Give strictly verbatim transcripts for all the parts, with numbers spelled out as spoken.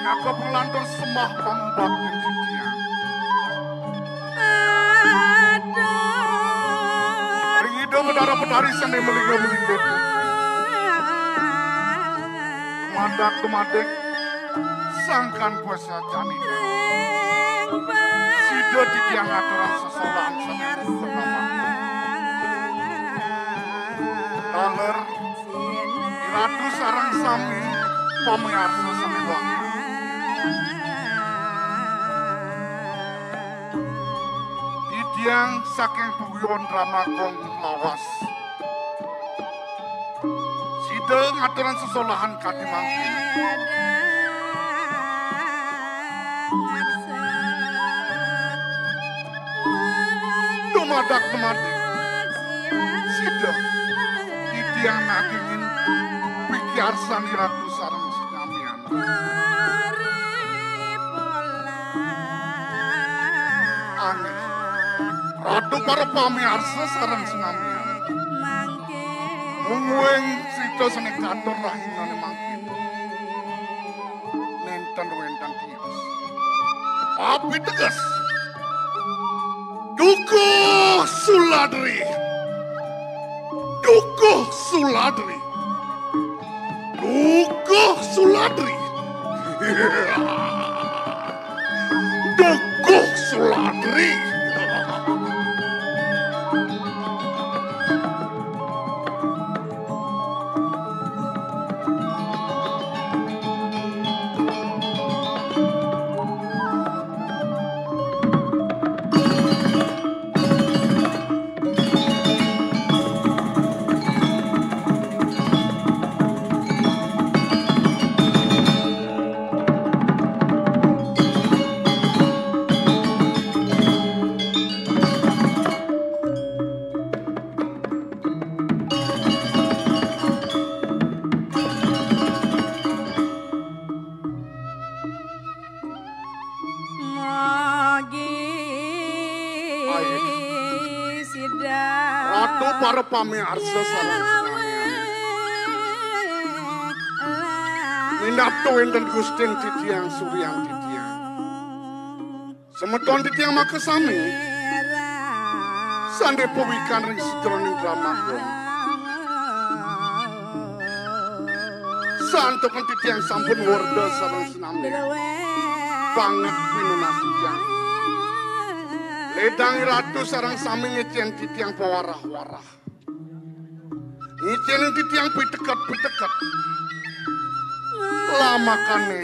Minangka panglantur sembah pangubaktin titiang. Ring Ida Betara Betari sané malingga-malingga. Dumadak dumadik sangkan puasa jani. Sida titiang ngaturang sesolahan sané purnama. Taler Ratu sareng sami pamiarsa sané wangi. Titiang saking Paguyon Drama Gong lawas. Sida ngaturang sesolahan kadi mangkin. Dumadak dumadik. Sida titiang nagingin pikiarsan Ratu sareng sinamian. Angeh. Ratu para pamiarsa sareng sinamian. Mungguing sida sané katur rahinané mangkin. Nénten wénten tios. Piteges. Dukuh Suladri. Dukuh Suladri. Dukuh Suladri. Dukuh Suladri. Ratu para pamiarsa sareng sinamian. Minabda wénten Gustin titiang, suryan titiang. Semeton titiang makasami sané pawikan ring sajeroning drama gong. Santukan titiang sampun warda sareng sinamian. Banget pinunas titiang. Ledang Ratu sareng sami ngicén titiang pawarah-warah. Ngicénin titiang piteket-piteket. Lamakané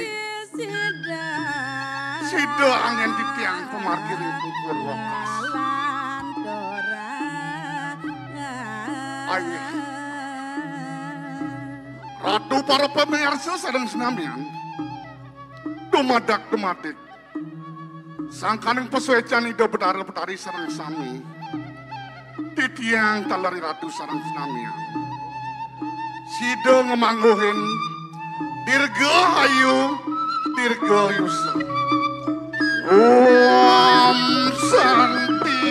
sida anggén titiang pamargi ring pungkur wekas. Ayo. Ratu para pamiarsa sareng sinamian. Dumadak dumadik. Sangkaning pasuécan Ida Betara Betari sareng sami. Titiang taler Ratu sareng sinamian. Sida ngamangguhin dirgahayu, dirgayusa. Om Santi,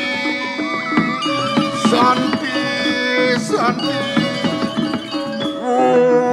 Santi, Santi. Om.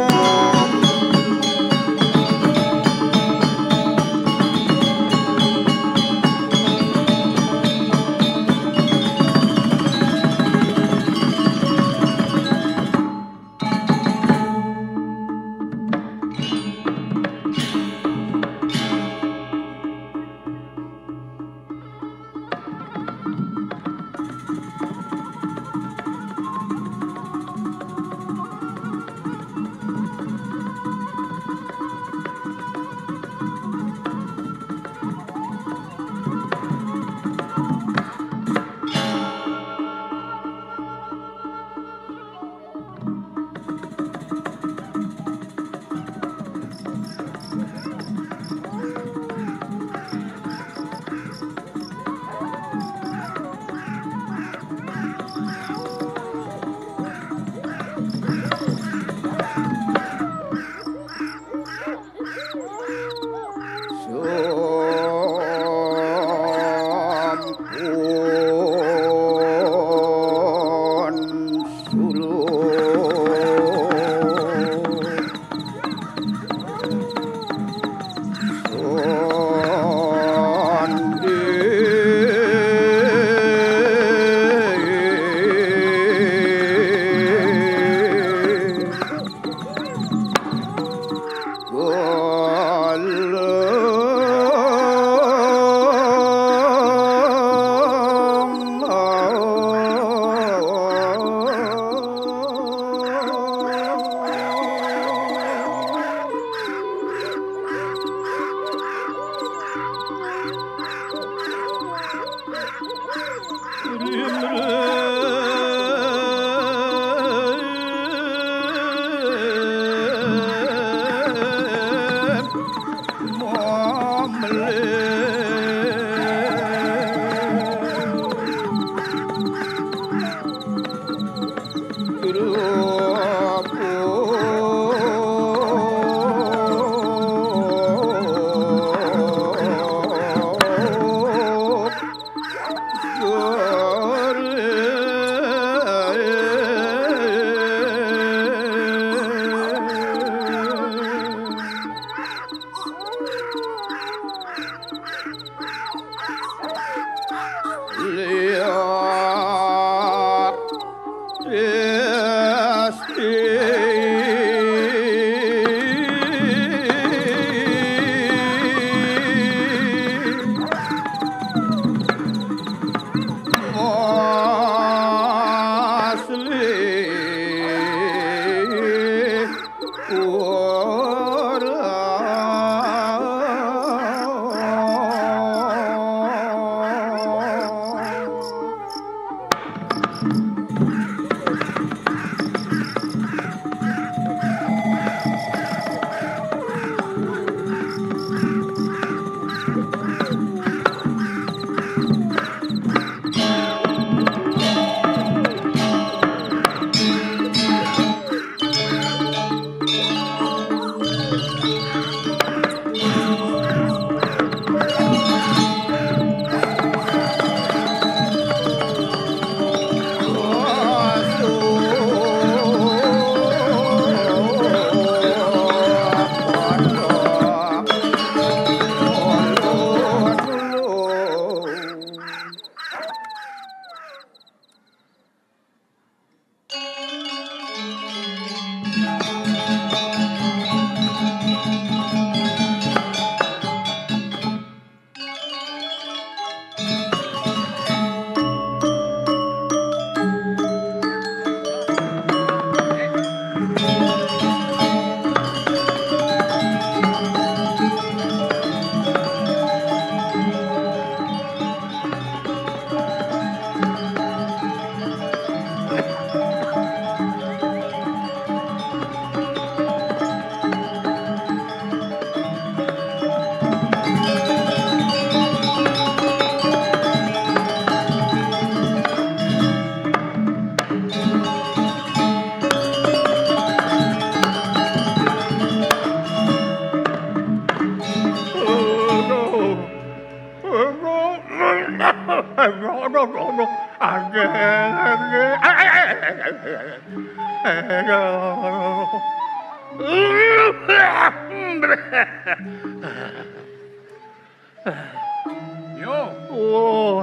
Yo. Oh.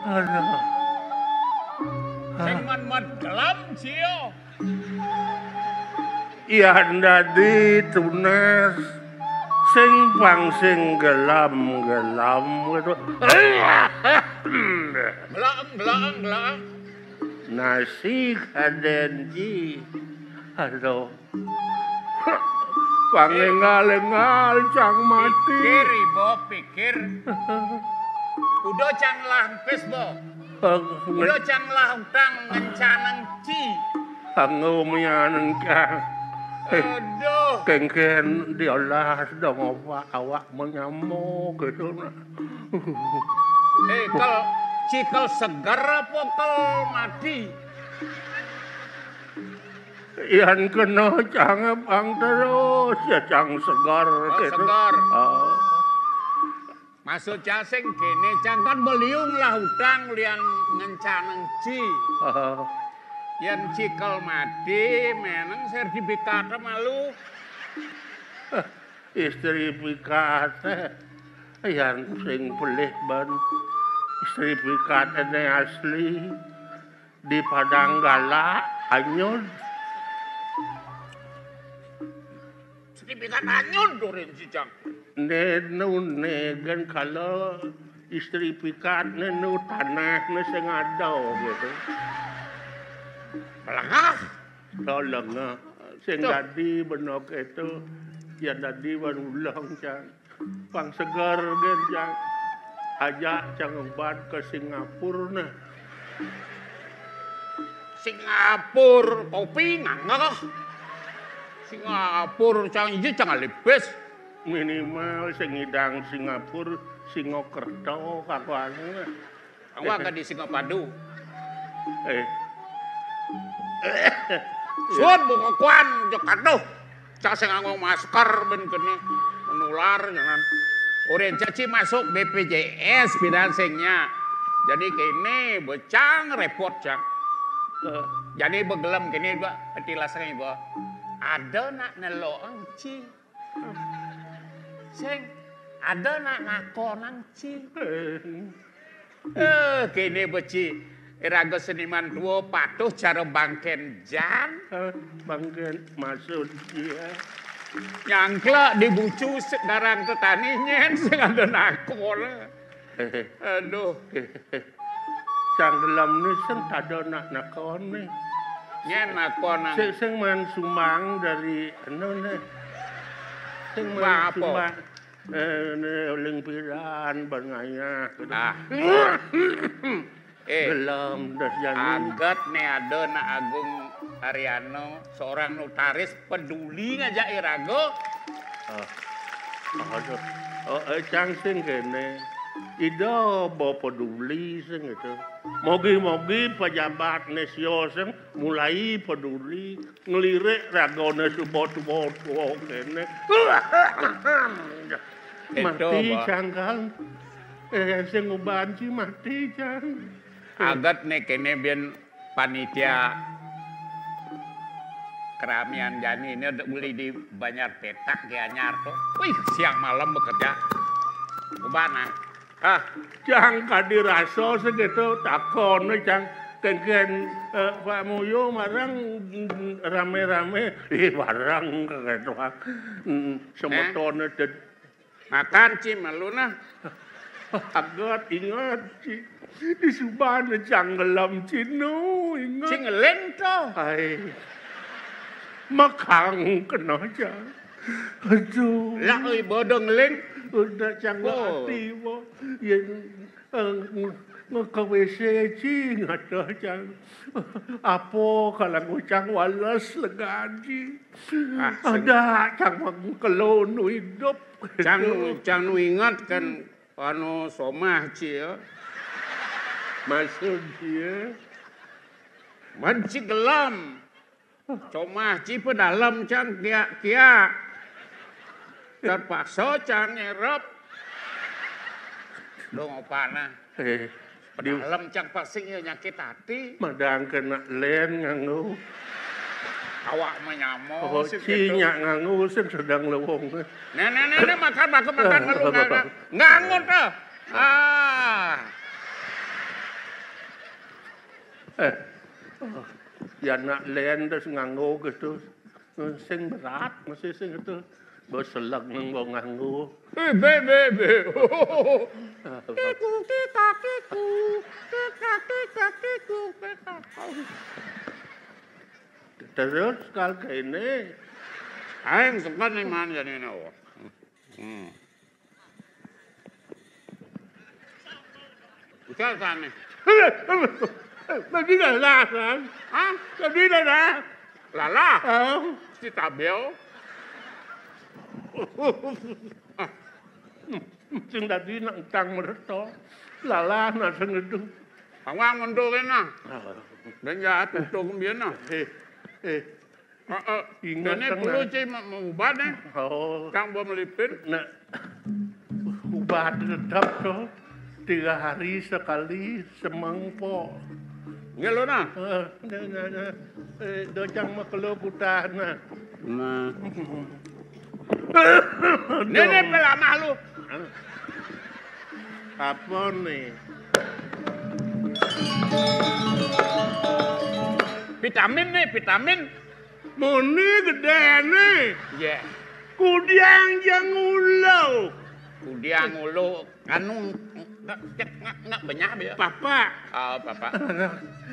Aduh. Sing man-man gelam, Cio. Yan dadi tunas sing pang sing gelam-gelam gitu. Belaang, belaang, belaang. Nasi kaden ji. Aduh. Pangénggal-énggal cang mati. Pikir, Ibo, pikir. Udo cang lampis, Bo. Udo cang lautang ngencanang ci. Anggo mianeng cang. Aduh. Kéngkén diolah dong apa awak menyamo gitu nah. Eh, kel, cikel seger apa kel mati? Yan kena cang pang terus ya cang segar. Oh, gitu. Segar. Oh. Maksud cang sing kéné cang kan beliung lah utang lian ngencaneng ci. Oh. Yan cikel mati meneng sertifikat malu. Istri pikat yan sing pelih ban. Istri pikat ini asli. Di Padang Galak, anyud. Sertifikat anyud durin si Jang. Nenu negen kalau istri pikat nenu tanah ne sing ada gitu. Lengah. Lengah. Sing dadi benok itu, ya dadi wan ulang, Cang. Pang seger gén, Cang. Ajak Cang Uban ke Singapura nah. Singapura, kopi ngangah. Singapura, Cang, iji Cang alipis. Minimal sing ngidang Singapura, Singokerto kakuane nah. Awak ka di Singapadu. Eh. Sun bungokuan jek aduh. Cak sing nganggo masker ben kene menular jangan. Urin caci masuk B P J S pidan sing nya. Jadi kene becang repot cak. Eh, jadi begelem kene ba tilas ibu. Ada nak nelo engci. Sing ada nak nakonang ci. Eh, kene beci. Iraga seniman tua patuh cara bangkén jang. Eh, bangkén maksud dia. Nyangklek di bucu se-, garang tetani nyén sing ada nakon. Aduh. Cang Gelem né sing tada nak nakon né. Nyén nakon nang. Sing, sing man sumbang dari anu né. Sing man apa? Sumbang. Eh, né uling piran ban ngayah. Ah. Eh, Gelem das jani. Aget né ada nak Agung Ariano, seorang notaris peduli ngajak iraga. Ah. Aduh. Oh, eh, cang sing kéné. Ida ba peduli sing itu. Mogi-mogi pejabat né sia sing mulai peduli. Ngelirik ragané suba-suba kéné. Mati, Bah. Cang, Kang. Eh, sing nguban ci mati, Cang. Aget né kéné bin panitia keramian jani né beli di Banjar Petak, Gianyar tuh. Wih, siang malam bekerja. Nguban, ah. Ah, cang kadi rasa segitu takon, cang. Kénkén, eh, Pak Muyo marang, mm, ramé-ramé. Ih, barang kéto, ah. Mm, semetoné té. Makan, Ci, malu nah. Aget inget, Ci. Di subané Cang Gelem, Ci, nu, inget. Ci ngeling to. Ai. Makang kena, Cang. Aduh. Lah, euy, bodo ngeling. Udah, Cang, oh. Ati, bo. Yén, eh, nge-, nge-, ka W C, Ci, ngata, Cang. Apa kalau ngucang wales lega, Ci? Ah, sing- ada, Cang, mah kelon hidup. Cang, Cang nu ingat kan, anu, somah, Ci, ya. Maksud dia? Ban Ci Gelem. Somah Ci pedalem, Cang, kia, kia. Terpaksa, Cang, nyerep. Dong, apa nah? Eh, di pedalem, Cang, pasti ya nyakit hati. Madang kena lén nganggo. Awak menyamo, oh, sing Ci gitu. Nyak nganggo, sing sedang lewong. Nah, nah, nah, nah, makan, makan, makan, malu, nggak, nggak, nganggo tuh. Ah. Eh. Ya nak lén terus nganggo gitu. Sing berat masih sing itu. Bos selek nang bau nganggo. Eh, be, be, be. Kiku, kika, kiku. Kika, kika, kiku, kika. Terus kal kéné. Aing sempat nih man jadi ini, oh. Hmm. Bisa sane. Tadi lalah, kan? Hah? Tadi lalah. Lalah? Oh. Si Tabel. Sing tadi nak utang mereto. Lalah nak sengedu. Awang mundur kena. Ah. Dan jahat untung dia nah. Eh, eh. Heeh. Ingat. Ini kan perlu, nah. Ci, mau, mau ubat, eh. Oh. Cang, bawa melipin. Nah, ubat tetap tuh. Tiga hari sekali semangkok. Nggih, lo, nah. Eh, nah, nah, nah. Eh, do Cang mah kelo kutah, nah. Nah. Ini, ini pelamah lu. Apa nih? Vitamin nih, vitamin. Muni gedéné. Iya. Kudiang jang ulu. Kudiang ulu, anu, nggak, nggak, nggak benyah dia. Papa. Oh, papa.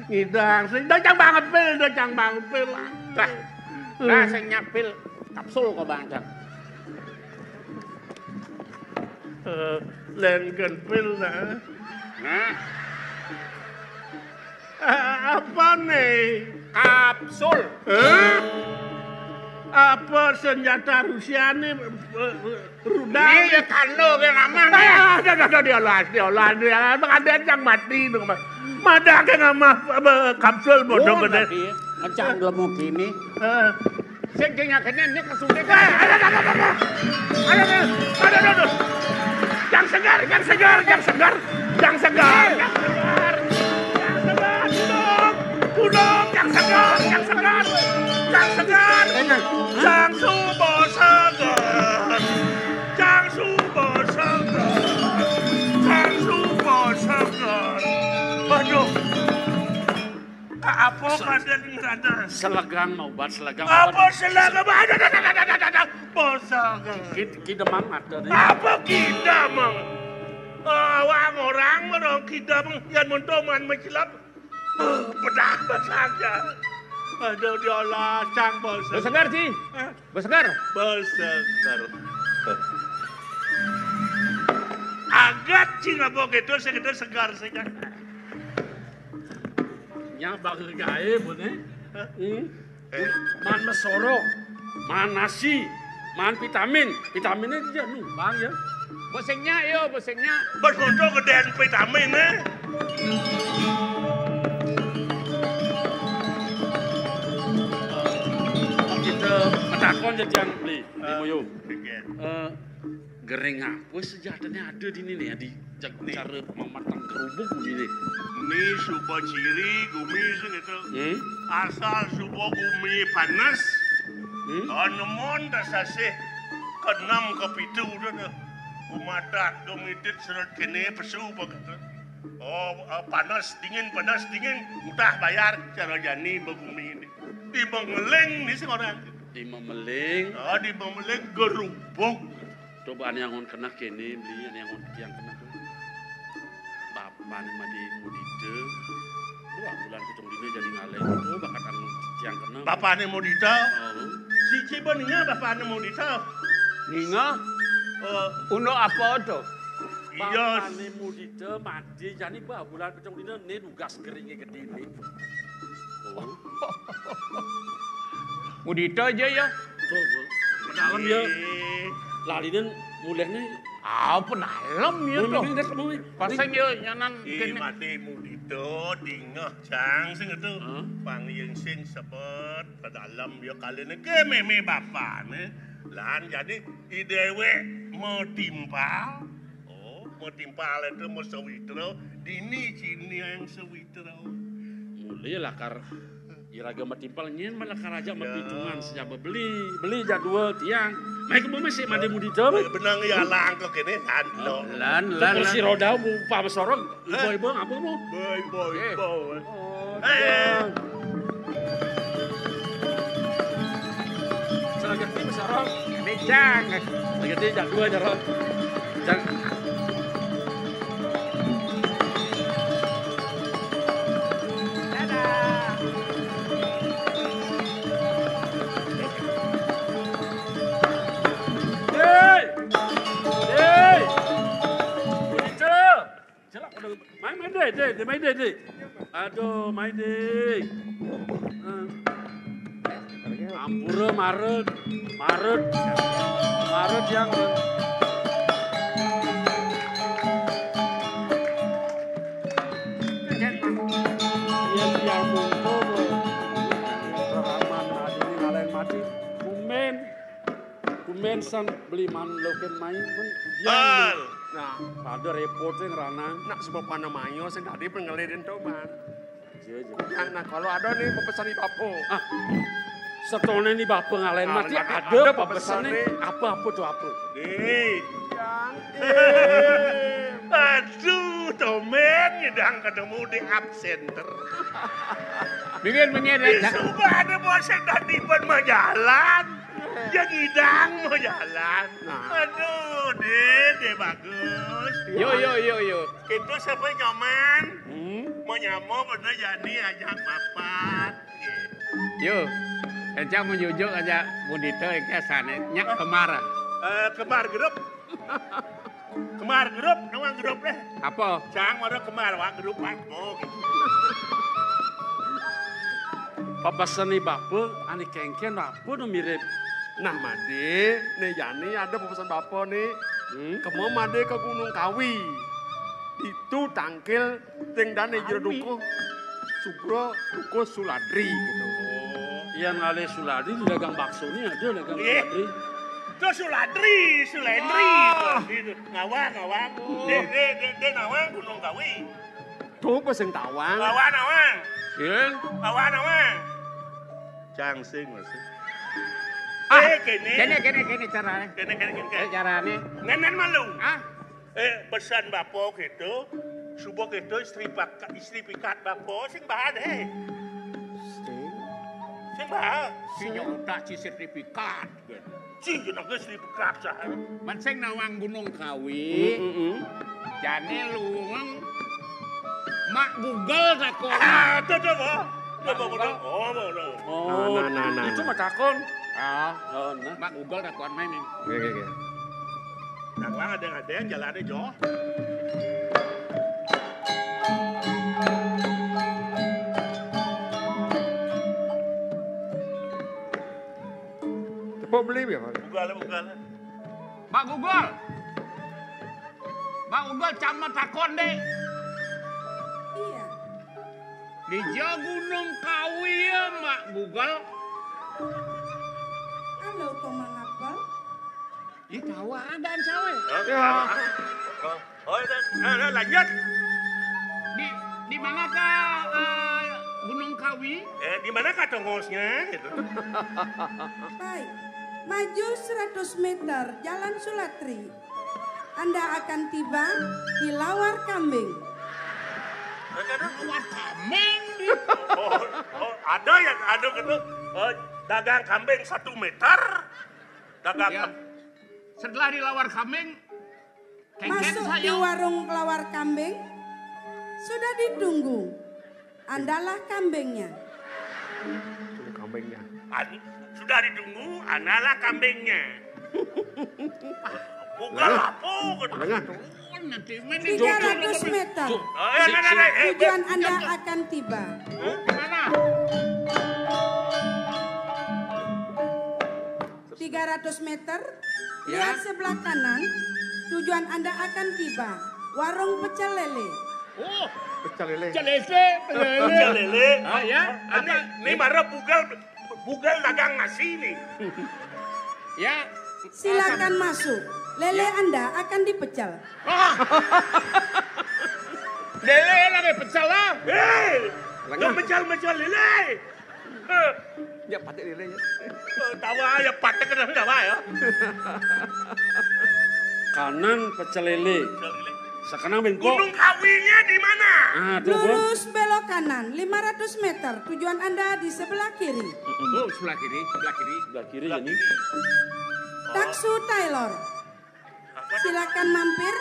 Ngidang, sing dacang banget pil, dacang banget pil. Lah, lah, sing nyapil kapsul kok, Bang, Cang. Eh, lén gen pil, nah. Nah. A-, apa nih? Kapsul. Hah? Apa senjata Rusia nih, eh, rudal? Ini ya kando ke nama nih. Ah, dah, dah, dah, diolah, diolah, diolah. Emang ada yang mati itu, Mas. Mada ke nama, eh, kapsul bodoh gede. Tapi ngencang belum gini. Eh. Sing, sing, nyakitin, ini kesuntik. Eh, aduh, aduh, aduh, aduh. Aduh, aduh, aduh, aduh. Yang segar, yang segar, yang segar. Yang segar, yang segar. Yang segar, budok. Budok, yang segar, yang segar. Yang segar. Enak. Yang subo segar. Yang subo segar. Yang subo segar. Waduh. Apa kadén ngranas? Selegang maubat, selegang maubat. Apa selegang? Aduh, aduh, aduh, aduh, aduh, aduh. Apa selegang? Ki-, kidemang ada deh. Apa kidemang? Awang orang merong kidemang, yan mentoman mencilap. Pedah saja. Aduh, diolah cang bos. Bos Segar, Ji. Hah? Bos Segar. Bos Segar. Agat cing apa gitu, segitu segar saja. Nya bakal gaé, Bun, eh. Hmm. Eh. Man mesoro, man nasi, man vitamin. Vitaminnya dia numbang ya. Bos sing nya, yo, bos sing nya. Bos untuk gedén vitamin, eh. Kita metakon jejang beli di Moyo. Eh, Gering apa sejatiné ada di ini nih, di jag-, cara mamatang gerubuk ini nih. Ini suba ciri gumi sing itu. Hmm? Asal suba gumi panas. Hmm? Anemon tak sasih keenam kepitu dah dah. Gumadak dumitit seret kéné pesu begitu. Oh, eh, panas dingin, panas dingin, utah bayar cara jani begumi ini. Di Mengeling nih sekarang. Di Memeling. Oh, di Memeling gerubuk. Coba ané angon keneh kéné, beli ané angon tiang keneh. Bapané Madé Mudita. Dua bulan pitung dina jadi ngalih. Oh, bakat angon tiang keneh. Bapané Mudita? Oh. Si Ciba ninga bapané Mudita. Ninga? Oh. Unduk apa to? Iya. Bapané Mudita Madé jani ba bulan pitung dina né nugas geringé gedé né. Oh. Mudita aja ya. Coba. Pedalem ya. Eh. Lalinan mulihnya. Ah, pedalem ya. Mau, tuh. Mau, mau, mau. Pasang ya nyanan. Eh, kéné. Madé Mudita dingeh cang sing itu. Hah? Pangyeng sing sebet pedalem ya kaliné ké mémé bapané. Lan jadi i déwék matimpal. Oh, matimpal itu masawitra, dini cini yang sawitra. Mulih lakar iraga matimpal nyén mah lakar ajak mapitungan sajaba beli, beli jadwal tiang. Main ke bumi sih Madé Mudita, Bang. Benang ya langkah kéné, lan, lo. Lan, lan, kursi roda, upah besorong, ibu-ibu, apa mau? Boy, boy, boy. Oh, eh. Selagi ini besorong. Ini jang. Selagi ini jang dua, jang. Jang. Dadah. Hei! Hei! Bunyi celok. Celok, aduh. Main, main deh, deh, deh, main deh, deh. Aduh, main deh. Eh. Ampura, marut, marut, marut yang yang dia mungko. Rahman adine ngalahin mati. Kumen. Kumen san beli manloken main, men. Bal. Nah, pada repot sing ranang. Nak sebab mana mayo sing tadi pengelidin to, Bang. Iya, iya. Nah, nah, kalau ada nih pepesan di Bapo. Ah. Setone ni bapa ngalahin mati, ada pepesane apa-apa to apa? Nih. Aduh, tomen ngidang ketemu di absenter. Mingin, mingin, ya. Suba ada bosek tadi pun majalan. Ya ngidang majalan. Nah. Aduh, deh, deh bagus. Yo, yo, yo, yo. Kita siapa nyaman? Hmm? Mau nyamo bener jadi ajak papat. Yo, encang menjujuk aja budita ke sana. Nyak kemar. Eh, kemar grup. Kemar grup, nawang grup deh. Apa? Cang mara kemar, wang grup, wang. Oh, gitu. Pabasane bapa, ane kengken bapa nu mirip. Nah, Made, ne jani ada pepesan bapa ne. Hmm? Kema Made ke Gunung Kawi. Itu tangkil Ting dane jero dukuh. Sugra dukuh Suladri gitu. Oh, yang ngalih Suladri di dagang bakso ni ada dagang Suladri. Itu Suladri, Sulendri. Ah. Gitu. Ngawang, ngawang. Oh. Dek, dek, dek, dek, ngawang Gunung Kawi. Tuh apa sing tawang? Ngawang, ngawang. Sing. Ngawang, ngawang. Cang sing, Mas. Ah, eh, kene. Kene, kene, kene carane. Kene, kene, kene. Eh, carane. Ngenen malu. Ah. Eh, pesan bapa gitu, suba gitu istri paka-, istri pikat bapa sing bahan, hei. Ci nyodak ci sertifikat. Ci jenenge sertifikat sae. Men sing nawang Gunung Kawi. Heeh. Jane luwung Mak Google takon. Ah, ada, ada, Pak. Coba, Google. Oh, ada. Oh, nah, nah, nah. Itu mah takon. Ah, oh, nah. Mak Google takon main ini. Oke, oke, oke. Nah, Bang, ada, ada yang jalannya, Jo. Tepuk beli ya, Pak? Buka lah, buka lah. Mak Google. Mak Google, cang mah takon, Dek. Iya. Di Gunung Kawi ya, Mak Google. Halo, kok mangapel? Ih, tahu ada sawe. Ya. Oh, oh, oh, nah, nah, lanjut. Di, di manakah, eh, Gunung Kawi? Eh, di manakah tongosnya? Gitu. Baik, maju seratus meter, Jalan Sulatri. Anda akan tiba di Lawar Kambing. Lawar Kambing? Oh, oh, ada yang ada gitu. Oh, dagang kambing satu meter. Dagang. Ya. Setelah di Lawar Kambing, masuk di warung Lawar Kambing, sudah ditunggu. Andalah kambingnya. Kambingnya. An-, sudah ditunggu, andalah kambingnya. Bukan apa, gitu. Tiga ratus meter. Oh, ya, nah, nah, nah, eh, tujuan Anda akan tiba. Hah? Mana? Tiga ratus meter, ya. Lihat sebelah kanan, tujuan Anda akan tiba warung pecel lele. Oh, pecel lele. Pecel lele, pecel lele. Pecel lele. Ah, ya. Ini, ini marah bugal, bugal dagang nasi nih. Ya. Silakan masuk. Lele Anda akan dipecel. Ah. Lele lagi pecel lah. Hei, mecel-mecel lele. Ya, patek lele ya. Eh, tawa ya, patek kena tawa ya. Kanan pecel lele. Pecel lele. Sekarang ben kok. Gunung Kawinya di mana? Ah, tuh, Bu. Lurus belok kanan lima ratus meter. Tujuan Anda di sebelah kiri. Oh, sebelah kiri, sebelah kiri. Sebelah kiri ya, nih. Taksu Tailor. Silakan mampir,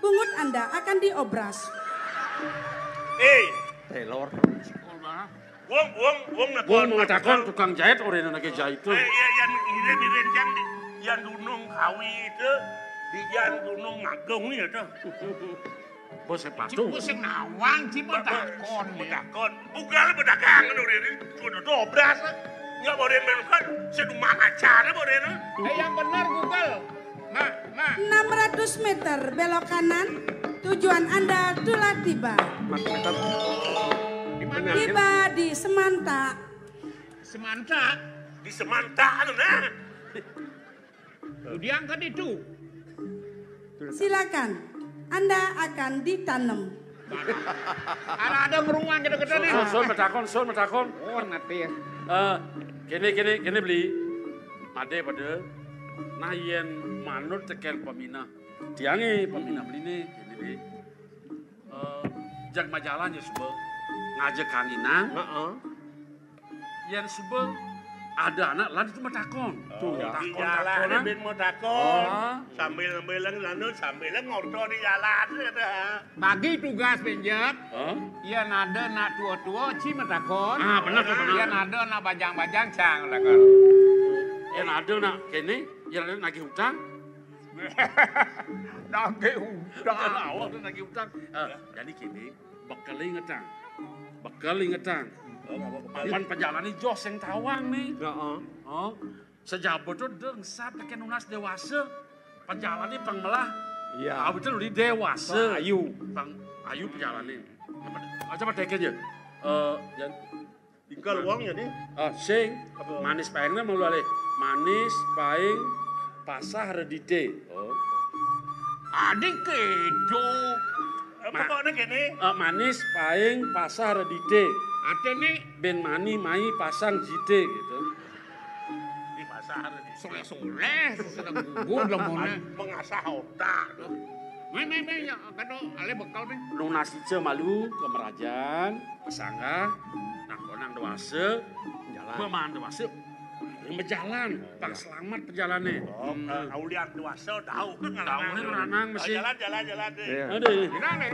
bungut Anda akan diobras. Eh, Tailor. Wong, wong, wong, wong mengatakan tukang jahit orang yang lagi jahit tuh. Eh, iya, yang irin, irin, yang di, yang Gunung Kawi itu, di yang Gunung Agung itu. Bos sepatu. Cik, bos sing nawang, cik, mau takon, ya. Takon. Bukan pedagang, kan, udah ini, sudah dobras, lah. Nggak boleh main kan, sedumang acara boleh, nah. Eh, yang benar, Google. Mak, mak. Enam ratus meter belok kanan, tujuan Anda telah tiba. Empat meter. Di mana? Tiba di Semanta. Semanta? Di Semanta, anu, nah. Lu diangkat itu. Silakan, Anda akan ditanam. Ada, ada ngeruang gitu-gitu nih. Sun, sun, sun, metakon, sun, metakon. Oh, nanti ya. Eh, kene, kene, kene beli. Ade pada. Nah, yen manut teken peminah. Tiange peminah beli nih, kene beli. Eh, jag majalan ya suba. Ngajak kanginan. Heeh. Yen suba ada anak lan itu metakon. Oh, tuh, ya. Takon, di jalan takonan. Ben metakon. Oh. Sambil ngembelang anu, sambil ngorto di jalan, gitu. Bagi tugas penjep. Hah? Yen ada anak tua-tua, ci metakon. Ah, bener tuh, bener. Yen ada anak bajang-bajang, cang metakon. Yen ada anak kene, yen ada nagih utang. Nagih utang. Awak tu nagih utang. Eh, jadi kene, bekel ingetang. Bekel ingetang. Oh, nggak apa-apa. Papan pejalane jos sing tawang nih. Heeh. Oh, sejaba tu deng sat teken nunas dewasa. Pejalane pang melah. Iya. Ah, betul, di dewasa. Pang ayu. Pang ayu pejalane. Coba, coba teken ya. Eh, jan-, Tinggal wong ya, nih. Ah, sing. Apa? Manis paingna mau lali. Manis paing pasah redite. Oh. Adik kedo. Eh, ma-, pokoknya gini. Eh, manis paing pasah redite. Artinya? Ben mani mai pasang jite gitu. Di pasar. Soleh-soleh, sudah gugur lemone. Mengasah otak. Meh, meh, meh, ya, kado, ale bekal, meh. Nunas ica malu ke merajan, pesanggah, nah, konang dewasa, jalan. Beman dewasa. Bejalan, pang selamat perjalané. Oh, hmm. Aulian dewasa, tahu kan. Tahu kan, Ranang mesti. Jalan, jalan, jalan deh. Iya. Ada. Gimana?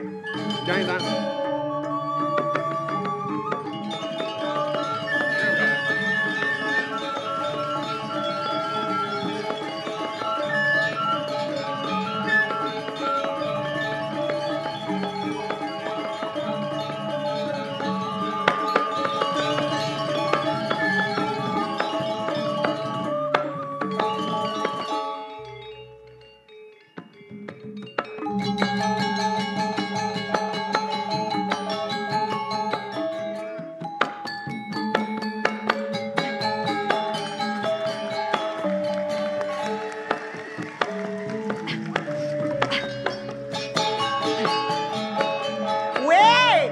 Wéh,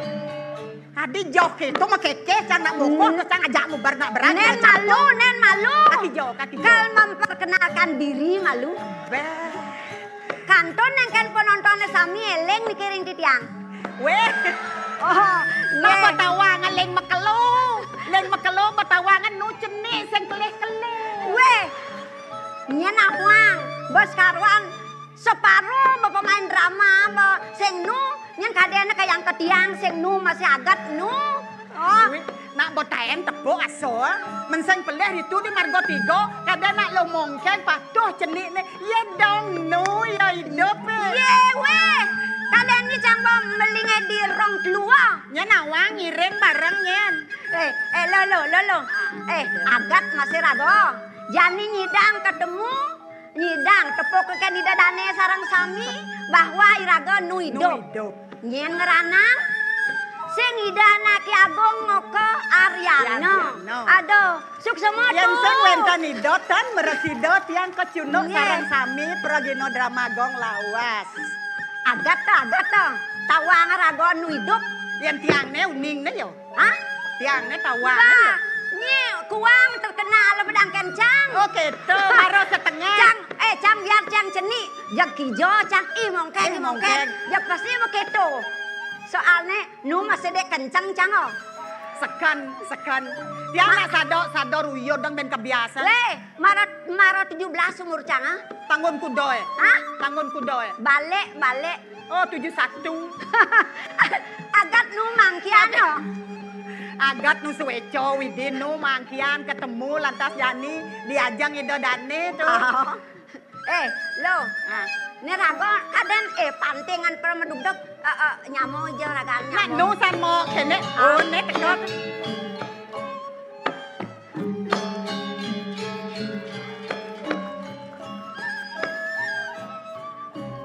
adi joh kéto makéké, cang nak bongkoh, cang ajak mubar nak berat. Nén malu, nén malu. Kati joh, kati joh. Kal memperkenalkan diri malu. Béh. Kantun nengken penontonné sami éling mikirin titiang. Wéh. Oh, nak betawangan leng makelo. Leng makelo betawangan nu cenik sing kelih-kelih. Wéh. Nyén awang, bos karuan separo bepemain drama, be, sing nu, nyén kadéna kayang titiang, sing nu masih agat nu. Oh. Wih, nak betaén tepuk aso, mén sing pelih itu di Margo Tigo, kadén nak lo mongkeng patuh cenikné, ya dong nu, ya idup, eh. Yé, wéh, kadén ni cang bo melingé di rong telua. Nyén awang ngiring bareng nyén. Eh, eh, lo, lo, lo, lo. Eh, agat masih raga. Jani nyidang ketemu, nyidang tepuk kén ida dané sareng sami bahwa iraga nu idup. Nu idup. Nyén ngranang sing ida anak Ki Agung Moka Aryana. Aryana. Aduh, suksema. Yén sing wénten ida tan mresida tiang kecunduk sareng sami pragina drama gong lawas. Agat ta, agat ta. Tawang raga nu idup. Yén tiangné uningné ya. Hah? Tiangné tawang. Bah, nyi kuang terkenal bedang kencang. Oh, kéto, baru setengah. Cang, eh, cang biar cang cenik. Jeg kijo, cang ih mongkeng, ih mongkeng. Jeg pasti bekéto. Soalné nu masih dék kencang, cang, oh. Seken, seken. Tiang nak sadok, sadok ruyut dong ben kebiasa. Lé, mara, mara tujuh belas umur cang, ah. Tanggun kuda, eh. Hah? Tanggun kuda, eh. Balik, balik. Oh, tujuh satu. Agat nu mangkian, oh. Agat nu suéca, Widin nu mangkian ketemu lantas jani diajeng ida dané to. Oh. Eh, lo. Ah. Né raga kadén, eh, pantingan pramedugdug, eh, eh, nyama ija raga nyama. Nak nu san mo kéné. Ah. Oh, né teka.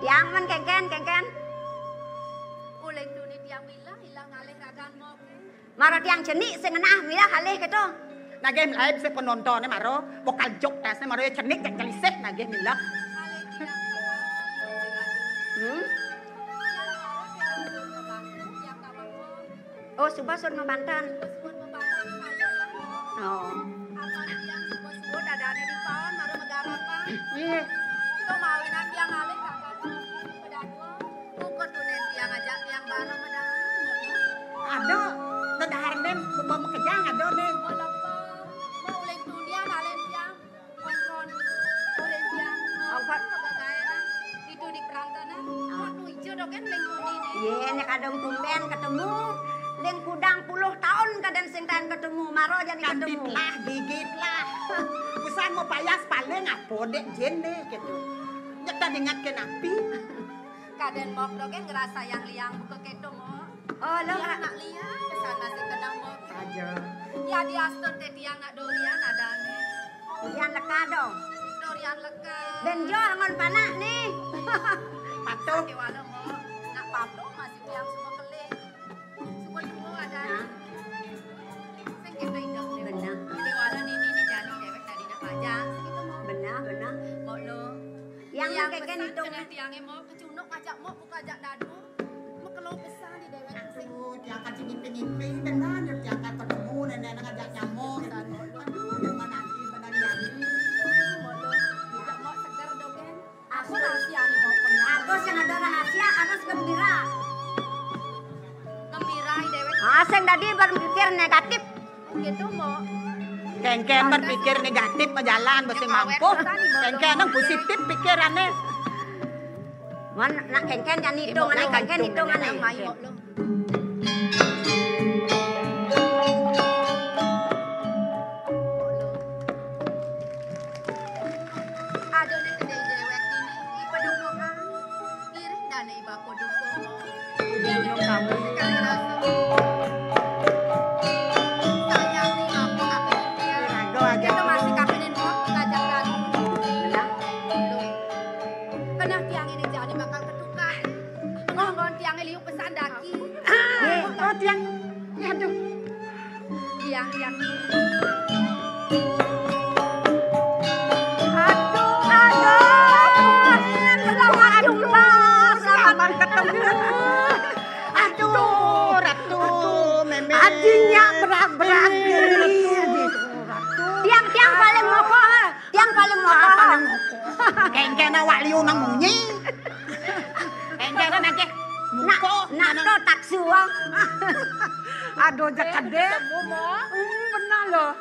Tiang men kénkén, kénkén. Uling tuni tiang milah, ilang ngalih ragan mo. Mara tiang cenik sing ngenah milah alih kéto. Nagih milah bisa penontonné mara, bakal jok tasné mara ya cenik jak celisih nagih milah. Hmm? Oh, suba sun mabanten. Oh. Iya. Buka tunen tiang ajak tiang bareng dah. Ada, dedahar nem, bebom kejang ada nem. Mau lepa, mau uling tunian alen tiang. Kongkon, uling tiang. Apa? Kebabairan, itu di perantanan. Ah. Waktu ijo doken uling tuni ne. Yé, nek kadang tumben ketemu. Ling kudang puluh tahun kadang sing taén ketemu, maro jani ketemu. Kandit lah, gigit lah. Pesan mau payas paling apa dek jén deh gitu. Nyek tadi ingat ke napi. Kadén Mok dogen ngerasa yang liang buka keto, Mok. Oh, lo ngerasa liang, pesan masih kenang, Mok. Aja. Ya, di Aston teh tiang nak durian ada nih. Durian leka dong. Durian leka. Ben jo angon panak nih. Patuh. Sakit wala, Mok. Nak patuh masih tiang semua kelih. Semua dua ada nih. Nah. Sing kita hidup nih, Mok. Benar. Di wala nini nih jani dewek tadi nak bajang. Segitu, Mok. Benar, benar. Mok lo. Yang keken pesan itu, kena tiangnya, Mok. Cunuk ngajak mok, buka ajak dadu. Mekelo pesan di dewek sing. Aduh, tiang kaji ngimpi-ngimpi benar, tiang kan ketemu nenek ngajak nyamuk. Aduh, yang mana nanti benar ya. Tidak mau seger dogen. Aku rahasia nih mau punya. Aku yang ada rahasia, ada gembira. Gembira di dewek. Ah, sing tadi berpikir negatif. Gitu, Mok. Kéngkén berpikir negatif majalan, bes sing mampuh. Kéngkén nang positif pikirané. Man, nak kéngkén jan itung ané, kéngkén itung ané. Aduh, nek gedé déwék dini, ipa dukungan. Ngiring dané iba apa dukung. Udah dong kamu. Kali rasa. Sayang nih, apa kapan dia? Ragu aja. Kita masih kapinin mau ngajak dalam. Benar. Benar tiang ini jadi bakal ketukar. Ngonggon tiang liu pesan daki. Eh, oh, tiang. Aduh. Iya, iya. Aduh, aduh. Selamat jumpa, selamat ketemu. Aduh, Ratu, Mémé. Adinya berak-berak gini. Tiang-tiang paling mokoh, ha. Tiang paling mokoh. Paling mokoh. Kéngkén awak liu nang munyi. Kéngkén nang ké. Nak, muko, nak mana? To taksu, ah. Aduh, jak gedé. Ketemu, Mo. Hmm, bener loh.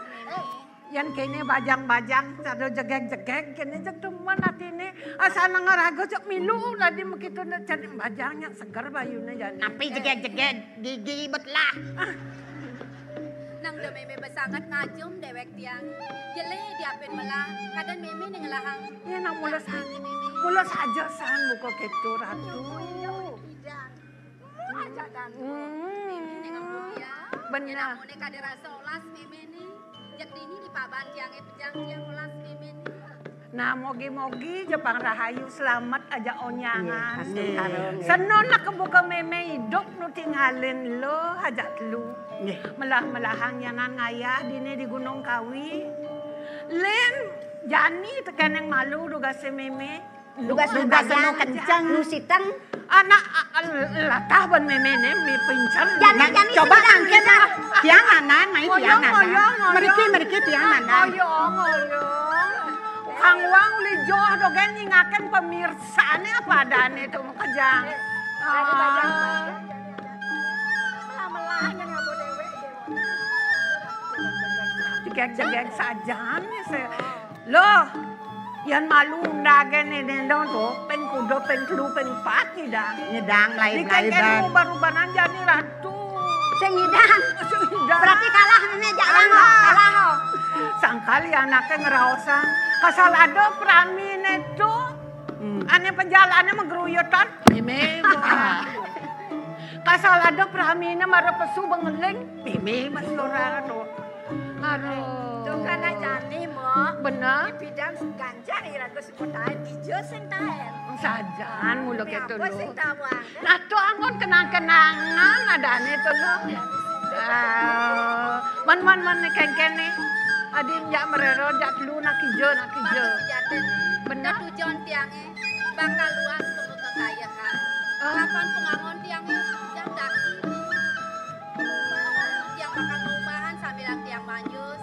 Yan kéné bajang-bajang, cara jegég-jegég, kéné jeg demen atiné. Asal nang raga cek milu, tadi begitu nak cari bajang yang seger bayuné jani. Napi jegég-jegég, gigi betlah. Nang da mémé besanget ngajum déwék tiang. Jelé diapin melah, kadén mémé ning ngelahang. Ya, nang mulus, mulus aja san buka kéto, Ratu. Aja dan. Hmm. Mémé ning ngamuk ya. Bener. Namuné kada rasa olas mémé ni. Jak dini di paban tiangé pejang tiang olas mémé ni. Nah, mogi-mogi ja pang rahayu selamet aja onyangan. Iya, pasti. Seno nak kebuka mémé idup nu tingalin lo aja telu. Nggih. Melah-melahang nyanan ngayah dini di Gunung Kawi. Lén jani tekeneng malu dugasé mémé. Dugas nu kenceng. Nu siteng. Anak, a-, a-, latah ban mémé né, mi pincer. Jani, nah, jani coba angkén lah. Tiang anan, mai tiang anan. Ngoyong, ngoyong. Mriki, mriki tiang anan. Ngoyong, ngoyong. Kang Wang uli joh dogén nyingaken pemirsané apa adané to makejang. Ah. Jegég-jegég sajan ya, se-, Loh, yan malu undagé né dendong to, ping kuda, ping telu, ping pat nyidang. Nyidang lain-lain. Di kéngkén ubar-ubaran jani Ratu. Sing nyidang. Sing nyidang. Berarti kalah mémé jak yang kalah, oh. Sangkal ya anaké ngraosang. Kasal ada praminé to. Hmm. Ané pejalané magruyutan. Mémé. Kasal ada praminé mara pesu bengeling. Mémé masih ora to. Aduh. Tuh kan jani, Mbok. Bener. Di bidang ganjar ira ku semua taén, ijo sing taén. Sajan mula kéto lho. Apa sing tawang? Nah, to anggon kenang-kenangan adané to lho. Ah, man, man, man, kéngkén né. Adi jak merero, jak telu nak ijo, nak ijo. Bener. Tujuan tiangé bakal luas kemu kekayahan. Ah. Kapan pengangon tiangé jam daki. Tiang bakal ngupahan sambilang tiang manjus.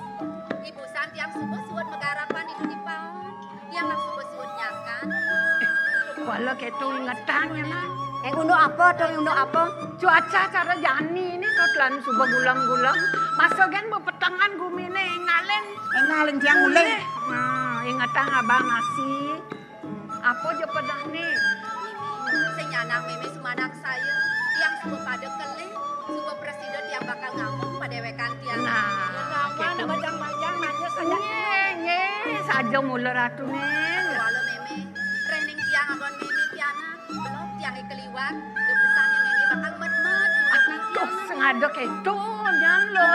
Ibusan tiang suba suud magarapan di Tutipaon. Tiang nang suba suud nyakan. Wala kéto ingetang ya, Nang. Eh, unduk apa to, unduk apa? Cuaca cara jani né to telan suba gulem-gulem. Masa gén bepetengan guminé ngalén. Ngalén tiang ulih. Nah, ingetang abang nasi. Apa ja pedah né? Sing nyanak mémé sumanak saya, tiang suba pada kelih, suba prasida tiang bakal ngamuk padéwékan tiang. Nah, kéto. Bajang-bajang nanya saya. Nggih, nggih, saja mula Ratu né. Wala mémé, réning tiang anggon mémé pianak, belum tiang keliwat, depesannya mémé bakal med-med. Aduh, sing ada kéto, jan lo.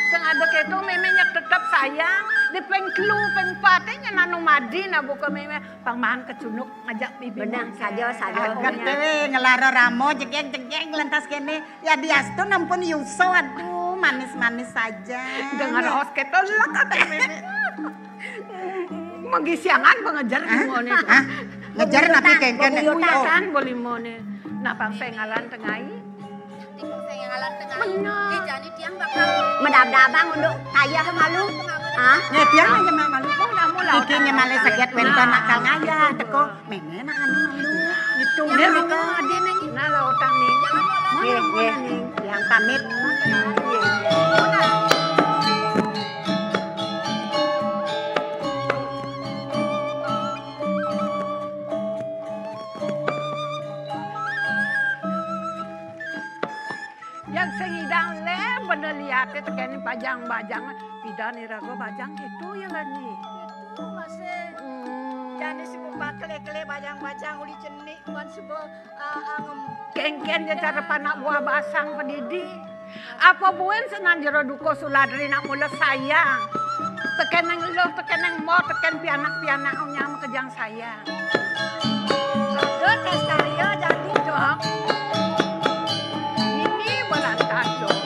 Sing ada kéto mémé nyak tetep sayang, di ping telu, ping pat, nya nanu madi nah buka mémé. Pang maan kecunduk ngajak bibi. Benah, saja, saja. Aduh, ngelara rama, jegég-jegég, lantas kéné. Ya diastu nampun yuso, aduh, manis-manis saja. Dengar host kéto lek kata mémé. Mengisiangan pengejar. Hah? Hah? Ngejar napi kéngkén? Buyutan, buyutan, boli mone. Nah, pang sing ngalan tengai. Bener. Jani tiang bakal medabdabang unduk kayah malu. Hah? Nya tiang aja malu. Iki nya malih seget wénten akal ngayah teko. Mémé nak anu malu. Itu nya maka adi ning. Nah, lautang ning. Nggih, nggih. Tiang pamit. Nggih. Bajang, pidan iraga bajang kéto ya lah, Nyi. Kéto masih. Hmm. Jani suba pakelé-kelé bajang-bajang uli cenik, wan suba, ah, ah, ngem-, kénkén ja cara panak buah basang padidi. Apa buin senan Jero Dukuh Suladri nak mula sayang. Tekén eluh, tekén embok, tekén pianak-pianak nyang makejang sayang. Ada tes karya jadi dong. Ini berantakan.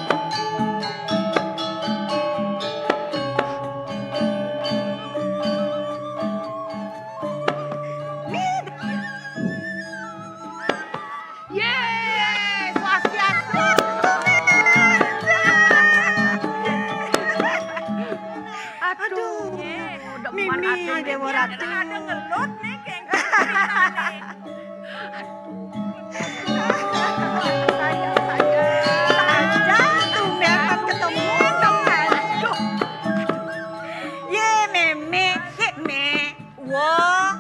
Yeay, swastiastu. Aduh, Mimi Déwa Ratu. Ada ngelut nih, kayak gini nih. Sayang, sayang. Aja tuh, biarkan ketemu teman. Aduh. Ye, Meme, ye, Me. Wah.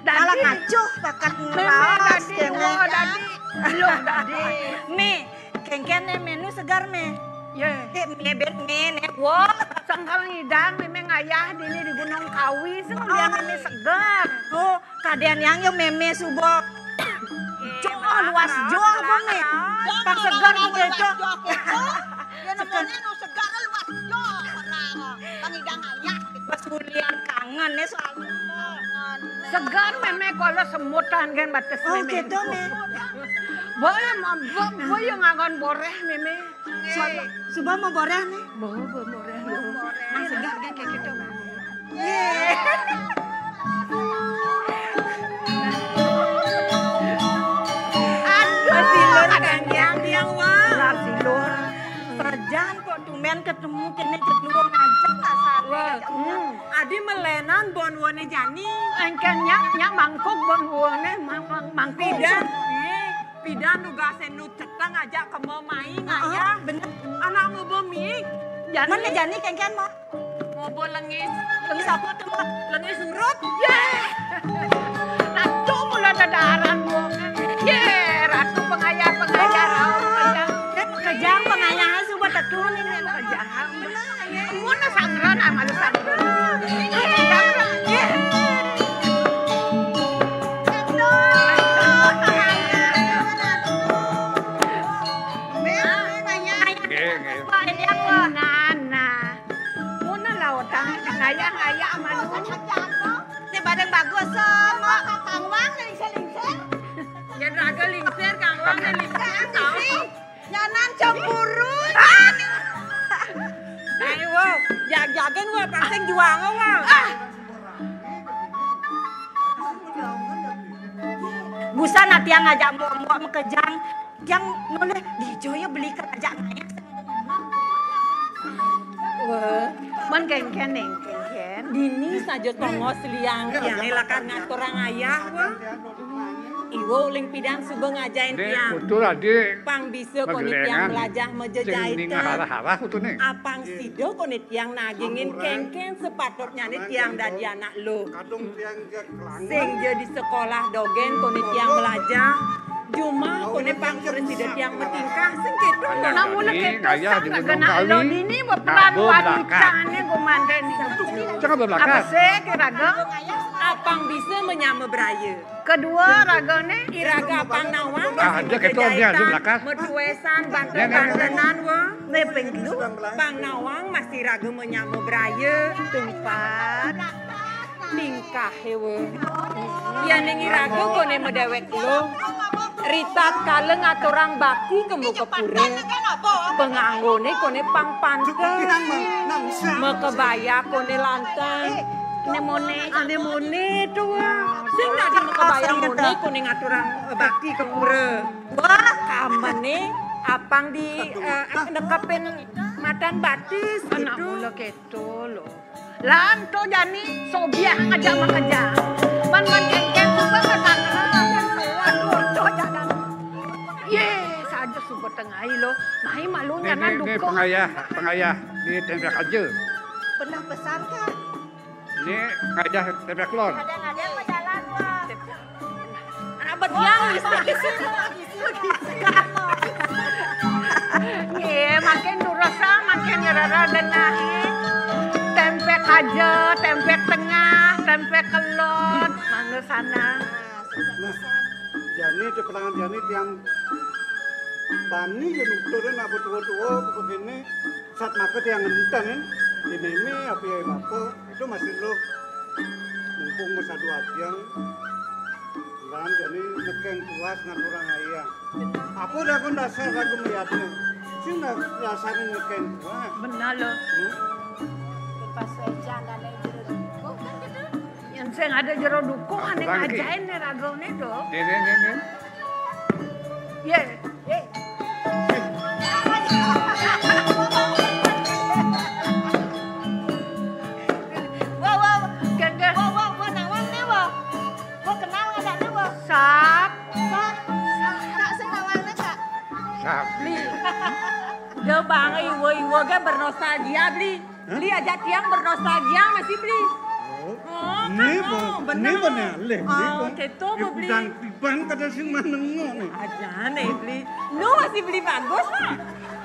Dadi. Malah ngacuh bakat ngelaos, dadi, ya, wah, Meme. Dadi. Loh, dadi. Me, kénkén né menu segar, Me. Ye. Ye, Me, bet, Me, né. Wah. Sengkal ngidang, Meme ngayah dini di Gunung Kawi, sing lian Meme segar. Oh, kadén yang yo Meme suba. Joh, luas joh apa, Me? Pang segar kéto. Ya, namanya nu segar, luas joh. Pang ngidang ngayah. Pas ulian kangen né soalnya. Segar, Meme, kalau semutan kan batas. Oh, Meme. Gitu, Me. Boleh, Ma, bo-, bo-, yang ngagan boreh, Meme. Suba, suba mau boreh né. Bo, bo, boreh, bo. Nah, segar kan kayak gitu, Meme. Ye. Aduh, masilur kan yang dia, wah. Masilur. Sajan kok tumben ketemu kéné, kedua ngajak nggak salah. Wah, hmm. Adi melenan bon wone jani. Engkén nyak, nyak mangkuk bon wone, mang-, mang-, mangkuk. Pidan, eh, pidan nugasé nu ceteng aja kema mai ngayah. Bener. Anak mebo miik. Jani. Mana jani kénkén, Mo? Mebo lengis. Lengis apa tuh, Mo? Lengis urut. Ye. Ratu mula dadaran, Mo. Ye, ratu pengayah, pengayah, ratu pengayah. Kejang pengayah suba tetu né, kejang. Mun sanggra, nah, malu sanggra. Nggih, nggih. Nah, nah. Mun lautang ngayah-ngayah manu. Né bareng bagus, so, mo. Kangwang lingsir-lingsir. Yén raga lingsir, kangwang lingsir, tau. Nyanan cemburu. Ayo, wo, jag-jagan, wo, pang sing juang, wo. Ah. Busan atiang ngajak mbok-mbok makejang, tiang noleh dijo ya beli kerajaan. Wah, man kénkén, Néng, kénkén. Dini saja tongos liang tiang lakar ngaturang ayah, wah. Iwa uling pidan suba ngajahin tiang. Pang bisa koné tiang melajah majejaita. Apang sida koné tiang nagingin kénkén sepatutnyané tiang dadi anak luh. Sing ja di sekolah dogén koné tiang melajah. Jumah koné pang prasida tiang matingkah sing kéto. Nah, mula kéto sang raga nak lo dini beperan wanitané gumanten. Apa sih, raga? Apang bisa manyama braya. Kedua, ragané. Iraga pang nawang masih ada kéto dia, di belakang. Metuesan banten-bantenan, wa. Né ping telu. Pang nawang masih raga manyama braya. Ping pat. Tingkahé, wa. Yén iraga koné madéwék lo. Ritatkala ngaturang bakti ka muka pura. Panganggoné koné pang panteng. Makebaya koné lantang. Anémoné, anémoné to, wa. Sing dadi makebaya moné koné ngaturang, eh, bakti ka pura. Wah, kamené apang di, eh, nekepin matan batis. Anak gitu. Mula kéto lo. Lan to jani sobiah ngajak makejang. Man, man kénkén suba ngatangkep. Aduh, to jangan. Yé, saja suba tengai lo. Mai malu nyanan dukuh. Pengayah, pengayah di tembak aja. Pernah pesan, Kak? Ini ngajah tepek lon. Ada ngajah apa jalan, wah. Anak bediang, listrik di sini. Nggih, makin durus, ah, makin ngrereh denai. Tempe kaja, tempe tengah, tempe kelon, mangga sana. Nah, jani, tepenangan jani tiang bani ya nutur nak betua-tua, begini. Sat maka tiang ngenten, di meme apa ya bapa, itu masih lo. Mumpung masih dua tiang, dan jani nekeng puas ngaturang ayah. Apa dah pun dasar lagu melihatnya. Sing dah dasar nekeng puas. Benar lo. Hmm? Pas wejan dan yang jero dukuh kan gitu. Yang sing ada jero dukuh, aneh Bangki. Ajain nih ragu nih tuh. Nih, nih, nih, nih. Ye, ye. Wah, wah, gagah. Wah, wah, wah, nawang nih, wah. Wah, kenal nggak nih, wah? Sap. Sap. Kak, sing nawang nih, Kak. Sap. Beli. Dia bang, iwa-iwa kan bernostalgia, beli. Hah? Beli aja tiang bernostalgia masih beli. Oh. Oh, ini kan, oh, bener. Ini bener, leh, oh, beli, gitu, ya, beli. Udang tiban kada sing manengo nih. Aja nih, beli. Lu masih beli bagus, Pak?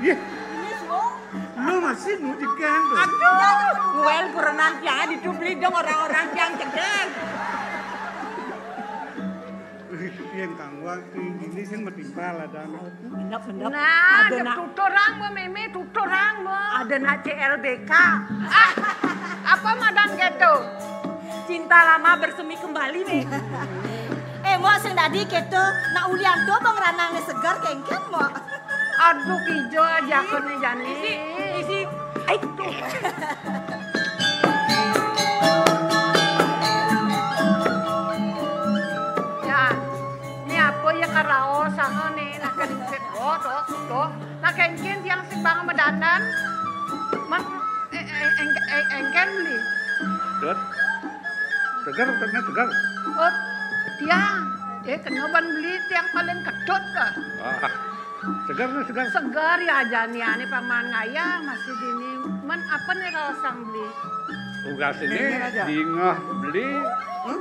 Iya. Ini semua. Lu masih nu di gang tuh. Aduh, well, kurenan tiang di tu beli dong orang-orang tiang cedek. Yang kang wang ini sing metimpal ada. Bener, bener. Nah, ada nak tuturang, Bu Mimi, tuturang, Bu. Ada nak C L B K. Ah, apa madan gitu? Cinta lama bersemi kembali nih. Eh, mau sing dadi gitu, nak ulian tuh bang ranang nih segar kengken mau. Aduh, kijo aja aku nih jani. Isi, isi. Ai, tuh. Ya, ini apa ya karaosan nih, nak kengken. Oh, tuh, tuh. Nak kengken tiang sing bang medanan. Man, eh, eh, eng-, eh, engken beli. Dot. Segar, tengah segar. Oh, tiang. Eh, kena ban beli tiang paling kedut ke. Ah, segar nih, segar. Segar ya aja nih, ane paman ngaya masih dini. Man apa nih raosang beli? Tugas ini dingah beli. Hah?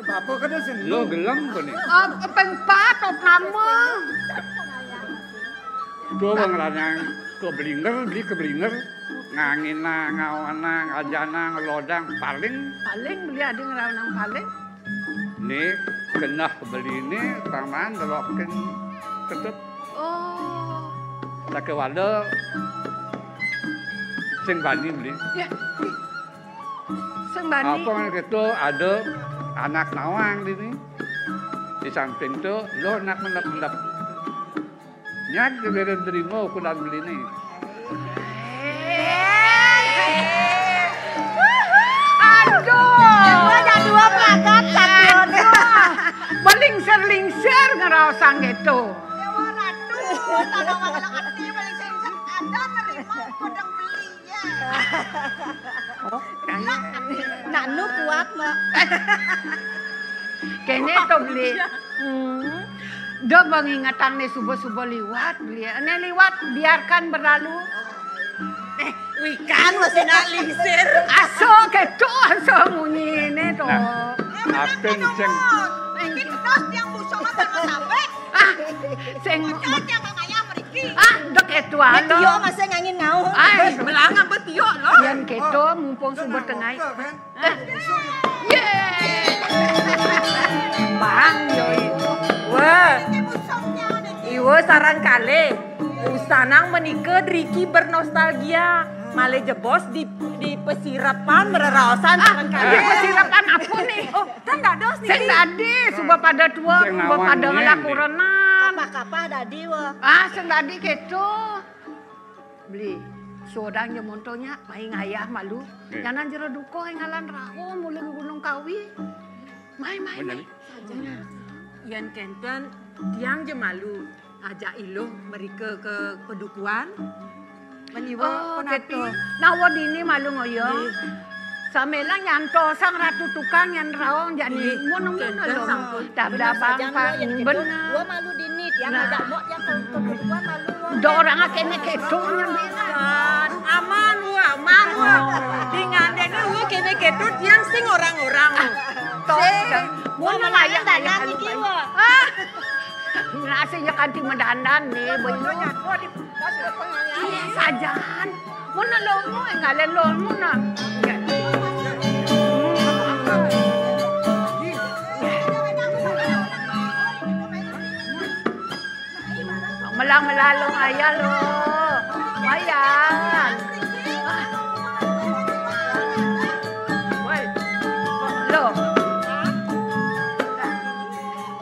Apa kada sih? Lo gelem apa nih? Ah, pengpat, op nama. Tuh bang ranang keblinger, beli keblinger. Ngangina, ngawana, ngajana, ngelodang, paling. Paling beli adi ngerawanang paling. Nih, genah beli nih, paman delokin ketut. Oh. Laki wada sing bani beli. Ya. Sing bani. Apa gitu, ada anak nawang dini. Di samping tuh, lo nak mendap-mendap. Nyak keberen terima ukuran beli nih. Aduh. Dua, dua pelagat, satu. Aduh. Belingsir-lingsir ngeraosang gitu. Dewa Ratu, tanah magelang ati, belingsir-lingsir ada nerima pedang beli. Nak nu kuat, Mak. Kene to beli. Hmm. Dah bang ingetan nih subuh-subuh liwat beli. Nih liwat, biarkan berlalu. Eh, wikan masih nak lingsir. Aso keto, aso munyi ini to. Nah, apen ceng. Ini kedos yang busung apa sampai? Ah, sing Bocah jangan ngayah mriki. Ah, dek itu. Nek alo. Tio masih ngangin ngau. Ai, belangan be tio lo. Yang keto mumpung subuh tengah. Ye. Bang, yoi. Wah. Ini musuhnya nih. Iwa sarang kali. Usanang menika driki bernostalgia. Malih jebos di, di pesirapan bereraosan sarang kali. Di pesirapan apa nih? Oh, kan dados niki. Sing dadi, suba pada tua, suba pada ngelakurenan. Kapah-kapah dadi, wah. Ah, sing dadi keto. Beli, sodang je montonya, mai ngayah malu. Nyanan jero duko ngalan rao, mula Gunung Kawi. Mai, mai, mai. Yen kenten, tiang je malu. Ajak iluh merika ke pedukuan. Meniwa. Oh, penapi. Gitu. Nawa dini malu ngoyong. Nggih. Samela nyanto sang ratu tukang yang raong jani. Nggih. Mun, mun, kenten lo. Sampun. Dah, dah, bang, bang, bener. Gua malu dini, tiang ajak mok tiang ke, ke pedukuan malu. Do orang kene keto nyambi. Aman, wa, aman, wa. Oh. Dengan dene, wa, kene keto tiang sing orang-orang. Tok. Sing. Mun, mun, mayang, mayang, mayang, mayang. Ah. Aslinya kanti madandan né, béh. Iya, sajan. Mun lo mu, ngalen lo mu nah. Melang-melang lo, ayah lo. Wayan. Lo.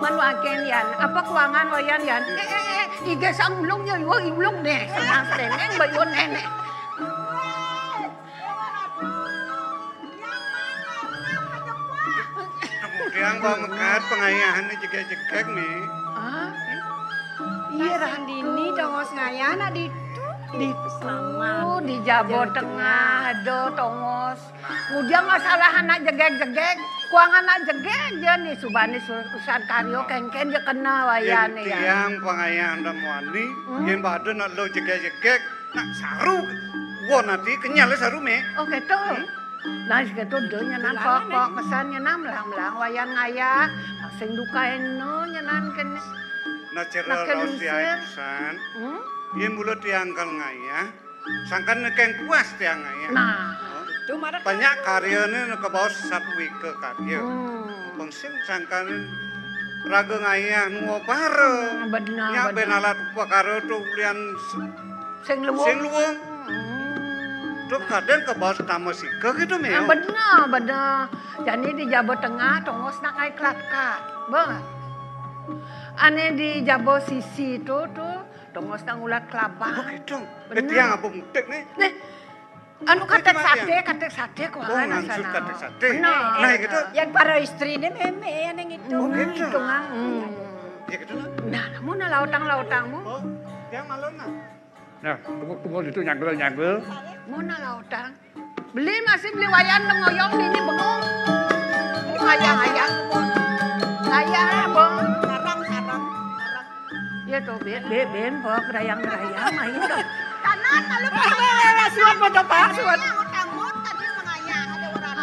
Manuaken yan. Apa kuangan wayan yan? Eh, eh, eh. Iga sang ulung ya, iwa ulung né. Sang seneng ba iwa nenek. Kemudian bawa mekat pengayahan ini jegek-jegek nih. Ah, iya, Rahan dini tongos ngayah nak ditu. Ditu, di Jabo Tengah ada tongos. Kemudian masalah anak jegek-jegek, kuang anak jegek aja nih, subani su-, usan karyo kengken aja kena wayan nih ya. Tiang pengayahan dan muani, hmm, yang pada nak lo jegek-jegek, nak saru, wah nanti kenyal saru mé. Oh, gitu. Hmm? Nah, segitu do nyanan pokok, pesan nyanan melang-melang wayan ngayah, sing duka eno nyanan kene. Nah, cara raos tiang pesan, hmm? Yen mula tiang kal ngayah, sangkan nekeng puas tiang ngayah. Nah, itu marah. Banyak karyane neka baos satwika karya. Hmm. Peng sing sangkan raga ngayah nuwa para. Hmm, benar, nyak benar. Ben alat upakara tu ulian s-, sing luwung. Sing luwung. Hmm. Tu kadang kebaos tamasika gitu, Mio. Ah, benar, benar. Jadi di Jaba Tengah, tongos nak ngai kelakat. Bah. Ane di Jaba Sisi tu, tu, tongos nak ngulat kelabang. Oh, gitu. Eh, benar. Tiang apa mutik nih? Nih, anu, katek sate, katek sate, kok. Oh, ngangsut katek sate. Benar. Nah, gitu. Yang para istri ini meme yang itu. Oh, gitu. Itu, Mang. Hmm. Ya, gitu, nah. Nah, namun lautang-lautangmu. Oh, yang malam, nah. Nah, tunggu, tunggu itu nyagel, nyagel. Mau lautang. Beli masih beli wayan ngoyong di ini bengong. Ini ayah, ayah. Ayah, bong. Sarang, sarang, sarang. Iya tuh, be-, be-, bembok, gerayang-gerayang, ayo dong. Kanan, lalu suat foto, Pak, suat. Utang-utang, tapi mengayah, ada orang.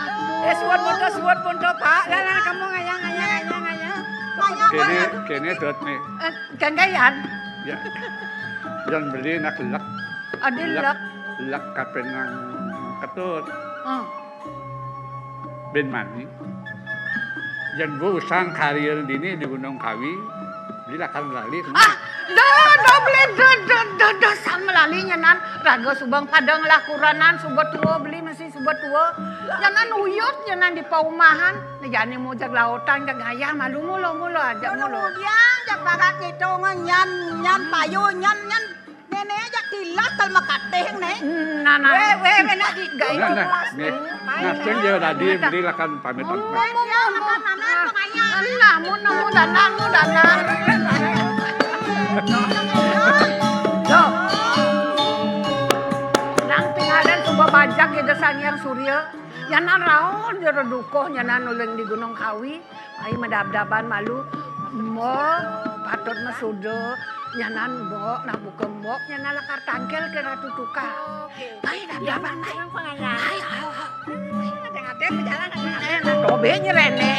Eh, suat foto, suat foto, Pak. Lah, lah, kamu ngayah, ngayah, ngayah, ngayah. Kene, kene dot nih. Eh, gandaian. Ya. Yang beli nak lek. Ada lek. Lek. Lek kapenang ketut. Hmm. Ben mani. Yen gua usang karir dini di Gunung Kawi, beli lakan lali. Ah, dah, dah beli, dah, dah, dah, dah, sang lali nyanan. Raga subang padang lah kuranan, suba tua beli masih suba tua. Nyanan uyut, nyanan di paumahan. Nah, jani mau jag lautan, jag ngayah, malu mulu, mulu aja mulu. Kemudian, jag barat ngitung, nyan, nyan, payu, nyan, nyan. Nenek aja kilah kal makateh, nek. Hmm, nah, nah. Weh, weh, weh, nak di-, gai nah, nah, kelas, nih. Nah, sing dia tadi beli lakan pamit. Hmm, mau, mau, mau. Nah, mau, mau, dandan, mau, dandan. Loh. Nang tingalan coba bajak ya, Sang Hyang Surya. Nyanan raon, jero dukuh, nyanan uleng di Gunung Kawi. Ai madabdaban malu. Mbok, patut masuda. Nyanan mbok, nak buka mbok, nyanan lakar tangkil ke Ratu Tukang. Oke. Ai, dabdaban, ai. Tenang, Pang Ayah. Ai, ai, ai. Ada-ada berjalan, ada-ada. Eh, nah, tobe nyerene.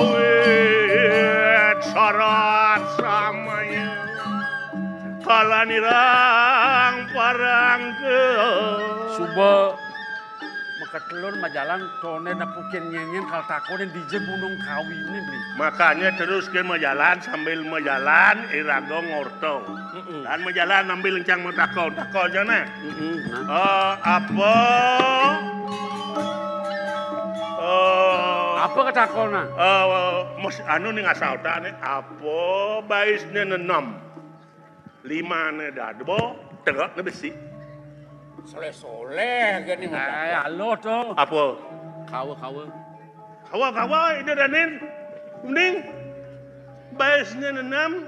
Kawit sarat samaya kalanirang parangga. Suba makatelur majalan, tone napukin nyenyen kal takonin dija Gunung Kawiné, Bli. Makanya terus ke majalan, sambil majalan iraga ngorta. Mm-mm. Dan majalan sambil encang matakon. Takon aja nah. Mm-mm, nah. Eh, apa? Eh, apa katakonan? Eh, mus-, anu ning asal tak nih, apa baisné nenem? Limané dadua, tegakné besi. Soleh-soleh gini. Eh, halo to. Apa? Kawa, kawa. Kawa, kawa, ini Danin. Kuning. Baisné enam,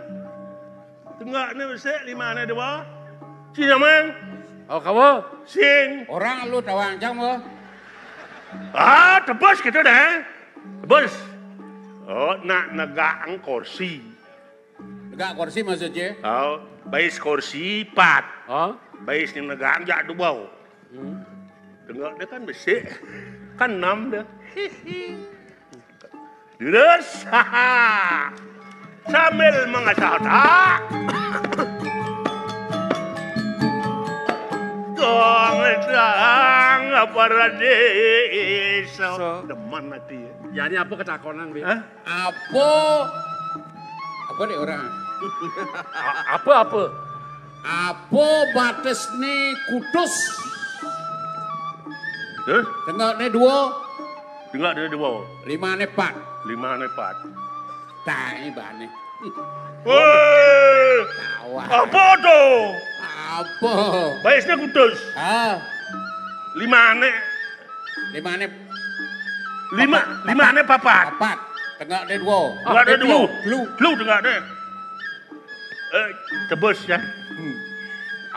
tenggokné besik, limané dua. Ci Jamang. Oh, kamu? Sing. Orang lu tawang jang mo. Ah, tebus gitu deh. Tebus. Oh, nak negak kursi. Negak kursi maksudnya? Oh, bais kursi pat. Oh? Bais yang negak jak dua. Hmm. Tengok dia kan besik. Kan enam dah. Terus, sambil mengasah otak. Tong tang apa radis. So. Demen hati. Ya, ini apa ketakonan, Bi? Hah? Apa? Apa nih orang? A-, apa, apa? Apa batas nih kutus? Hah? Tengok nih dua. Tengok nih dua. Lima nih empat. Lima nih empat. Tang ini bane. Woi. Apa tuh? Apa? Baisnya kutus. Ah. Lima nih. Lima nih. Lima, lima nih papat. Papat. Tengok deh dua. Tengok deh dua. Lu. Lu tengok deh. Eh, tebus ya. Hmm.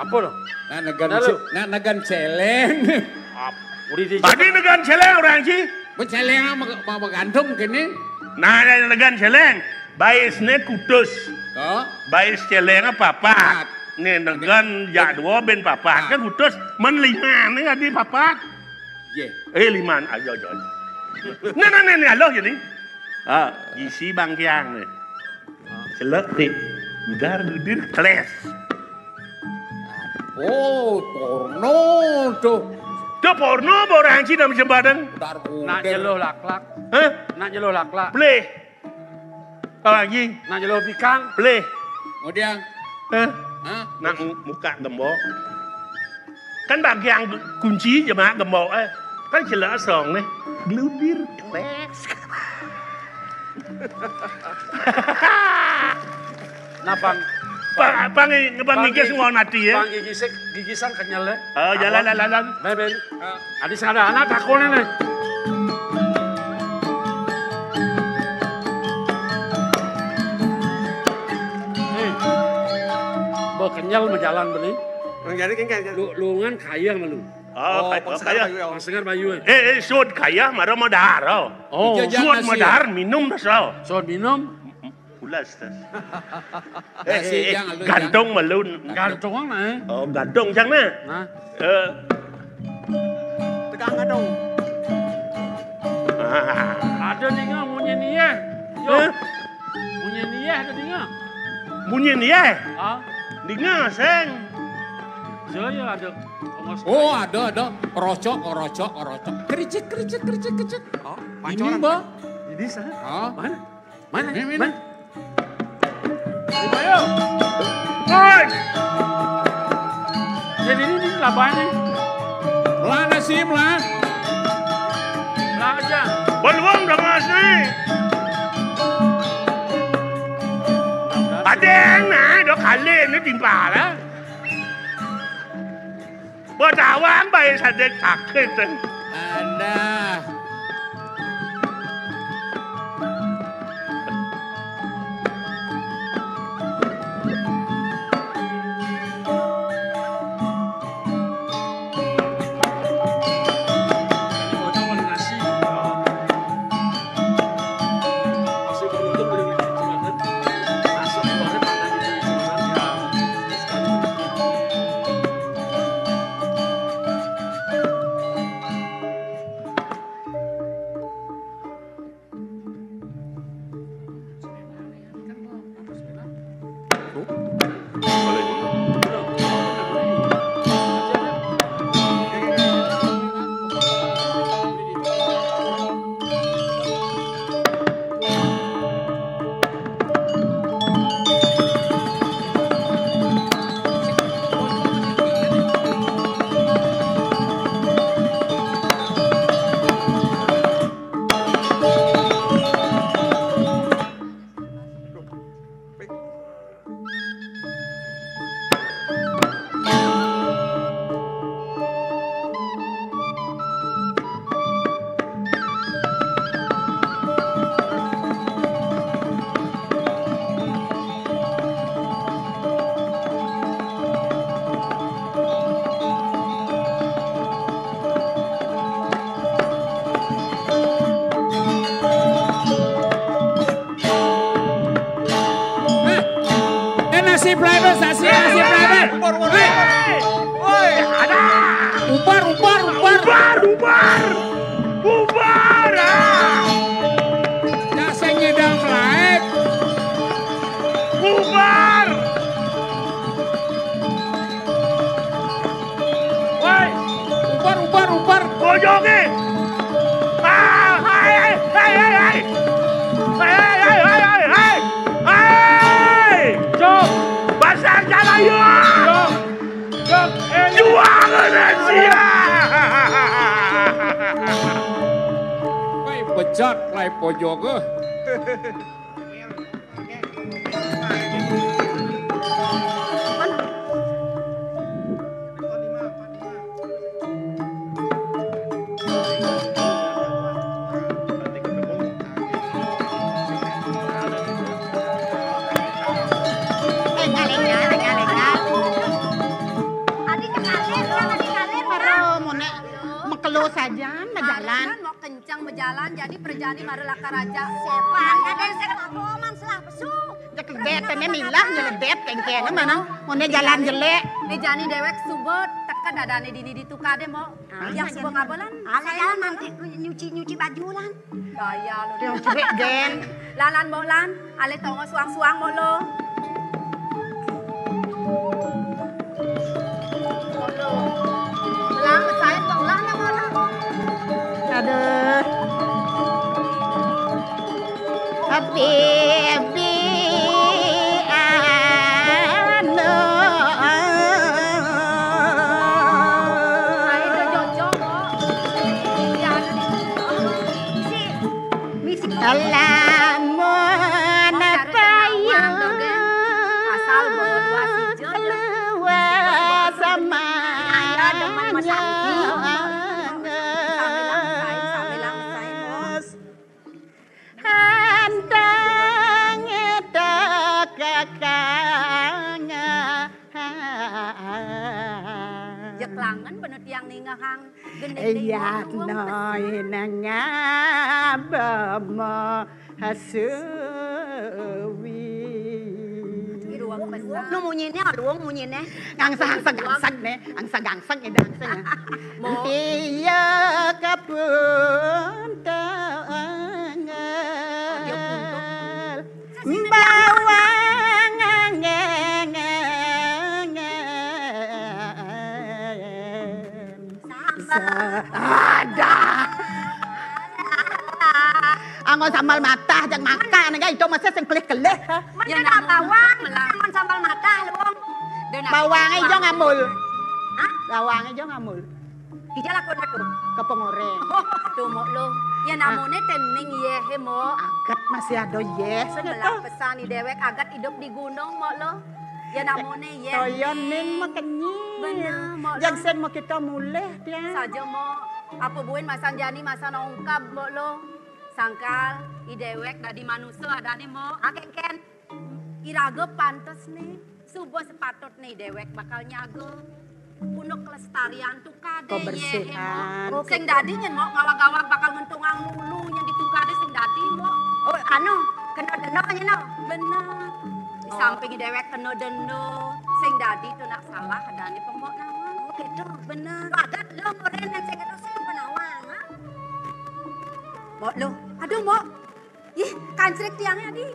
Apa lo? Nah, negan, nah, lu. Nah, negan celeng. Ap-, udah di. Tadi negan celeng orang sih. Mun celeng mau, mau gantung kene. Nah, negan celeng. Baisne kutus. Oh. Bais celeng papat. Papat. Nih, negan jak dua ben papat. Ah. Kan kutus. Men lima nih tadi papat. Ye. Eh, lima. Ayo, ayo, ayo. Nah, nah, nah, nah, lo jadi. Ah, isi bangkiang nih. Celek nih. Udar, dudir, kles. Oh, porno tuh. Tuh porno apa orang Cina macam badang? Nak nyelo laklak. Hah? Nak nyelo laklak. Pleh. Apa lagi? Nak nyelo bikang. Pleh. Kemudian? Hah? Hah? Nak mu-, muka gembok. Kan bagian kunci je mak gembok eh. Kan celek song nih. Gludir, kles. Nah, pang, pang, pang, pang, pang gigi semua nanti ya. Pang gigi sik, gigi sang kenyal ya. Oh, jalan, jalan, jalan. Bye, bye. Adi sadar anak takone nih. Nih. Mbok kenyal menjalan beli. Lu, lungan kaya malu. Oh, kaya. Pasengan bayu. Eh, eh, sud kaya, mara madar. Oh. Sud madar, minum dah. Sud minum. Ulas tas. Eh, eh, eh, gantung melun. Gantung mana? Oh, gantung cang nah. Nah. Eh. Tegang gantung. Ah. Ada ninga munyi nih ya. Yo. Hah? Munyi nih ya ada ninga. Munyi nih ya? Ah. Ninga seng. Saya ada. Oh, ada, ada. Rocok, rocok, rocok. Kericik, kericik, kericik, kericik. Oh, ini, pancoran. Mbak. Ini sah. Oh. Mana? Mana? Ini, ini. Mana? Ayo. Hoi. Jadi ini, ini laban nih. Lah, nasib lah. Lah aja. Beluang dah mas nih. Ada yang naik, dah kali ini timpal lah. Betawang bae sadek sakit. Alah. Driver, saksi, saksi, driver. Ubar, ubar, ubar. Woi, ada. Ubar, ubar, ubar. Ubar, ubar. Ubar, ah. Ya, saya ngidang melahit. Ubar. Woi. Ubar, ubar, ubar. Bojonge. Ah, hai, hai, hai, hai, hai. Hai, hai, hai, hai, hai, hai. Hai. Cok. Pasar Jalayu. Cok. Cok. Eh, juang Indonesia. Woi, bejat, lai pojok, eh. Adi kekalir, ya, adi kalir, Pak. Aduh, mau nek mekelo saja, majalan. Kan mau kencang majalan, jadi perjani mara lakar aja. Sepan, ada yang saya apa, man, selah pesu. Jek lebet, ini milah, ya lebet, kengkeng, mana? Mau nek jalan jelek. Nih jani dewek suba, teka dadane dini ditukade, Mbok. Ah, yang suba ngabelan. Ala jalan nanti nyuci-nyuci baju, lan. Gaya lu. Yang cebek, Gen. Lan, lan, Mbok, lan. Ale tongo suang-suang, Mbok, lo. Mbok, lo. Belang, besain, Mbok, lan, Mbok, lo. Aduh. Habibi, anu. Ayo, Jojo, Mbok. Ya, anu, di sini. Misi. Lamun payu. Asal bawa dua sijil, ya. Keluar sama. Ayo, demen mas Anggi. Sambilang, sambilang, sambilang, Mbok. Hantang eta kakang. Ya, kelangen bener tiang ningehang gendeng. Iya, deui, no, inang ngabemo hasuwi. Ih, ruwet pesan. Nu munyine, luung munyine. Ngangsang-angsang, gangsang, ne. Angsang-gangsang, ida angsang, ya. Mo. Iya, kapunten. Dia punten. Bawang. Ada. Anggo sambal matah, jang makan, enggak, itu masih sing kelih-kelih, ha? Ya, bawang, melah. Anggo sambal matah, luung. Bawangnya ijo ngamul. Hah? Bawangnya ijo ngamul. Ija lakon aku. Kepengoreng. Tuh, Mbok, lo. Ya, namune tening, ye, he, Mbok. Aget masih ada, ye. Melah pesan ni dewek, aget idup di gunung, Mbok, lo. Ya, namune, ye. Toyo ning makenyi. Bener, Mbok, lo. Jagsen mau kita mulih, tiang. Saja, Mbok. Apa buin masan jani, masan ongkab, Mbok, lo. Sangkal, i dewek dadi manusa adane, Mbok. Aken-ken. Iraga pantes nih. Suba sepatutne dewek bakal nyaga. Punuk kelestarian tukade, ye, kebersihan. Sing dadi nyen, Mbok, ngawag-awag bakal ngentungang mulu nyen ditukade sing dadi, Mbok. Oh, anu, kena denda nyen, no? Bener. Di samping dewek kena denda, sing dadi tuh nak salah adane pembok nawang. Oh, gitu. Bener. Pagat lo, murid yang sing kena sing penawang, ha? Mbok lo. Aduh, Mbok. Ih, kancrik tiangnya, di.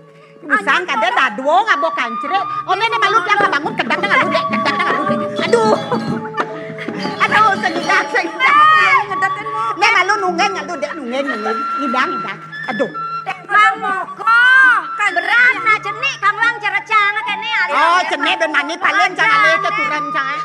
Musang kadé dadua ngabo kancrik. Oh, né, né malu tiang sabangun, kedang, kedang, aduh, Dék, kedang, kedang, aduh, Dék. Aduh. Aduh, segidak, segidak. Ngedek, kan, Mo? Né malu nunggéng, aduh, Dék, nunggéng, nunggéng. Ngidang, ngidang. Aduh. Mang Moko, kan berat, nah, cenik, kang wang cerecang, kéné, aduh. Oh, cenik ben mani paling, cang alé ké kurang, cang, eh.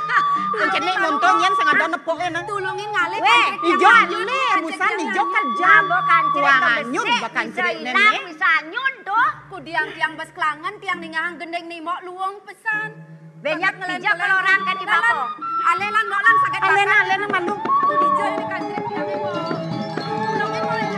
Kan cenik muntun, yén sing ada nepuké, nang. Tulungin ngalih, wéh, kancrik ijo, tiang, alé, musang kancrik ijo tiang. Kerja. Ngabo kancrik. Wah, kebersih, anyun, bisa bakal cenik, ilang, néné. Bisa anyun, tuh. Kudiang tiang bas kelangen, tiang ningahang gending ni Mok luung pesan. Banyak ngelen-ngelen. Kalau orang kan di bako. Alénan, Mok, lan, sakit. Alénan, alénan, malu. Tuh, di jol ini kan, ceritanya, Mok. Tulungin, Mok, ini.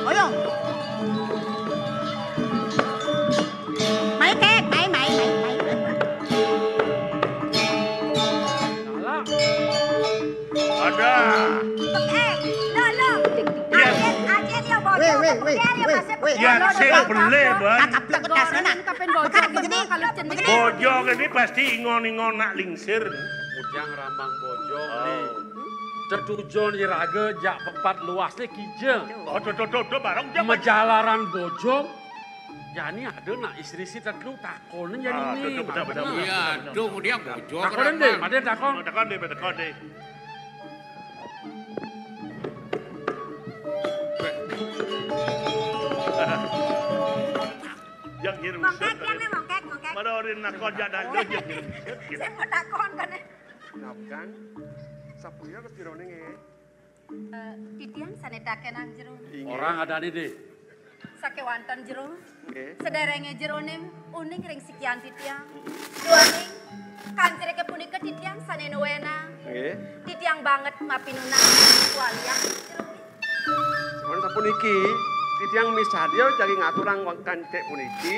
Wéh, wéh, wéh, wéh. Yan sing belé, Bang. Kaplek bedasné, nak. Kapan bojog, bojog, kalau cenik. Bojog ini pasti ingon-ingon nak lingsir. Ujang rambang bojog, oh, nih. Tetujon iraga jak pepat luasné kija. Oh, tuh, tuh, tuh, tuh, bareng jak. Majalaran bojog, jani ada nak istri si tetelu takonin jani. Ah, nih. Tuh, tuh, betul, betul, betul, betul. Iya, betul, tuh, betul, dia bojog. Takonin deh, pada takon. Takon deh, takon deh. Yang ngirim mongkek, ya, nih, mongkek, mongkek. Mana orang nak kau jalan tu, yang ngirim. Saya mau takon kan, eh. Kenapa kan? Sapuya wis dironing, eh? Eh, titiang sané takenang jero. Inggih. Orang adané deh. Sakéwanten jero. Nggih. Sederenge jerone uning ring sikian titiang. Duaning kancrike punika titiang sane nuwena. Nggih. Titiang banget mapinunang walian jero. Sampun sapuniki, titiang misadya jagi ngaturang wangkan cek puniki,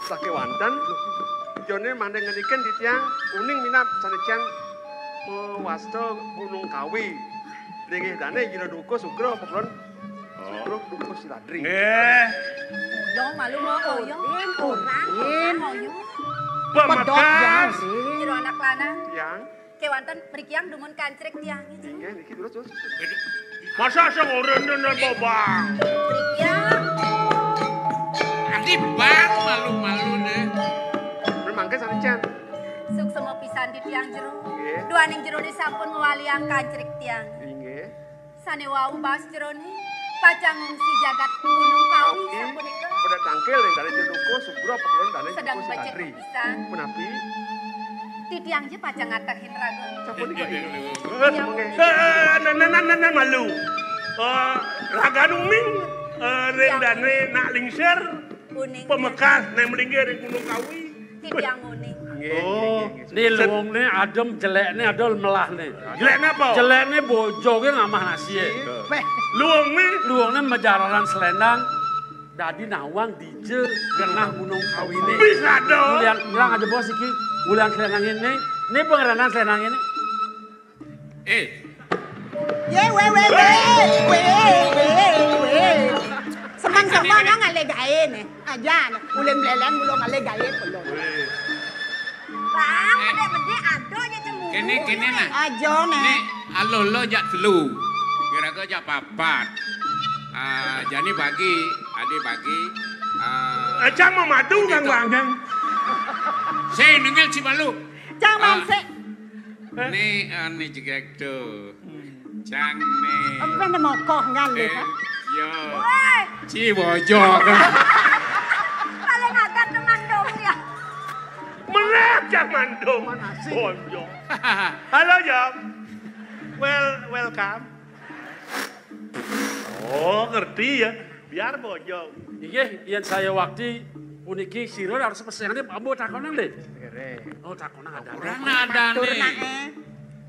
sakewanten. Jane mandeng ngeniken titiang uning minab sanecen mewasta Gunung Kawi. Linggih dane jero duka sugra apa kulon? Oh. Sugra duka siladri. Nggih. Yo malu mau oyo. Ora. Oyo. Pemekas. Jero anak lanang. Tiang. Kewanten mriki yang dumun kancrik tiang. Inggih, niki terus, terus. Masa sing ora nenen, Bang? Mriki yang. Adi Bang malu-malu deh. Memangke sanecen. Suksema pisan di tiang jero. Nggih. Duaning jerone sampun ngwaliang kancrik tiang. Inggih. Sane wau baos jerone pacang ngungsi jagat Gunung Kawi. Oke. Sapunika. Pada tangkil ning dane Jenuko, Subro, Pekelon, dane sedang Jenuko becek Siladri. Pisan. Menapi? Titiang je pacang ngatehin raga. Sapunika, iya. Iya. Oke. Eh, eh, eh, nan, nan, nan, nan, nan, malu. Eh, raga uning, eh, ring dane nak lingsir. Uning. Pemekas, nek melinggih ring Gunung Kawi. Titiang uning. Nggih, oh, nggih, nggih. Ni luungne adem, jelekne ada melahne. Jelekne apa? Jelekne bojoge ngamah nasie. Weh. Luungne? Luungne majalaran selendang, dadi nawang dija genah Gunung Kawine. Bisa dong. Ulian, ilang aja bos iki. Ulian selendang ini. Ini pengerenan selendang ini. Eh. Ye, we, we, we, we, we, we. Semang-semang nang ale gae ne. Aja ne. Ulin mleleng mulo ale gae kulo. Bang, eh, mede-mede ado nye cemburu. Kene, kene nah. Aja ne. Nek alo lo jak telu. Kira-kira jak papat. Ah, jani bagi, ade bagi. Ah, eh, cang mau madu kan, Bang, cang? Sing nengel si malu. Cang, ah, mangsik. Ni, ah, ni jegek tu. Cang ni. Apa ni mokoh ngalih, eh, ha? Yo. Woi. Ci bojok. Paling adat teman dong ya. Menang cang mandum. Mana sih? Bojok. Halo, Jam. Well, welcome. Oh, ngerti ya. Biar bojok. Inggih, yen saya wakti puniki sira harus pesengan ambo takonan, Dik. Oh, takonan ada. Ora ada, Dik.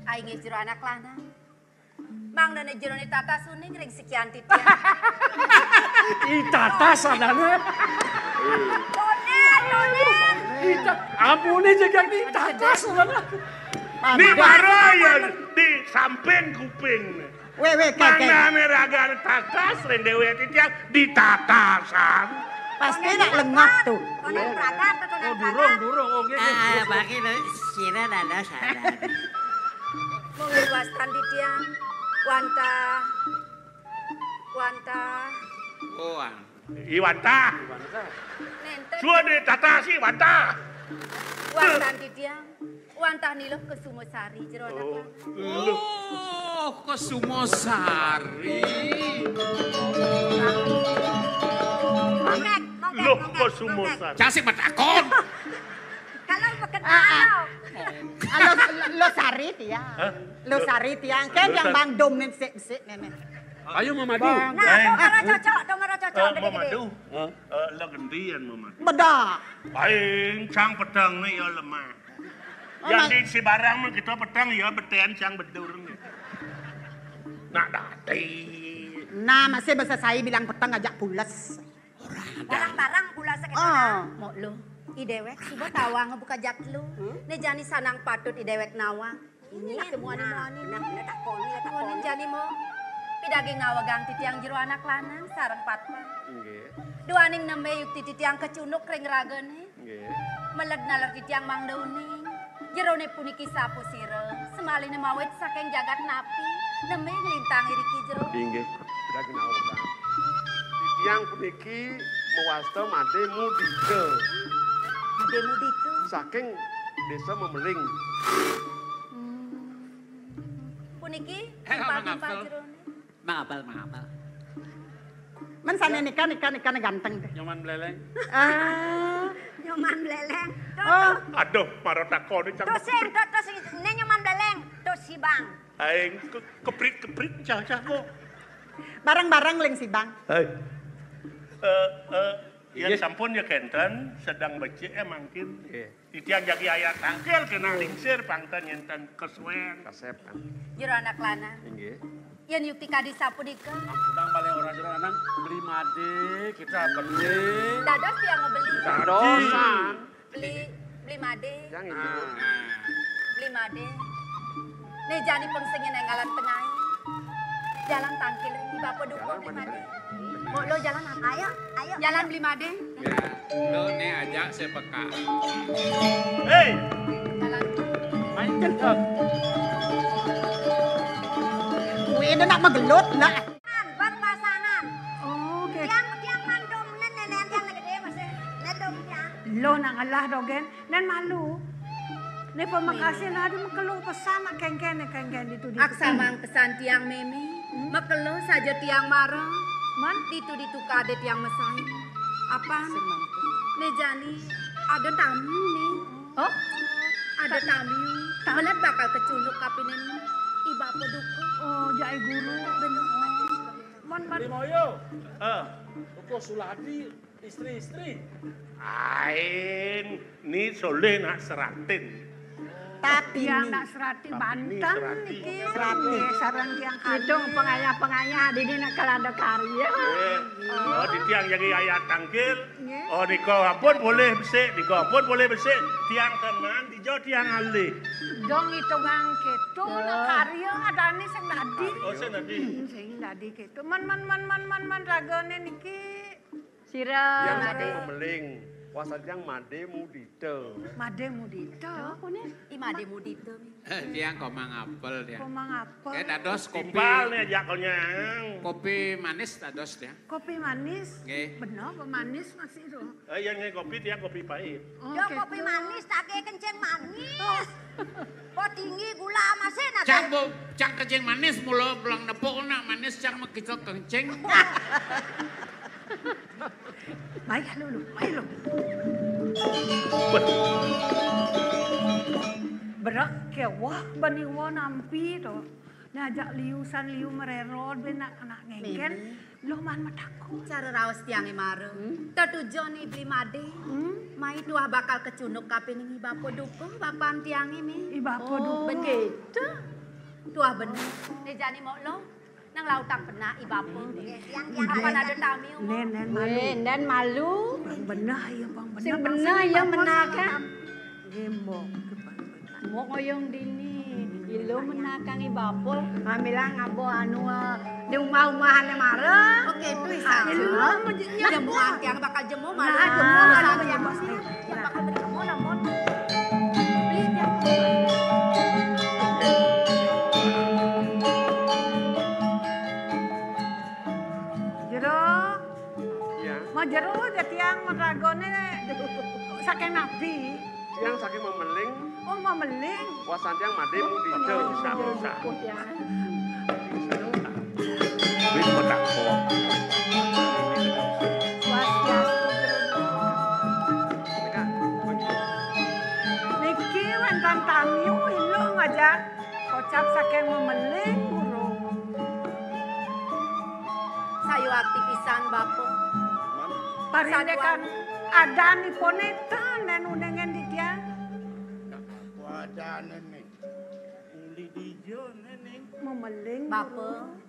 Ayo nggih jero anak lanang. Mangdane jerone tatas uning ring sikian titiang. Ih, tatas adane. Tonen, tonen. Ih, ta-, ampune jegak nih, tatas adane. Ni baru ya di samping kuping. Weh, weh, kek, kek. Mangdane ragane tatas, ring dhewe titiang ditatasan. Pasti nak lengah tuh. Tonen pragat atau tonen pragat? Oh, durung, durung. Oh, nggih, nggih. Ah, bagi lo, sira dada sadar. Monggo wastan titiang. Wantah. Wantah. Oh, ah. Iwantah. Nenten. Suwe ditatasi, wantah. Wastan titiang. Wantah Niluh Kesuma Sari jero anak lanang. Oh, Kesuma Sari. Mongkek, mongkek, Luh mongkek, Kesuma mongkek. Sari. Cang sing matakon. Kalau pekenal. Ah, ah. Ah, lo, lo, lo Sari tiang. Hah? Lo Sari tiang. Kan yang Bang Dom nih, besik-besik nih, nih. Ayo, Mama Du. Nah, Bang. Tuh, mara cocok, tuh, mara cocok, eh, gede-gede. Mama Du. Hah? Eh, lo gendian, Mama Du. Bedah. Paling cang peteng nih, ya lemah. Oh, yang di si barang mah kita petang ya, beten cang bedur nih. Nak dati. Nah, masih bahasa saya bilang petang ajak pules. Barang-barang pules sakit. Oh, mau lo. I dewek, suba tawang buka jak lu. Hmm? Ne jani sanang patut i dewek nawang. Ini nak temuan, nah, muani. Nah, nah, takoni, nah, takoni. Jani mau. Pidaging nawegang titiang jero anak lanang sareng patpat. Inggih. Duaning nembé yukti titiang kacunduk ring ragané. Nggih. Meled naler titiang mangda uning. Jeroné puniki sapasira, semaliné mawit saking jagat napi, nembé nglintang iriki jero. Inggih. Pidaging nawegang. Titiang puniki mawasta Madé Mudita. Madé Mudita. Saking Désa Memeling. Hmm. Puniki timpal-timpal jeroné. Mangapal, mangapal. Men sané nika, nika, nika ganteng deh. Nyoman Mléléng. Ah. Nyoman Mléléng. Oh. Aduh, mara takoné cang. Tuh sing, tuh, tuh sing, né Nyoman Mléléng. Tuh si Bang. Aing ke-, keprit-keprit cah-cah kok. Bareng-bareng ling si Bang. Hai. Eh, eh, yén sampun ya kénten, sedeng becik ya mangkin. Nggih. Titiang jagi ayah tangkil kena lingsir pang ten nyenten kesuwen. Kasép kan. Jero anak lanang. Inggih. Yén yukti kadi sapunika. Ampun, Bang, balik orang jero lanang beli madé, kita beli. Dados tiang mau beli. Dadosan. Beli, beli madé. Yang itu. Ah. Beli madé. Né jani pengsengi nenggalan penai. Jalan tangkil ring Bapa Dukuh beli madé. Mbok lo jalan apa? Ayo, ayo. Jalan beli madé. Ya, lo né ajak sepeka. Hei. Jalan. Main cedok. Kuwi nak megelut nak. Bang pasangan. Oh, oke. Tiang, tiang mandum, nen, nen, nen, tiang gedé masih. Nen dong tiang. Lo nak ngalah dogén. Nen malu. Né pamekasé nadi makelo pesan nak kéngkén, né kéngkén ditu, ditu. Aksamang pesan tiang mémé, hmm? Makelo saja tiang mara. Man? Ditu, ditu kadé tiang mesain. Apan? Né jani ada tamu né. Oh? Ada tamu. Meled bakal kecunduk kapining I Bapa Dukuh. Oh, jai guru. Bener. Man, man. Limoyo. Eh, Dukuh Suladi. Istri-istri. Ain, ni soleh nak seratin. Tapi ya, ni nak seratin. Tapi ni banten seratin. Niki. Seratin. Nggih, sareng tiang kadi. Kidung pengayah-pengayah, dini nak kelada karya. Nggih. Oh, di tiang jagi ayah tangkil. Nggih. Oh, nika ampun boleh besik, nika ampun boleh besik. Tiang tenan, dija tiang alih. Dong hitungan kéto, nak karya adané sing dadi. Oh, sing dadi. Hmm, sing dadi kéto. Man, man, man, man, man, man, ragané niki. Sira. Tiang saking Memeling, wasan tiang Madé Mudita. Madé Mudita. Apa né? I Madé Mudita. Tiang komang apel tiang. Komang apel. Kayak dados kopi. Timpal né ajak konyang. Kopi manis dados tiang. Kopi manis? Nggih. Bener apa manis masih itu? Eh, yang nggih kopi tiang kopi pahit. Oh, ya, gitu. Kopi manis, tak kayak kencing manis. Oh. Kok tinggi gula masih nak? Cang bo-, cang kencing manis, mula pulang nepuk nak manis, cang mah kita kencing. Mai lu, lu, mai lu. Berak kewah bani wa nampi to. Nah, ajak liu san liu mererot, ben nak, nak ngengken. Mémé. Loh, man matakon. Cara raos tiangé mara. Hmm? Tetujon I Bli Madé. Hmm? Mai tuah bakal kecunduk kapining I Bapa Dukuh, bapan tiangé, Mé. I Bapa Dukuh. Oh, bener. Gitu. Tuah bener. Né jani mok lo. Nang lautang penak I Bapa. Nggih, tiang, tiang. Apa ada tamiu, Mok? Nén, nén malu. Wéh, nén malu. Bang benah ya, bang benah. Sing benah ya menakan. Nggih, Mbok. Mbok ngoyong dini. Ilo menakan I Bapa. Mamilang abo anu, eh, di umah-umahané mara. Oké, itu isa. Ilo, jamuan tiang bakal jemo malu. Nah, jemo malu, jemo. Tiang bakal beli kemo, namun. Beli tiang. Jero. Iya. Mau jero aja tiang, mau ragané saking napi? Tiang saking Memeling. Oh, Memeling. Wasan tiang Madé Mudita. Bisa, bisa. Wis metak kok. Swastiastu, Jero. Niki wénten tamiu, Ilo ngajak kocap saking Memeling, Guru. Sayuwakti pisan, Bapa. Parindikan adanipuné ten nén uningin di tiang. Uli dija, Néning? Memeling, Bapa. Guru.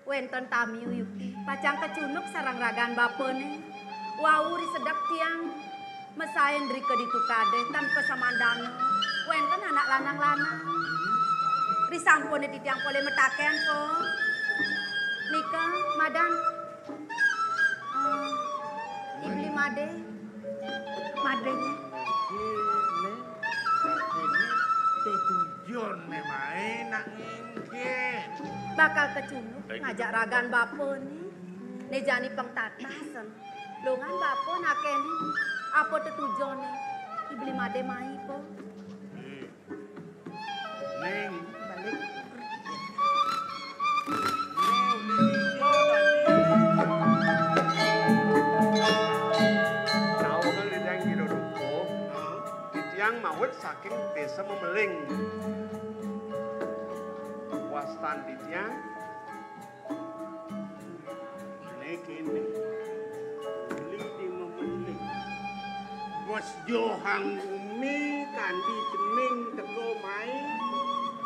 Wénten tamiu yukti, pacang kecunduk sareng ragan bapané. Wau risedek tiang mesain drika ditu kadé tan pasamandana. Wénten anak lanang-lanang. Risampuné titiang polih metaken, Po. Nika, madan. Eh, Ibli Made. Made. Iki ning dadi tetujon memae nak nginggih. Bakal kecunduk ngajak ragan bapa ni. Ne jani pengtatasen. Longan bapa nakeni. Apa tetujone? Ibli Made mai, Po. Ning. Balik. Ning, ning, ning. Titiang mawit saking Desa Memeling. Wastan titiang Né kéné, uli di memeling. Wes johang gumi kanthi cening teka mai,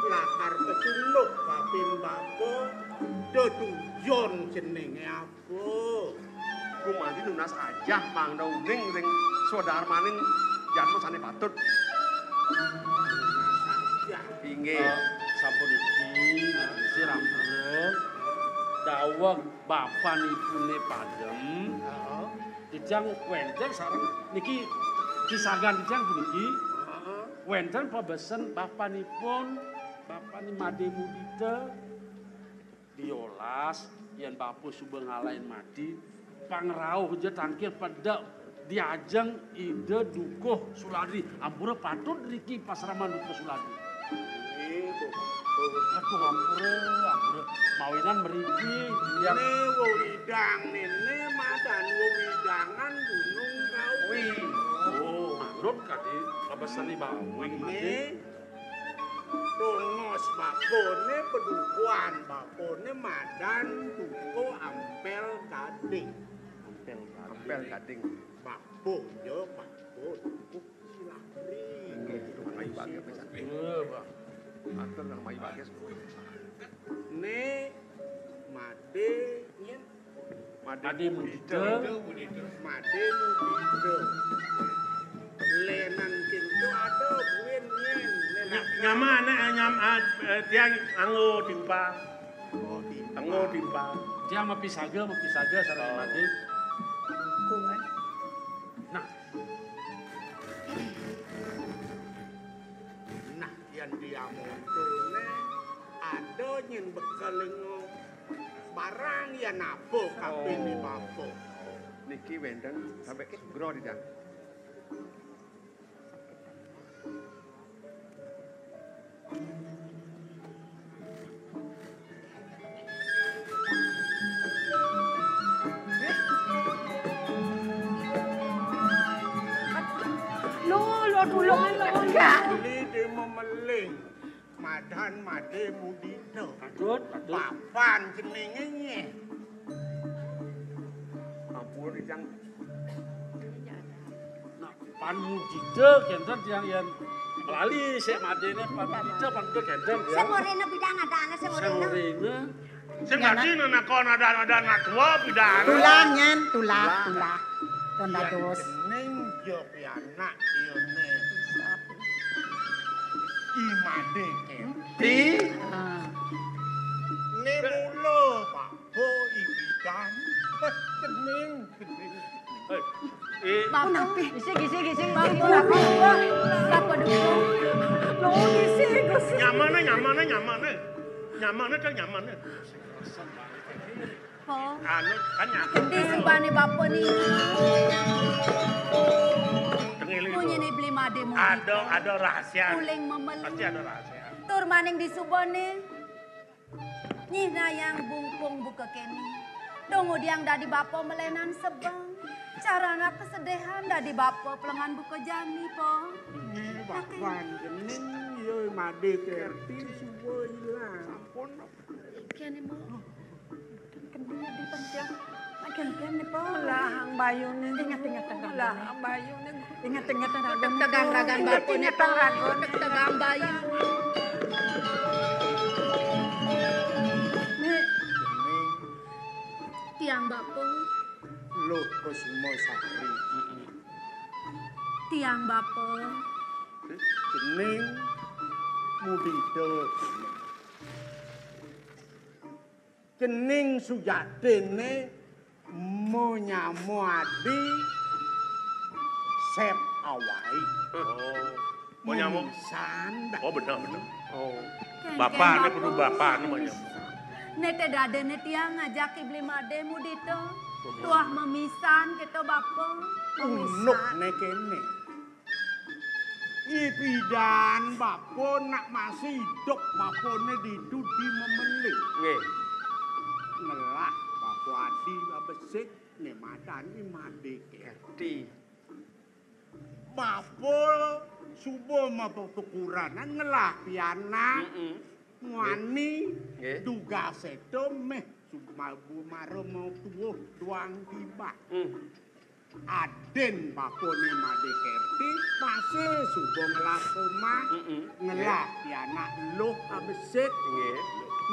lakar kecunduk kaping bapa, tetujon ceningé apa? Gumanti nunas ajah mangda uning ring swadarmaning jadma sané patut. Nunas ajah. Inggih. Eh, sapuniki, sira ampura daweg bapanipuné Padem. Heeh. Titiang wénten sareng niki pisagan titiang puniki. Heeh. Wénten pabesen bapanipun, bapané Madé Mudita. Diolas yén bapa suba ngalahin mati, pangrauh ja tangkil pedek diajeng Ida Dukuh Suladri. Ampura patut riki pasraman Dukuh Suladri. Nggih, Bu. Aduh, ampura, ampura. Mawinan mriki, ya. Né wewidang néné madan wewidangan Gunung Kawi. Oh, manut kadi pabeseni bawing mati. Nggih. Tongos bapané, padukuhan bapané madan Dukuh Ampel Gading. Ampel Gading. Ampel Gading. Bapa, ya, bapa Dukuh Suladri. Nggih, Dukuh Ayu Bagé pisan. Iya, Pak. Atur nang Ayu Bagé. Né Madé, nyén. Madé Mudita. Madé Mudita. Lénan kintu ada buin nyén. Lénan. Nyama anak, nyam, ah, eh, tiang anggo timpal. Oh, timpal. Anggo timpal. Tiang mapisaga, mapisaga sareng Madé. Kung, eh. Nah. Nah, yén diamontoné ada nyén bekelinga barang yén apa kapiné bapa. Niki wénten sampai gro di dah. Lo, lo, tulung, lo, enggak. Beli di memeling. Madan Madé Mudita. Patut, patut. Papan jenengé nyé. Ampun, Ijang. Nah, Pan Mudita kénten tiang yén lali sik Madéné Pan Mudita, Pan Mudita kénten tiang. Sing orina bidang adané sing orina. Sing orina. Sing dadi nenakon ada-ada anak tua bidang. Tulah, nyén, tulah, tulah. Tulah. Tulah, tulah. Yén dados. Jeneng ya pianak iyané. I Madé Kerti. Ah. Né mula Pak Bo i bidang. Jeneng, jeneng. Eh, eh. Bapak. Isik, isik, isik, isik. Bapak. Bapak dulu. Loh, isik, isik. Nyamané, nyamané, nyamané. Nyamané, Cak, nyamané. Po. Anu, kan nyamané. Di subané bapa ni. Tengili. Munyiné beli Madé Mudita. Ada, ada rahasia. Uling memel. Pasti ada rahasia. Tur maning di subané. Nyinayang bungkung buka kéné. Dong udiang dadi bapa melénan sebeng. Cara anak kesedihan dadi bapa pelengan buka jani, Po. Nggih, Pak Wan, jeneng ya Madé Kerti suba ilang. Sampun. Kéné, Mo. Kendhi di pencang. Makin kéné, Po. Lah, ang bayuné. Ingat, ingat, ingat. Lah, ang bayuné. Ingat-ingat ragun. Tegang ragan bapa ni, tegang ragun. Tegang bayu. Nek. Tiang bapa. Loh, Kusuma Sari. Tiang bapa. Jeneng Mudita. Cening sujatiné manyama adi sep awai. Oh. Manyama. Mamisan dah. Oh, bener, bener. Oh. Kénkén bapané, bapa. Kudu bapané manyama. Né té dadiné tiang ngajak I Bli Madé mudita. Bener. Tuah mamisan kéto bapa. Mamisan. Unduk né kéné. Ipidan bapa nak masih idup bapané ditu di Memeli. Nggih. Ngelah bapa adi abesik né madan I Madé Kerti. Kerti. Bapa suba mapapukuranan ngelah pianak. Mm-mm. Muani. Nggih. Dugasé to méh suba mara mau tuwuh duang tiba. Mm. Adin bapané Madé Kerti masih suba ngelah somah, mm-mm, ngelah, nggih, pianak luh abesik, nggih,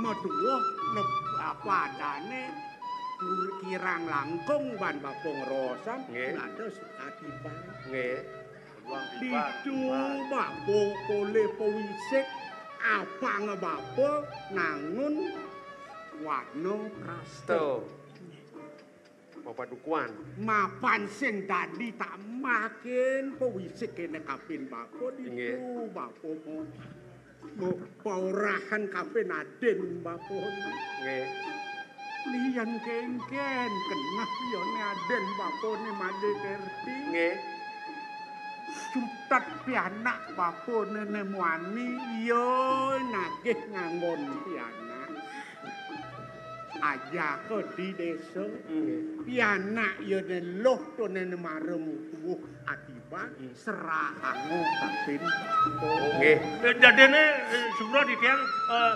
matuwuh leb-, apa adané pur-, kirang langkung ban bapa ngrosang, nggih, dados atiban. Nggih. Ditu bapa polih pawisik, apang bapa nangun wana prasta. Tuh. Bapak Dukuan. Mapan sing dadi tambah kén pawisik kéné kapin bapa ditu, inggih, bapa mo-, mo-, paurahan kapin adin bapa. Nggih. Lian kénkén keneh liané adin bapané Madé Kerti. Nggih. Cutet pianak bapané né muani, iya nagih nganggon pianak. Ajaka di désa. Nggih. Pianak iya né luh to né mara mutuh atiban, hmm, serahanga kapin. Nggih. Eh, dadiné, eh, sura di tiang, eh,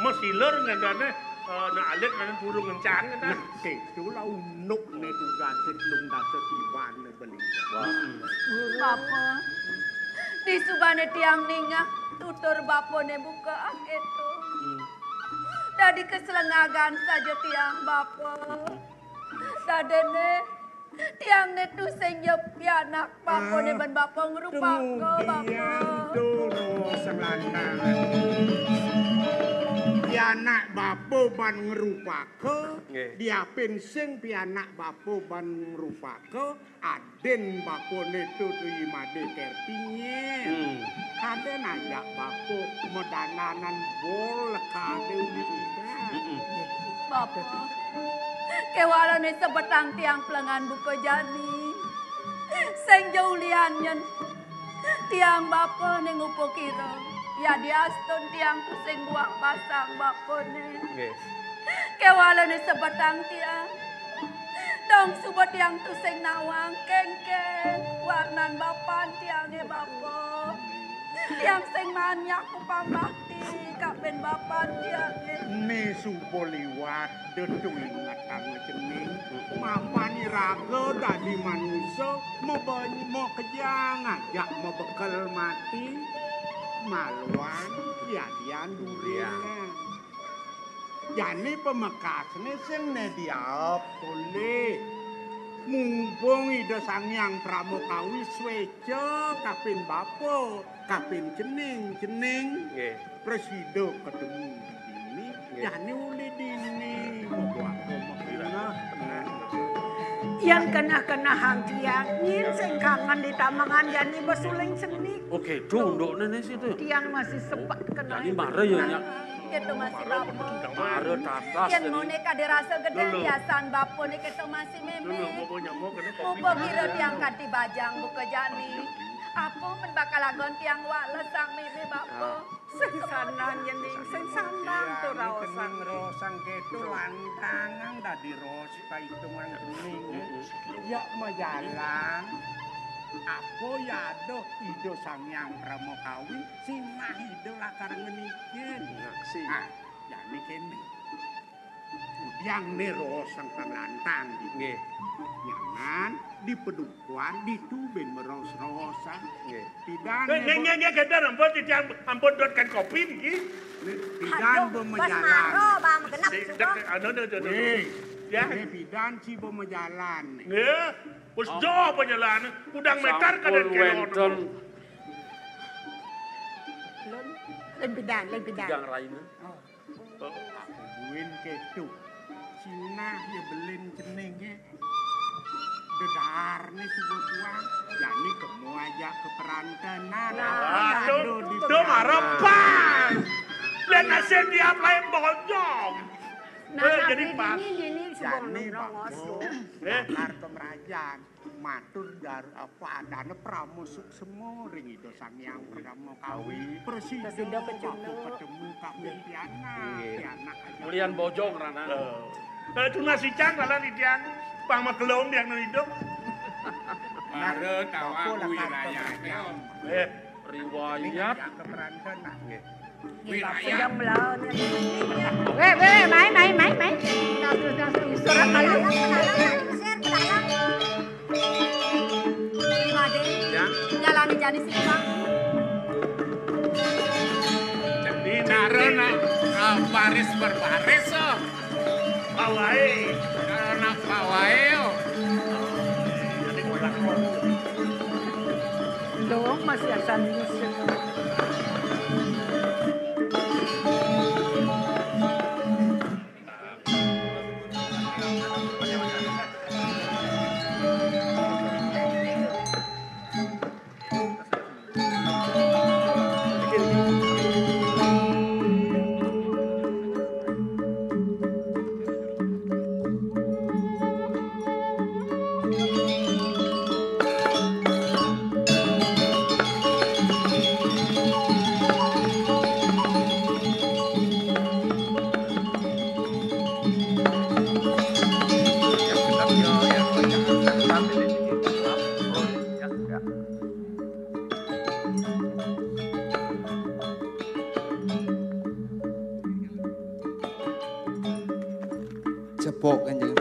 masilur ngendané, eh, nak alit ngendané burung ngencang ngendané. Nah, kéto lah unduk né tugasé telung dasa tiban. Bapa, disubané tiang ningeh tutur bapané buka akéto. Hmm. Dadi kaslengagan saja tiang, Bapa. Hmm. Dadiné tiang né tusing ja pianak bapané, ah, ban bapa ngrupaka, Bapa. Kemudian tuh, Rosang Lanang. Pianak bapa ban ngrupaka, nggih, diapin sing pianak bapa ban ngrupaka, adin bapané to I Madé Kerti nyén. Hmm. Kadén ajak bapa madananan bol kadén. Mm-mm. Bapa, kéwalané sebetang tiang plengan buka jani. Sing ja ulian nyén tiang bapané ngupa kira. Yadiastun tiang tusing buah basang bapané. Nggih. Kéwalané sebetang tiang. Dong suba tiang tusing nawang kénkén warnan bapan tiangé, Bapa. Tiang sing maan nyak pambakti kapin bapan tiangé. Né suba liwat, da to ingetang cening. Mapan iraga dadi manusa, mabeny-, makejang ajak mabekel mati, maluan, yadian durian. Jani pamekasné sing né diaep polih. Mumpung Ida Sang Hyang Parama Kawi swéca kapin bapa, kapin cening, cening. Nggih. Prasida ketemu dini, nggih, jani uli dini, mabuaka makeneh. Yén keneh-kenehang tiang, nyén sing kangen di tamengan jani bes uling cenik. Oké, dunduk néné situ. Tiang masih sebet keneh. Jani mara ya, Nyak? Kéto masih, Bapa. Mara tatas. Yén jani. Moné kadén rasa gedé, lho, lho, biasan bapané kéto masih mémé. Lho, lho, Bapa nyama kéné kopi. Mupa kira tiang kanti bajang buka jani. Apa men bakal anggon tiang wales sang mémé, Bapa? Ah. Sing sandang, yén sing sandang to raosang. Ngrosang kéto lantangan dadi ros kaitungan cening. Mm-mm. Ya majalan. Apa ya aduh Ida Sang Hyang Parama Kawi sinah Ida lakar ngenikin. Ngaksi. Ah, jani kéné. Udiang né raosang panglantang ditu. Nggih. Nyanan di padukuhan ditu bén maraos-raosan. Nggih. Pidan. Nggih, nggih, nggih, nggih, kénten ampun, titiang ampun dot kan kopi niki. Né, pidan. Aduh, bes majalan. Mara, Bang, genep. Wéh, né pidan ci ba majalan. Nggih. Wis jauh panjalan, kudang méter kadén kéné. Sampun wénten. Lén, lén pidan, lén pidan. Tigang raina. Oh. Buin kéto. Nah, ya belin jenenge. Dedarne suba tuang, jani kemo aja ke perantenan. Nah, aduh, aduh, itu marah pas. Lihat nasib dia lain bojong. Nah, eh, jadi pas. Ini, ini jani bagus. Eh. Bakar kemerajan. Matur dar apa adane pramu suksema ring Ida Sang Hyang Purnama Kawi. Prasida kecunduk. Ketemu kabeh pianak, nggih. Pianak aja. Mulian bojong rana. Eh, tunas icang kala titiang pang magelung tiang nu idup. Mara tawang kuwi rayane. Eh, riwayat. Nggih. Wilayah. Weh, weh, weh, mai, mai, mai, mai. Surat ayu. Nyalani jani sing, Bang. Jadi nara nak, ah, baris berbaris, oh. Pawai. Nara nak pawai, oh. Jadi kurang. Dong masih asal Indonesia. Cepok, Kanjeng.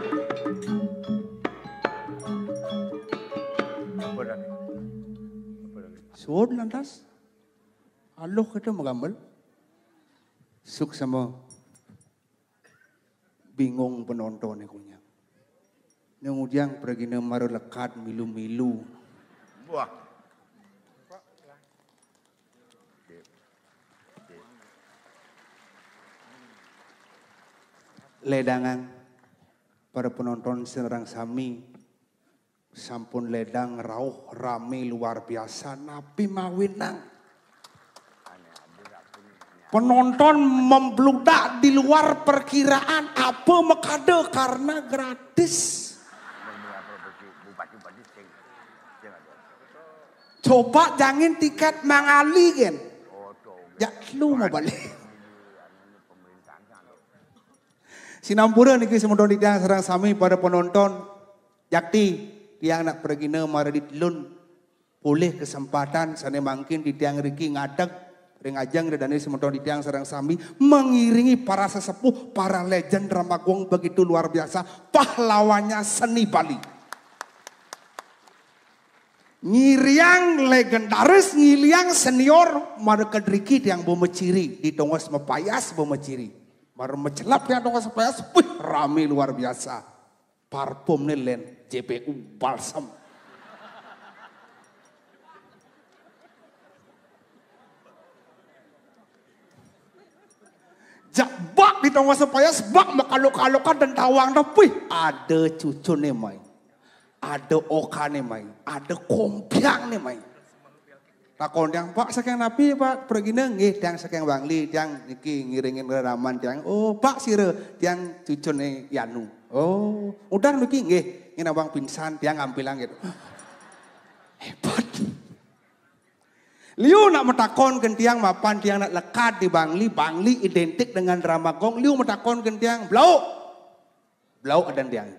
Apa dah ni? Apa dah ni? Suud lantas. Aluh kita magambel. Suksema. Bingung penonton ni kunyang. Nang ujang pragina mara lekad milu-milu. Wah. Ledangan para penonton sareng sami sampun ledang rauh rame luar biasa. Napi mawinang? Penonton membludak di luar perkiraan. Apa makada? Karena gratis. Coba jangin tiket mangali, gen. Jak lu mau balik. Sinampura niki semeton titiang sareng sami para penonton. Jakti, tiang nak pragina mara ditelun polih kesempatan sane mangkin titiang riki ngadeg ring ajeng ida dane semeton titiang sareng sami mengiringi para sesepuh, para legend Drama Gong begitu luar biasa, pahlawannya seni Bali. Ngiriang legendaris, ngiriang senior, mara kedriki tiang bumeciri, di tongos mapayas bumeciri. Mara macelep tiang tongos mapayas, wih, rame luar biasa. Parfumne len, J P U balsam. Jak bak di tongos mapayas, bak makaluk-kalukan dan tawang dah, wih, ada cucune mai. Ada okane mai, ada kompiangne mai. Takon tiang, "Pak, saking napi, Pak, pragina?" "Nggih, tiang saking Bangli, tiang niki ngiringin reraman tiang." "Oh, Pak, sira?" "Tiang cucune Yanu." "Oh, udah niki?" "Nggih, ngin abang pingsan, tiang ampilang," gitu. Hebat. Liu nak matakon ken tiang mapan tiang nak lekad di Bangli, Bangli identik dengan Drama Gong. Liu matakon ken tiang, "Blau." Blau adan tiang.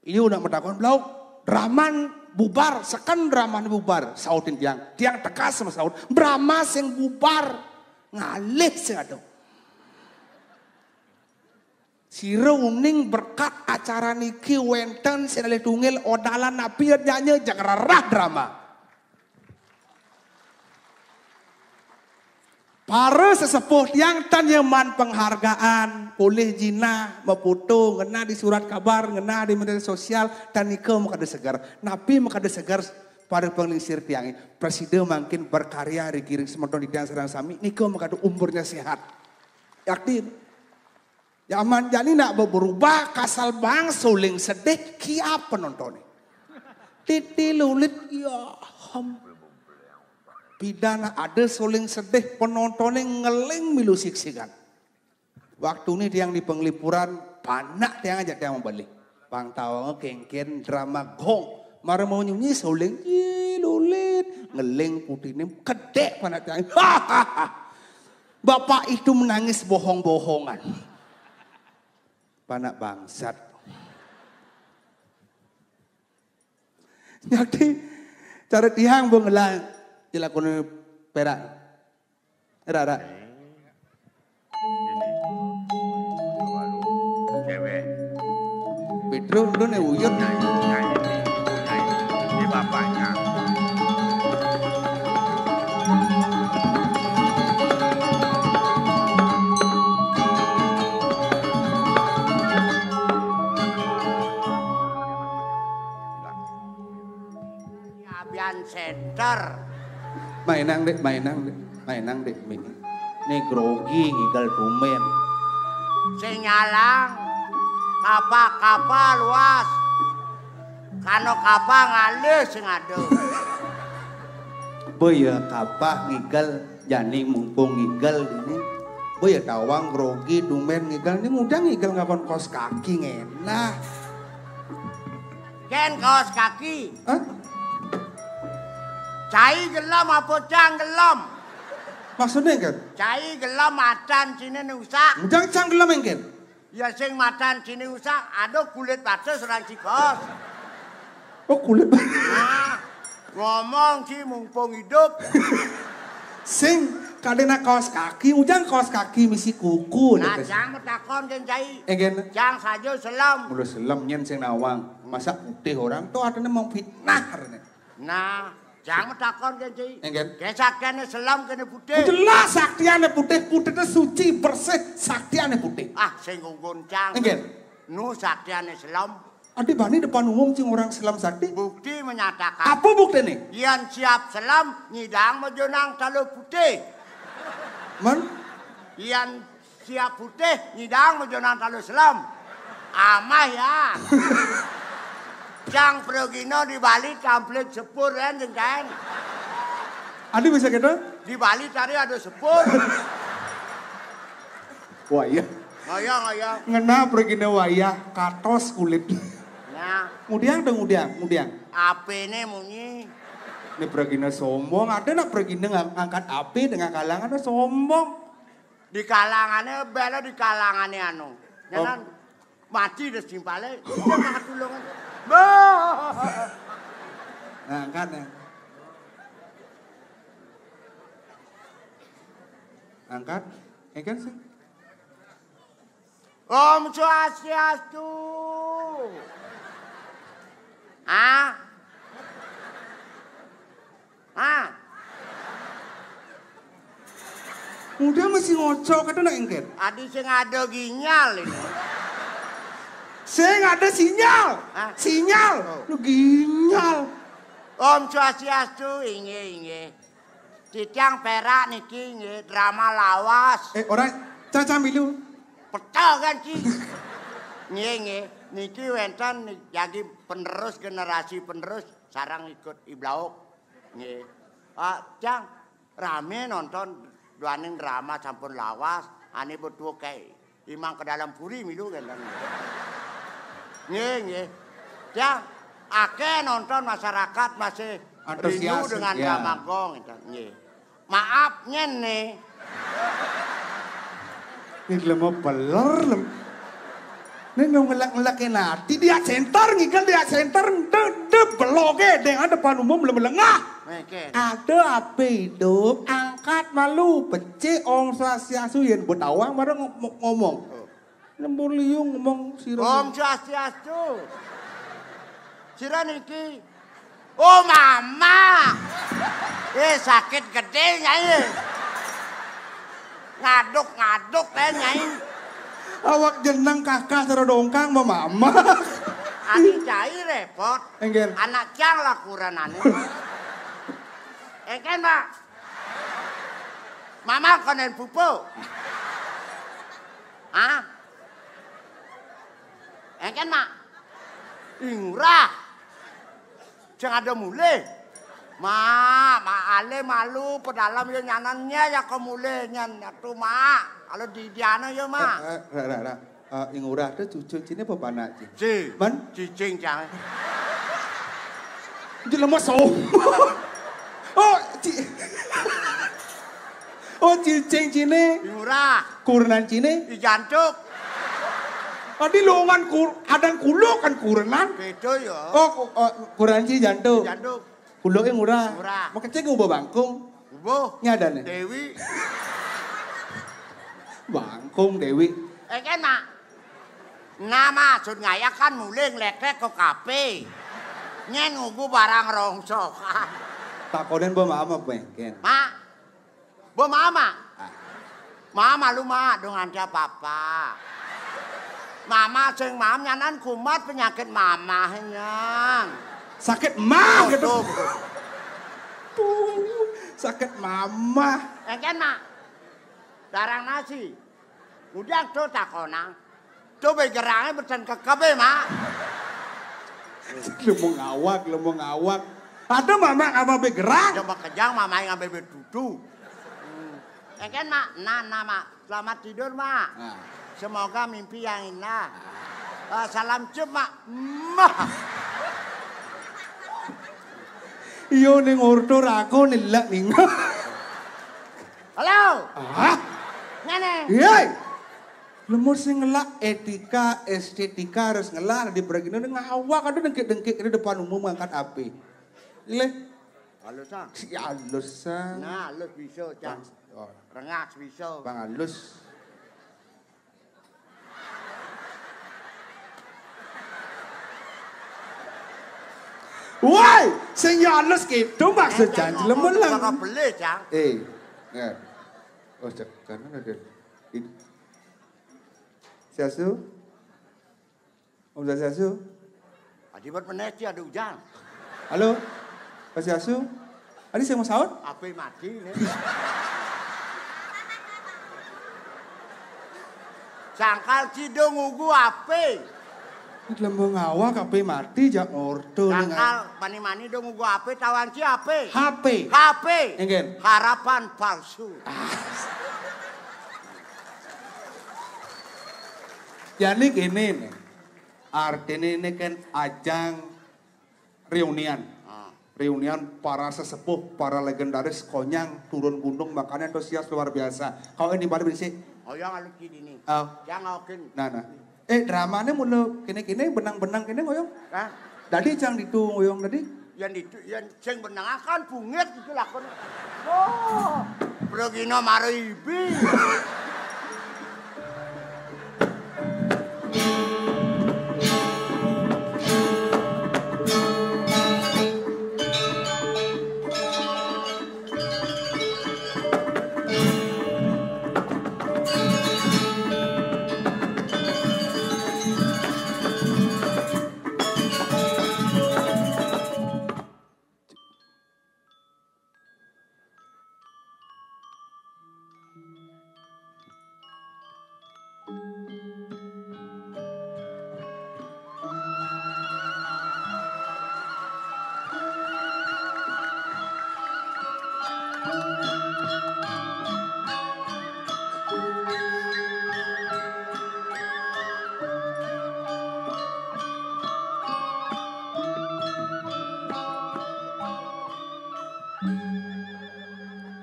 Liu nak matakon, "Blau, draman bubar, seken draman bubar?" Sautin tiang. Tiang tegas masaut, "Drama sing bubar, ngalih sing ada." Sira uning berkat acara niki wenten sing alih tunggal odalan napi nyanyi jak rerah drama. Para sesepuh tiang tan nyeman penghargaan, polih jinah, mapoto, ngenah di surat kabar, ngenah di media sosial, tan nika makada seger. Napi makada seger para panglingsir tiange? Prasida mangkin berkarya ring semeton titiang sareng sami, nika makada umurnya sehat. Yakin? Zaman jani nak berubah, kasal bang suling sedih, kiap penontonnya. Titi lulit, ya ham. Pidana ada suling sedih, penontonnya ngeling milu siksikan. Waktu ini tiang di Penglipuran, panak tiang aja tiang membeli. Pang tawang kengken drama gong. Mara mau nyunyi suling, ih, lulit, ngeling putih ini, kedek panak tiang. Bapak itu menangis bohong-bohongan. Panak bangsat. Nyakti cara tiang bengela jelakone perak. Era, era. Ini. Cewek. Pedro, lu ne uyut. Nah, ini, nah, ini. Ini bapaknya. Abian center. Mainang, Dek, mainang, Dek. Mainang, Dek, mini. Nih grogi ngigal tumen. Sing nyalang, kapah-kapah luas. Kano kapah ngalih sing ada. Boya kapah ngigal, jani mumpung ngigal ini. Boya tawang grogi tumen ngigal. Ini mudah ngigal ngakon kos kaki ngenah. Ken kaos kaki. Hah? Cai gelem apa cang gelem? Maksudnya, Ken? Cai gelem madan sine usak. Mudang cang gelem, Ken? Ya sing madan sine usak, aduh kulit batis orang cikos. Oh, kulit batis. Nah, ngomong sih mumpung hidup. Sing, kadena kaos kaki, ujang kaos kaki misi kuku. Nah, jang metakon, Ken Cai. Eh, Ken? Jang saja selem. Mula selem, nyen sing nawang. Masa putih orang tuh adanya mau fitnah, rene. Nah, jang metakon, Ken Cai. Eh, Ken? Ken saktiane selem, kene putih. Jelas saktiane putih, putihnya suci, bersih, saktiane putih. Ah, sing ngunggun cang. Eh, Ken? Nu saktiane selem. Adi bani depan umum sing orang selem sakti. Bukti menyatakan. Apa bukti nih? Yan siap selem, nyidang mejonang taluh putih. Man? Yan siap putih, nyidang mejonang taluh selem. Amah ya. Cang progino di Bali tamplit sepur kan, jengkaen. Adi bisa gitu? Di Bali tadi ada sepur. Wah, iya. Ngaya, ngaya. Ngena progino wayah, katos kulit. Nah. Ngudiang dong, ngudiang, ngudiang. Apene munyi? Ini progino sombong, ada nak progino ngang-, ngangkat api dengan kalangan sombong. Di kalangane, bela di kalangane anu. Nyanan mati des timpale, kita makan tulung aja. Bah. Nah, angkat ya. Angkat. Angkat sih. Om Swastiastu. Ah. Ah. Udah masih ngocok, ada nak engket. Adi sing ada ginyal ini. Sing ada sinyal. Hah? Sinyal. Oh. Lu ginyal. Om Swastiastu, inggih, inggih. Titiang perak niki nggih drama lawas. Eh, ora, caca milu. Pecah kan, Ci? Nggih, nggih. Niki wenten jagi penerus, generasi penerus sarang ikut Iblauk. Nggih. Pak, Cang, rame nonton duaning drama sampun lawas, ane betul kae. Imang ke dalam puri milu kan. Nggih, nggih. Cang, akeh nonton masyarakat masih rindu antusias, dengan ya. Drama gong, gitu. Nggih. Maaf, nyen nih. Ini lemo beler, lem. Ini mau ngelak-ngelakin hati, dia center, ngikel dia center, de, de, beloke, dengan depan umum, lem lengah. Oke. Ada apa hidup, angkat malu, becik, Om Swastiastu, yen betawang, baru ngomong. Oh. Lembur liung ngomong sira. Om Swastiastu. Sira niki. Oh, mama. Eh, sakit gede, Nyai. Ngaduk-ngaduk, eh, Nyai. Awak jeneng kakak sira dongkang, mama. Adi cai repot. Enggen. Anak cang lah kuranane. Engken, Pak. Mama konen pupuk. Hah? Engken, Mak. Ing Ngurah. Sing ada mulih. Mak, Mak Ale malu pedalem ya nyanan nyai ya kok mulih nyen. Atuh, Mak. Kalau di diana ya, Mak. Eh, eh, ra, ra, ra. Eh, Ing Ngurah tuh cucu cine apa panak cine? Ci. Man? Cicing, Cang. Jelema sombong. Oh, ci-, oh, cicing cine. Ing Ngurah. Kurenan cine. I jantuk. Tadi longan kur-, adan kulo kan kurenan. Beda ya. Oh, ku-, oh, kurenan ci jantuk. Jantuk. Kulo Ing Ngurah. Ngurah. Makecil ngubah bangkung. Ubuh. Nyadane. Dewi. Bangkung Dewi. Eh, kan, Mak. Nah, maksud ngaya kan mulih ngleklek ke kafe. Nyen ngugu barang rongsokan. Takonin Mbok Mama bengken. Mak. Mbok Mama. Ah. Mama lu, Mak, dong ada papa. Mama sing mam nyanan kumat penyakit mama nyang. Sakit mah gitu. Tuh. Tuh, sakit mama. Engken, Mak. Darang nasi. Udah tuh takonang. Tuh begerange beten kekebe, Mak. Lu mau ngawak, lu mau ngawak. Ada mama ngapa begerang? Coba kejang mama yang ngambil betutu. Hmm. Engken, Mak. Nah, nah, Mak. Selamat tidur, Mak. Nah. Semoga mimpi yang indah. Eh, salam cium, Mak. Mah. Iyo ning ordo rako nilak ning. Halo. Hah? Ngene. Iya. Lemu sing ngelak etika, estetika harus ngelak di pergi ini ngawak ada dengkik-dengkik di depan umum ngangkat api. Ile. Halus, Sang. Si halus, Sang. Nah, halus bisa, Cang. Oh. Rengas bisa. Bang halus. Woi, sing ya halus gitu maksud Cang. Jelemen lah. Beli, Cang. Eh. Ya. Oh, cek kan ada. Swastiastu. Om Swastiastu. Adi buat meneh ada hujan. Halo. Swastiastu. Adi sing mau saut? Ape mati nih? Sangkal cidung ugu ape? Lembung awak ape mati jak ngorto ning. Sangkal mani-mani dong ugu ape tawang ci ape? H P. H P. Engken. Harapan palsu. Ah. Jadi gini nih, artinya ini kan ajang reunian. Ah. Reunian para sesepuh, para legendaris Konyang turun gunung, makanya antusias luar biasa. Kau ini balik sih. Oh, yang alut gini nih. Oh. Yang okin. Nah, nah. Eh, dramanya mula kene-kene, benang-benang kene ngoyong. Hah? Dadi cang ditu ngoyong tadi. Yang ditu, yang sing benang akan bungit gitu lah kono. Oh, pergi no maro ibi.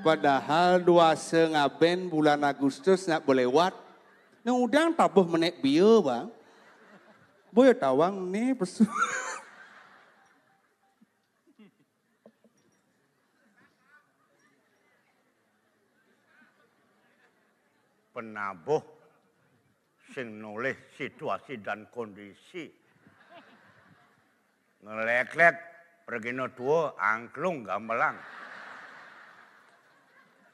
Padahal duase ngaben bulan Agustus nak belewat. Nang udang tabuh menek bia, Bang. Boya tawang ni pesu. Penabuh sing nolih situasi dan kondisi. Ngeleklek, pergina tua, angklung, gamelang.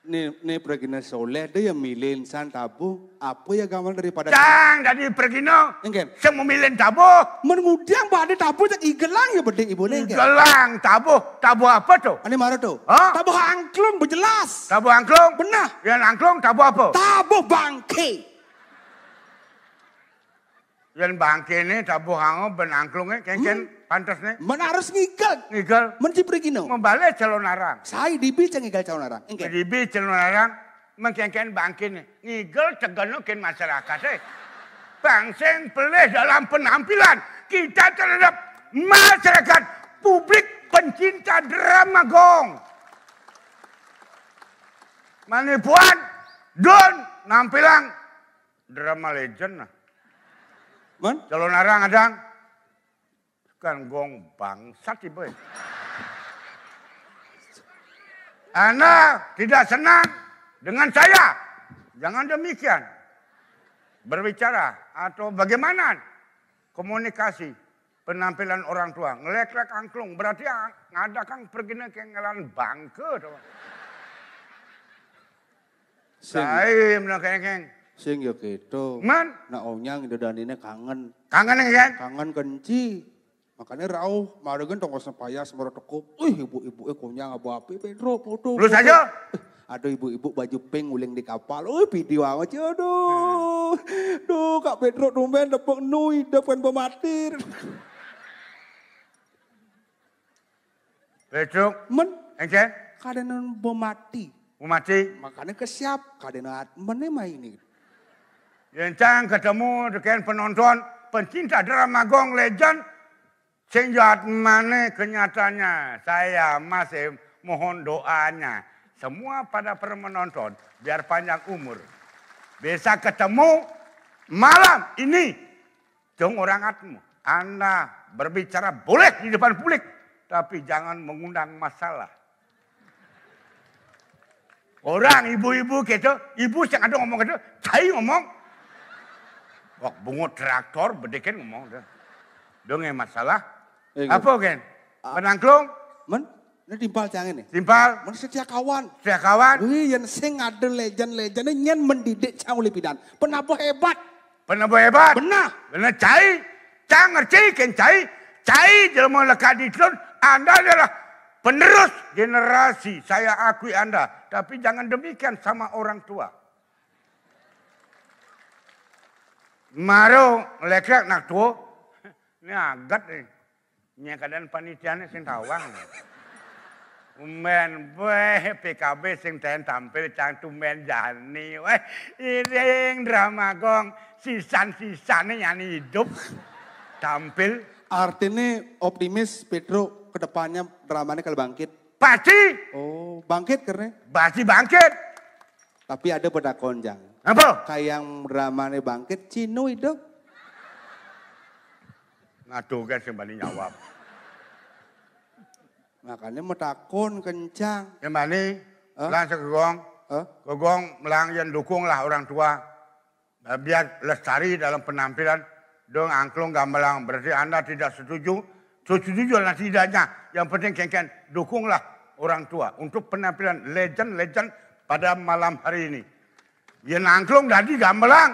Ni, ni pergina soleh, dia yang milih insan tabuh, apa ya gamelang daripada Cang, jadi pergina. Engken. Sing memilih tabuh. Mengudiang pada tabuh, cak igelang ya beding ibu ni, engken. Igelang, tabuh. Tabuh apa tu? Ani mara tu? Ha? Tabuh angklung, berjelas. Tabuh angklung? Benar. Yang angklung, tabuh apa? Tabuh bangke. Yén bangkéné tabuh anga ben angklungé kénkén pantes né. Men harus ngigel. Ngigel. Men ci prigina. Membalih calon arang. Sai dibi ca ngigel calon arang. Engké. Dibi calon arang men kénkén bangkéné. Ngigel tegeno kén masyarakat eh. Bang sing pelih dalam penampilan kita terhadap masyarakat publik pencinta drama gong. Manipuan don nampilang drama legend nah. Mon? Calon arang adang. Kan gong bangsat ibu. Anda tidak senang dengan saya. Jangan demikian. Berbicara atau bagaimana komunikasi penampilan orang tua. Ngelek-lek angklung. Berarti ngada kang pergi ke ngelan bangke. Tuh. Sing. Saim nak kengkeng. Sing ya gitu. Man? Nak onyang itu dan ini kangen. Kangen ya kan? Kangen kenci. Makanya rauh, mari kan tongkos payas merotokop. Wih ibu-ibu eh konyang abu api Pedro foto. Lu saja. Ada ibu-ibu baju pink uling di kapal. Wih video amat sih aduh. Duh Kak Pedro tumben tepuk nui depan pematir. Besok. Men. Engke? Kadena bemati. Bemati. Makanya kesiap. Kadena atmene mah ini. Yencang ketemu dengan penonton, pencinta drama Gong Legend, sing jaat mana kenyataannya. Saya masih mohon doanya. Semua pada para menonton, biar panjang umur. Bisa ketemu malam ini. Dong orang atmu. Anda berbicara boleh di depan publik, tapi jangan mengundang masalah. Orang ibu-ibu gitu, ibu yang ada ngomong gitu, cai ngomong. Wah bungut traktor bedekin ngomong deh. Dong yang masalah. Iya. Apa kan? Ah. Menangklung? Men? Ini timpal cang ini. Timpal. Mana setia kawan. Setia kawan. Wih, yang sing ada legend-legend ini yang mendidik cang oleh pidan. Penabuh hebat. Penabuh hebat. Benar. Benar cai. Cang ngerti kan cai. Cai jelma lekat di telun. Anda adalah penerus generasi. Saya akui Anda. Tapi jangan demikian sama orang tua. Maro lekrek nak tua. Ini agat nih. Nya keadaan panitiane sing tawang. Umben beh P K B sing ten tampil cang tumben jani. Weh, iring drama gong sisan-sisane nyani hidup. Tampil. Artinya optimis Pedro kedepannya dramanya kalau bangkit. Pasti. Oh, bangkit karena. Pasti bangkit. Tapi ada pada konjang. Apa? Kayak dramanya bangkit, Cino hidup. Ngaduh kan sing bani nyawab. Makanya metakon kencang. Yang bani, huh? Langsung ke gong. Huh? Ke gong, melang yang dukung lah orang tua. Eh, biar lestari dalam penampilan. Dong angklung gamelang. Berarti anda tidak setuju. Setuju lah tidaknya. Yang penting kengken dukunglah orang tua. Untuk penampilan legend-legend pada malam hari ini. Yang angklung dadi gamelang.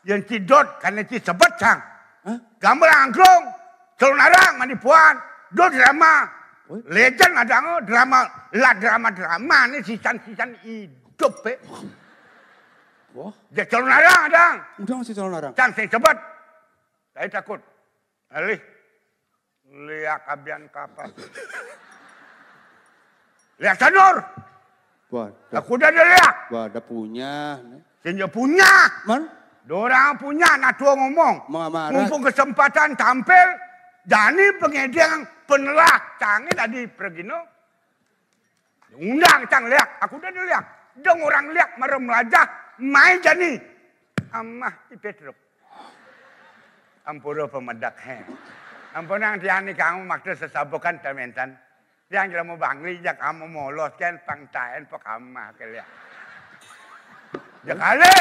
Yang cidot karena ci sebet sang. Huh? Gamelang angklung. Celonarang manipuan. Do drama. Legend ada drama. Lah drama-drama ini sisan-sisan hidup. Wah. Dia calon arang, dang. Udah masih calon arang. Cang sing sebet. Saya takut. Alih. Liak abian kapas. Liak sanur. Waduh. Aku udah ada liak. Waduh punya. Sing punya. Man? Dorang punya, nak tua ngomong. Mumpung kesempatan tampil, jani pengedeng penelah cangin tadi pergino. Undang cang liak, aku udah liak. Dong orang liak marah melajah, mai jani. Amah ipe truk. Ampura pemedak he. Ampunang tiani kamu makta sesabukan tamentan. Tiang jelemu bangli jak kamu molos ken pangtaen pok amah ke liak. Jakale,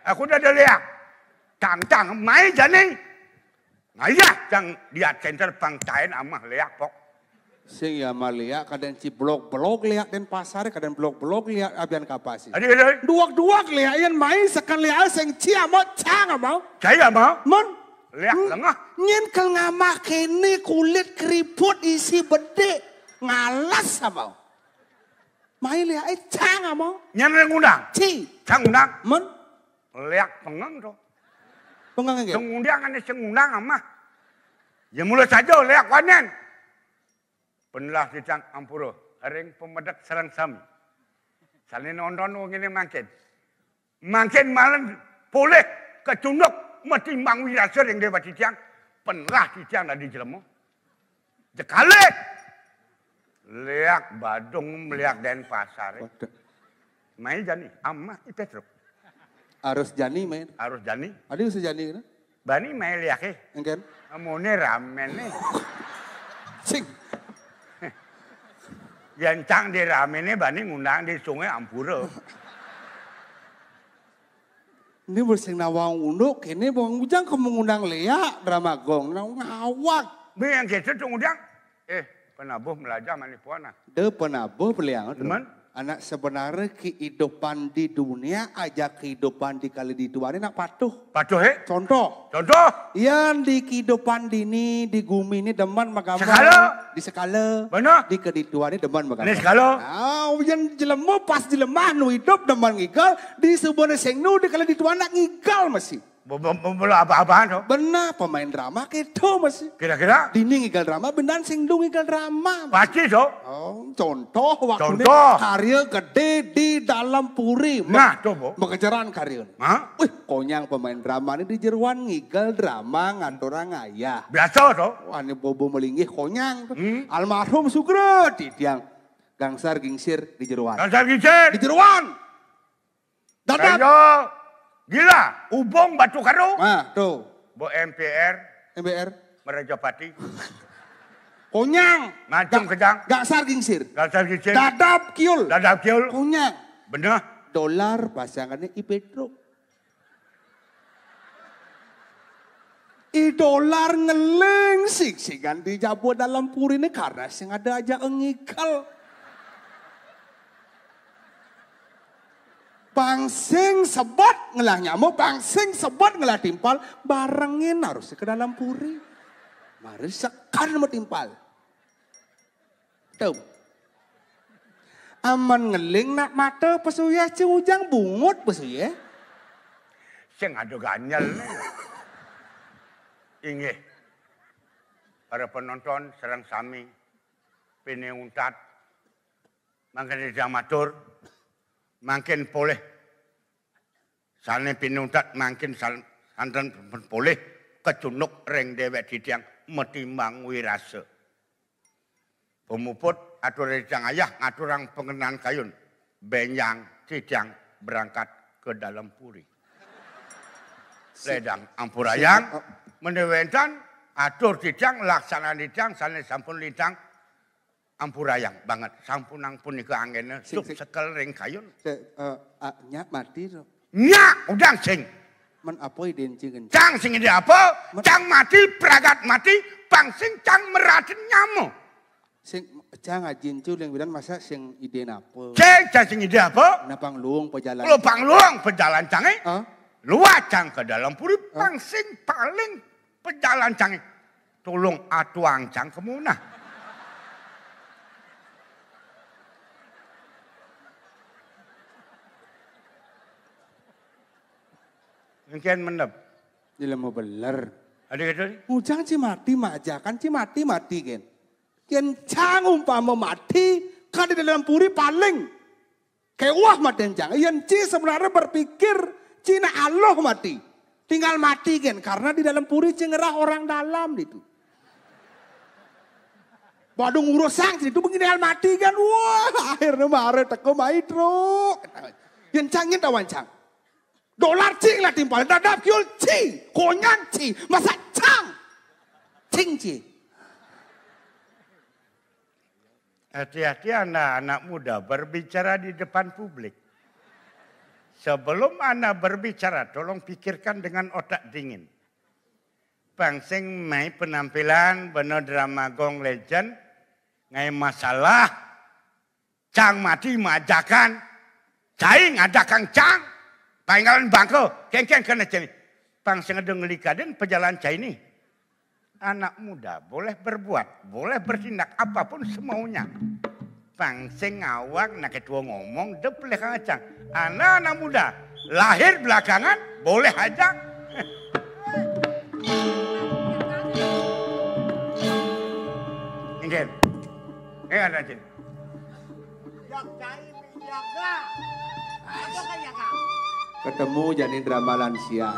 aku udah liak. Cang cang mai jani. Ngayah cang diat center pangtaen amah liak pok. Sing ya mah liak kadang ci blok-blok liak den pasar kadang blok-blok liak abian kapasi. Adi adi. Duak-duak liak yang main sekan liak sing ci ama cang ama. Cai ama. Mon. Liak hmm? Lengah. Nyen kel ngamah kene kulit keriput isi bedik ngalas ama. Main liak eh cang ama. Nyen ngundang. Ci. Cang undang. Mon. Liak pengeng tu. Tunggang nggih. Sing ngundang ané sing ngundang amah. Ya mula saja léak wanen. Penelah titiang ampura ring pamedek sareng sami. Sané nonton wenginé mangkin. Mangkin malem polih kacunduk matimbang wirasa ring déwa titiang. Penelah titiang dadi jelema. Jekalih. Léak Badung, léak Denpasar. Waduh. Mai jani, amah I Pétruk. Arus jani main. Arus jani. Adi usah jani kena. Bani mai léaké. Engken. Amoné raméné. Sing. Yén cang di raméné bani ngundang di sungai ampura. Ini bersing nawang unduk, ini bang ujang kamu ngundang léak drama gong, nah ngawak. Bé yang gitu tuh ngundang. Eh, penabuh melajah manis puana. De penabuh beliang tu. Cuman? Anak sebenarnya kehidupan di dunia aja kehidupan di kali di tuan ini nak patuh. Patuh, eh? Contoh. Contoh. Yang di kehidupan dini, di gumi ini demen magama. Sekala. Di sekala. Benar. Di kedituan ini demen magama. Ini sekala. Ah, yang jelema pas jelema nu hidup demen ngigal, di sebuah sing nu di kali di tuan nak ngigal masih. Be-, be-, be-, mula apa-apaan tu? Benar, pemain drama gitu masih. Kira-kira? Dini ngigal drama, benar sing du ngigal drama. Pasti tu. Oh, contoh waktu Contoh. Karya gede di dalam puri. Nah, tu, Bu. Mengejaran karya. Hah? Wih, konyang pemain drama ini di jeruan ngigal drama ngaturang ayah. Biasa tu. Wah, ini bobo melinggih konyang tu. Hmm. Almarhum Sugro di tiang. Gangsar gingsir di jeruan. Gangsar gingsir. Di jeruan. Dadap. Ayo. Gila, ubung batu karo. Nah, tu. Bo M P R. M P R. Merajapati. Konyang. Mancung Ga-, kejang. Gangsar gingsir. Gangsar gingsir. Dadap kiul. Dadap kiul. Konyang. Benar. Dolar pasangannya I Pétruk. I dolar ngeling sing-singan di jaba dalam puri ini karena sing ada aja ngikel. Bang sing sebet ngelah nyamuk, bang sing sebet ngelah timpal, barengin harus ke dalam puri. Mari sekan sama timpal. Tuh. Aman ngeling nak mata pesuya cing ujang bungut pesuya. Sing ada ganyel nih. Inggih. Para penonton sareng sami pinih untat. Mangkin titiang matur, mangkin polih. Sané pinih untat mangkin san-, santen polih kacunduk ring déwék titiang matimbang wirasa. Pamuput atur titiang ayah ngaturang pangenan kayun. Bénjang titiang berangkat ke dalam puri. Ledang ampurayang, sing, oh. Menawi wénten atur titiang laksanan titiang sané sampun lintang. Ampurayang banget, sampunang punika anggéna sing, sing. Sekel ring kayun. Sing, eh, ah, nyak mati to. Nyak, udang sing. Men apa idén cing? Cang sing idé apa? Men- Cang mati, pragat mati, pang sing cang meratin nyama. Sing, cang ajin cu ling bidan masa sing idén apa? Sing, cang sing idé apa? Nah, pang luung pejalan. Kalau pang luung pejalan cangé, hah? Luar cang ke dalam puri, hah? Pang sing paling pejalan cangé. Tulung atuang cang kemunah. Engkén mendep. Jelema beler. Ada kata ni? Ujang ci mati majakan ci mati mati gen. Yen cang umpama mati, kan di dalam puri paling. Kewah mati cang. Yen ci sebenarnya berpikir, cina Allah mati. Tinggal mati kan, karena di dalam puri ci ngerah orang dalam itu. Badung urusan itu begini hal mati kan. Wah, akhirnya mare teko mai truk. Yen cang yen tawan cang. Dolar cing lah timpal, dadap kiul ci, konyan ci, masa cang. Cing ci. Hati-hati Anda anak muda berbicara di depan publik. Sebelum Anda berbicara, tolong pikirkan dengan otak dingin. Pang sing mai penampilan bena drama Gong Legend, ngai masalah, cang mati majakan, cai ngajakang cang, painggalan bangka, kengkeng kena ceni. Pang sing ada ngelikadin pejalan cai ni. Anak muda boleh berbuat, boleh bertindak apapun semaunya. Pang sing ngawak nak ketua ngomong dep leh kacang. Anak-anak muda lahir belakangan boleh aja. Cin. Eh, ada, Cin. Ketemu jani drama lansia.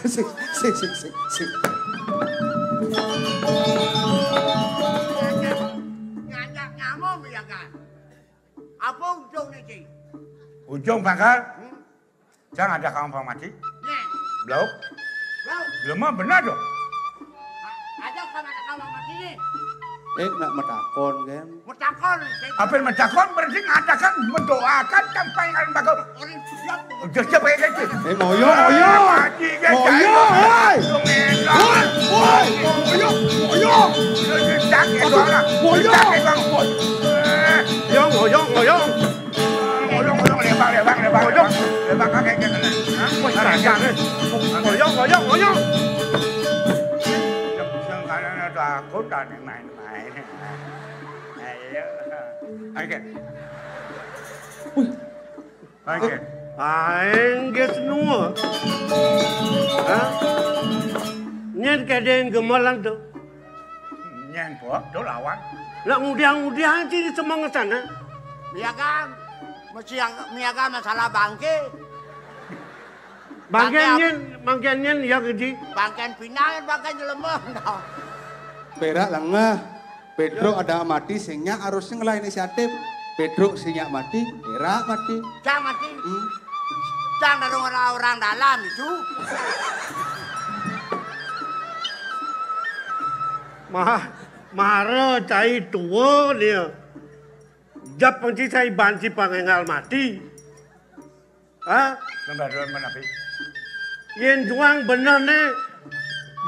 Sik, sik, sik, sik, sik. Ngajak nyamuk ya kan? Apa ujung niki? Ujung bakal? Hmm? Jang ada kawan mati. Nih. Blok. Blok. Belum mah benar dong. Ada kawan mati nih. Eh, nak metakon kan? Metakon. Apa yang metakon berarti ngadakan, mendoakan, kampanye bakal. Orang siap. Udah siap kayak gitu. Eh, ngoyong, ngoyong. Ngoyong, hei. Ngoyong, ngoyong, ngoyong. Ngoyong. Ngoyong, ngoyong, ngoyong. Ngoyong, ngoyong, lembang, lembang, lembang, lembang. Lembang kakek kita. Hah? Wah, kakek. Ngoyong, ngoyong, ngoyong. Yang kanan ada aku dan yang main-main. Ayo. Oke. Oke. Aeng geus nua. Hah? Nyén kedéng gemelan tuh. Nyén po, tuh lawan. Lah ngudiang-ngudiang sih di semengesan, ha? Miaga, mesti yang miaga masalah bangké. Bangké nyén, bangké nyén ya gedé. Bangké pinang, bangké jelema. Pérak lengeh. Pétruk ada mati, sing nyak harusnya ngelah inisiatif. Pétruk sing nyak mati, pérak mati. Cang mati. Hmm. Cang dari orang-orang dalam itu. Mah, mara cai tua dia. Jap panci cai banci pangénggal mati. Hah? Lembar dua menapi. Yén juang bener né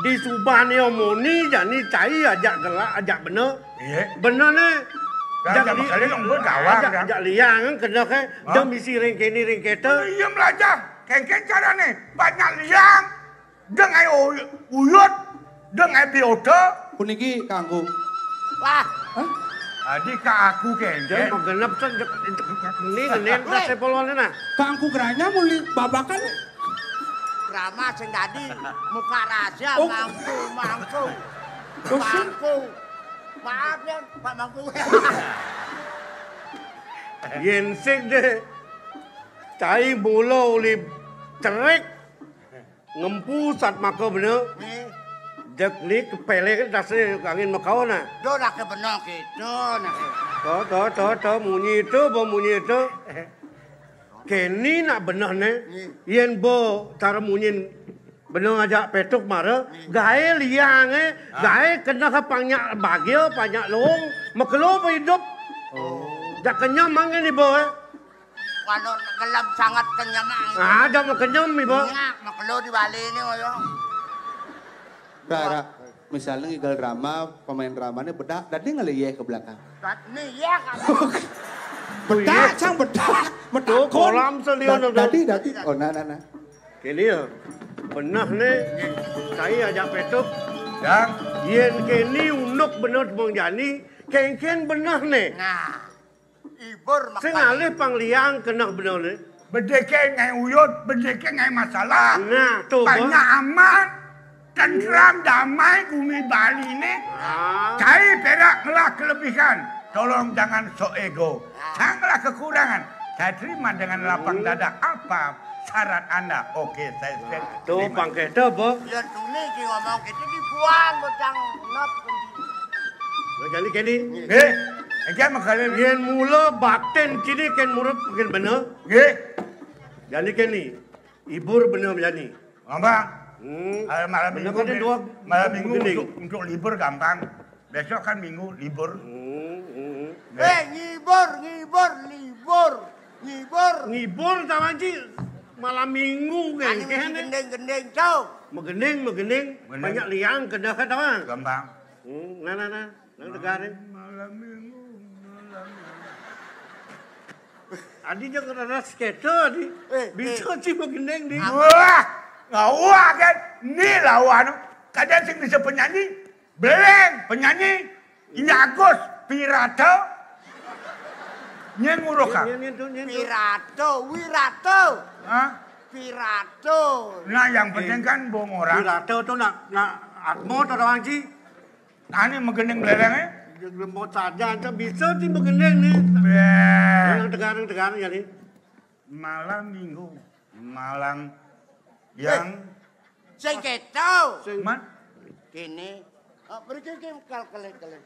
disubané omoni jani cai ajak gelak ajak bener. Iya. Bener né. Ajak li-, ajak, ajak liang kéné ké. Hah? Dem isi ring kéné ring kété. Iya melajah. Kéngkén carané banyak liang. Deng ae uyut, deng ae biota. Puniki kanggo. Wah. Hah? Adi ka aku kéngkén. Jeng magenep sen jek, jek, ini ngenen tas polone nah. Kanggo geranya muli babakan. Rama sing dadi muka rahasia. Oh. Mangku, mangku. Terus? Mangku. Maaf ya, Pak Mangku. Yén sing deh. Cai mula uli cerik. Ngempu sat maka bener. Nggih. Jek ni kepelek dasé angin makaon nah. Do dah ke bener gitu nah. To, to, to, to, munyi itu, bo munyi itu. Kéné nak bener né. Nggih. Yén bo cara munyin bener ngajak pétuk mara, nggih, gaé liangé, hah? Gaé kena ka panyak bagia, panyak lowong, makelo apa hidup. Oh. Jak kenyam mangga ni bo, eh. Kalau gelem sangat kenyem, ah. Ah, ada mau kenyem, Ibu. Nyak, makelo di Bali ini, ngoyo. Ra, ra. Misalnya ngigal drama, pemain dramanya bedak, dadi ngelih ke belakang. Dat-, nih, ya, kan. Bedak, sang bedak. Tuh, kolam selian. Dadi, dadi. Oh, nah, nah, nah. Kéné ya. Beneh né, cai ajak pétuk. Yang? Yén kéné unduk bener Bang Jani, kéngkén beneh né. Nah. Ibur. Sing ngalih pang liang keneh bener né. Bedéké ngaé uyut, bedéké ngaé masalah. Nah, tuh, banyak amat. Tentram damai bumi Bali né. Ah. Cai pérak ngelah kelebihan. Tolong jangan sok ego. Janganlah kekurangan. Saya terima dengan lapang dada apa syarat Anda. Oke, saya terima. Tuh, pang kéto, Bo. Ya, tuni ki ngomong kéto dibuang, bocang nop. Nah, jani kéné. Nggih. Engké makale. Yén mula batén kéné kén murub kén bener. Nggih. Jani kéné. Ibur bener jani. Gampang. Hmm. Hari malam minggu, malam minggu untuk, untuk libur gampang. Besok kan minggu libur. Hmm, hmm. Nggih. Eh, ngibur, ngibur, libur, ngibur. Ngibur tawang ci malam minggu kan. Gending-gending, Cok. Megending, megending. Bener. Banyak liang kedah tawang. Gampang. Hmm, nah, nah, nah. Nang tegarin. Malam minggu, malam minggu. Adi jeung rada skéter, Adi. Eh, bisa, eh. Ci magending, Di. Wah, ngawah kan. Ni lawan. Kadang sing bisa penyanyi. Beleng, penyanyi. Ini Agus, Pirata. Nyén nguruh ka. Nyén, nyén, tuh, nyén, tuh. Pirato, Wirato. Hah? Pirato. Nah, yang penting kan bong orang. Pirato tuh nak, nak atmo tuh doang, Ci. Ane megening mlerenge. Lemot saja, aja bisa sih megening nih. Beh. Yang tegarang-tegarang ya nih. Malam minggu, malam yang Sing keto. Sing Man? Kene. Ah, mriki iki kal-, kelih-kelih.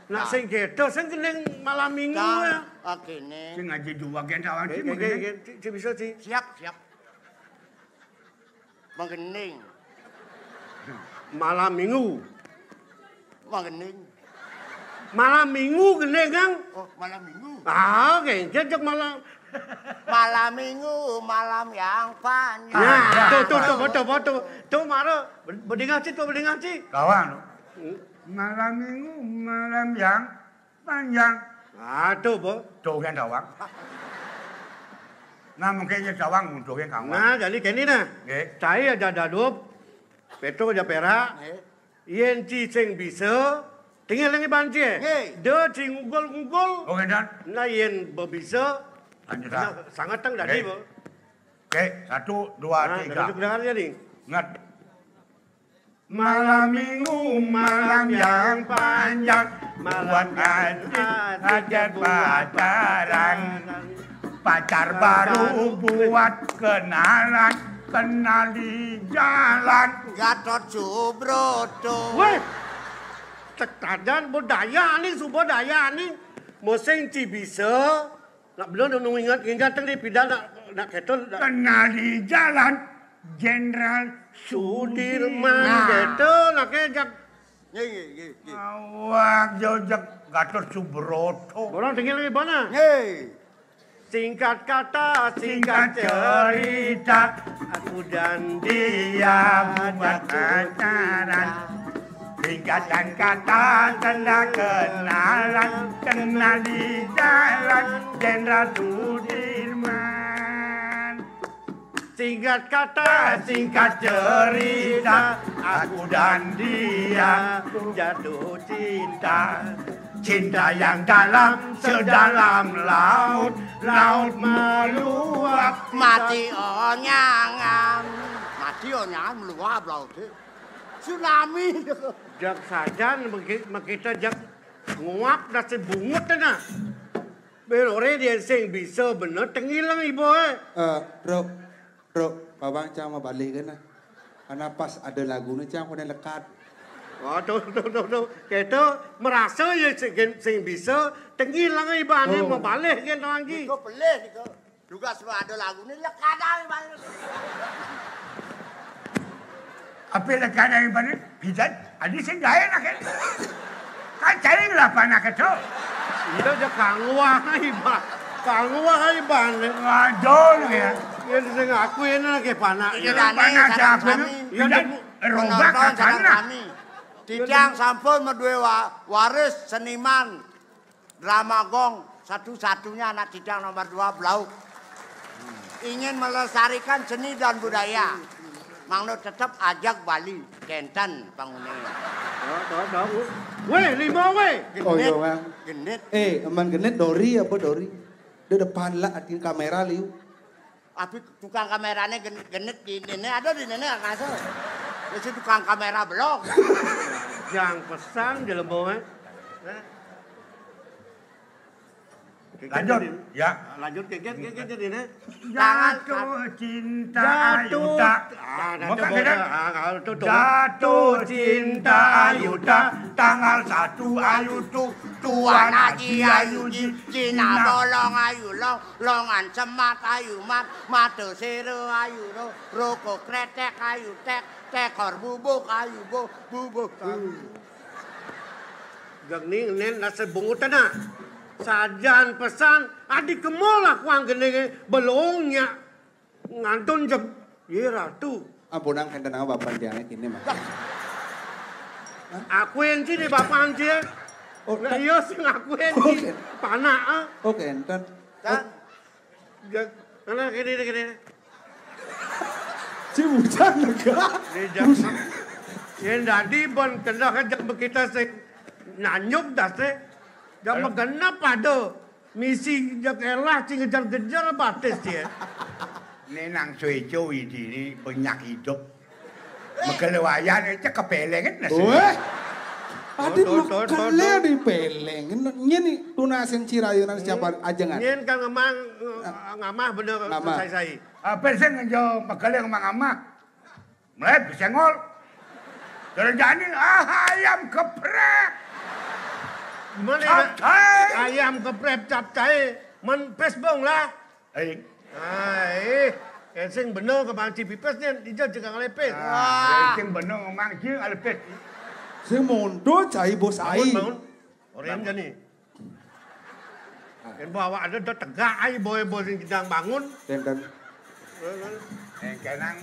Nak sing keto, sing kening malam minggu ya. Ah, kene. Sing aja dua gen tawang sih, Oke, oke, mungkin. Oke. Ci, ci bisa, ci. Siap, siap. Mengkening. Malam minggu. Mengkening. Malam minggu kening, Kang. Oh, malam minggu. Ah, oke, jejak malam. Malam minggu, malam yang panjang. Nah, tuh, tuh, tuh, betul, betul. Tuh, mara, bedingan sih, tuh, bedingan sih. Kawan. Hmm. Malam minggu, malam yang panjang. Aduh, Bo. Tuh kan dawang. Nah, mungkin ya dawang untuk yang kawan. Nah, jadi kene nah. Nggih. Cai aja dadup, Petro aja perak. Nggih. Yen ci sing bisa, tinggal lagi banci. Nggih. De ci ngugul-ngugul. Oh, ngeten. Nah, yen bebisa, Lanjut, nah, ah. Sangat teng dadi, Nggih. Bo. Oke, satu, dua, Nah, tiga. Duduk dengar aja nih. Ingat. Malam minggu, malam yang panjang, buat ngaji, ngajar pacaran. Pacar baru buat kenalan, kenal di jalan. Gatot Subroto. Weh, tekadan budaya ning, subudaya ning. Mosing ci bisa, nak belum nunggu ingat, ingat tadi pindah nak, nak ketul. Nak. Kenal di jalan, Jenderal Sudirman. Sudirman, nah. Ketul, nak kejak. Nggih, nggih, nggih, nggih. Awak jojak Gatot Subroto. Orang tinggal di mana? Nggih. Singkat kata, singkat cerita, aku dan dia buat pacaran. Singkatan kata, tanda kenalan, kenal di jalan, Jenderal Sudirman. Singkat kata, singkat cerita, aku dan dia jatuh cinta. Cinta yang dalam, sedalam laut, laut meluap. Mati onyangan. Mati onyangan meluap laut. Tsunami. Jak sajan meki-, mekita jak nguap dadi bungut nah. Ben ore dia sing bisa bener tengilang ibu eh. Eh, Bro. Bro, Bawang cang mau balik kan nah. Karena pas ada lagunya cang kena lekat. Oh, tuh, tuh, tuh, tuh. Kita merasa ya sing, sing bisa tengilang ibane Oh. Mau balik kan lagi. Itu pelih itu. Juga semua ada lagunya lekat aja balik. Apa lekat aja balik? Pidan, adi sing gawe nak. Kan cari lah panak itu. Iya aja kangwah iban. Kangwah iban. Waduh ya. Ya sing aku ini lagi panak. Iya, ya. Panak siapa? Kami. Iya, dan robak penonton kakaknya. Kami. Titiang sampun medue wa-, waris seniman drama gong satu-satunya anak titiang nomor dua Blauk. Ingin melestarikan seni dan budaya. Mangno tetep ajak Bali, kenten pangune. Tahu, tahu, tahu. Weh, lima weh. Oh, iya, Bang. Genit. Eh, emang genit Dori apa Dori? Di depan lah, atin kamera liu. Abi tukang kamerane gen-, genit di nene, ada di nene kase. Wis tukang kamera belok. Yang pesan jelema, eh. Lanjut, ya. Lanjut, keget, keget, jadi, nih. Jatuh cinta Jatuh. Ayuta. Ah, Bukan jatuh, beda. Ah, kalau tuh, tuh. Jatuh cinta Ayuta, tanggal satu Ayu tu, Tuan Haji Ayu Ji, Cina bolong Ayu long, longan semat Ayu mat, mata sero Ayu ro, rokok kretek Ayu tek, tekor bubuk Ayu bo, bubuk Ayu. Geng ni nen nasa bungut na. Sajan pesan, adi kemol aku ang gene belongnya. Ngantun jeb, ye ratu. Ampunang kenten nama bapan tiangnya kini mah. Akuin sih di bapan sih. Oh, Nah, kan- iya sih ngakuin Oh, sih. Ken- Panak, ah. Oh, kenten. Kan? Gak, mana kene, kene. Si bujang lega. Dia jam. Bujang. Yang tadi bon kena kejak kita sing nanyuk dah sih. Jam Halo. Genap ada. Misi jak elah sing ngejar-ngejar batis ya. Ini nang sueco ini banyak hidup. Megele wayan itu kepelengan nasi. Weh. Adi, tuh, tuh, tuh, mekelé tuh. Di peleng. Nyén tunasin cirayunan siapa ajengan. Nyén kan ngemang, ngamah bener. Ngamah. Sai-sai. Apa sih ngejo mekelé ngemang ngamah? Mulai besenggol. Kerjaan ini, ah, ayam geprek. Gimana ya? Capcay. Ayam geprek, capcay. Men Facebook lah. Aing. Ah, eh. Sing bener ke Bang Cipipes nih, dijal juga ngelepes. Ah, sing bener ngomong sing ngelepes. Sing mundur cai bos ai. Bangun, bangun. Orang jadi. Kan bawa ada dah tegak ai boy-boy sing sedang bangun. Tenten. Yang kenang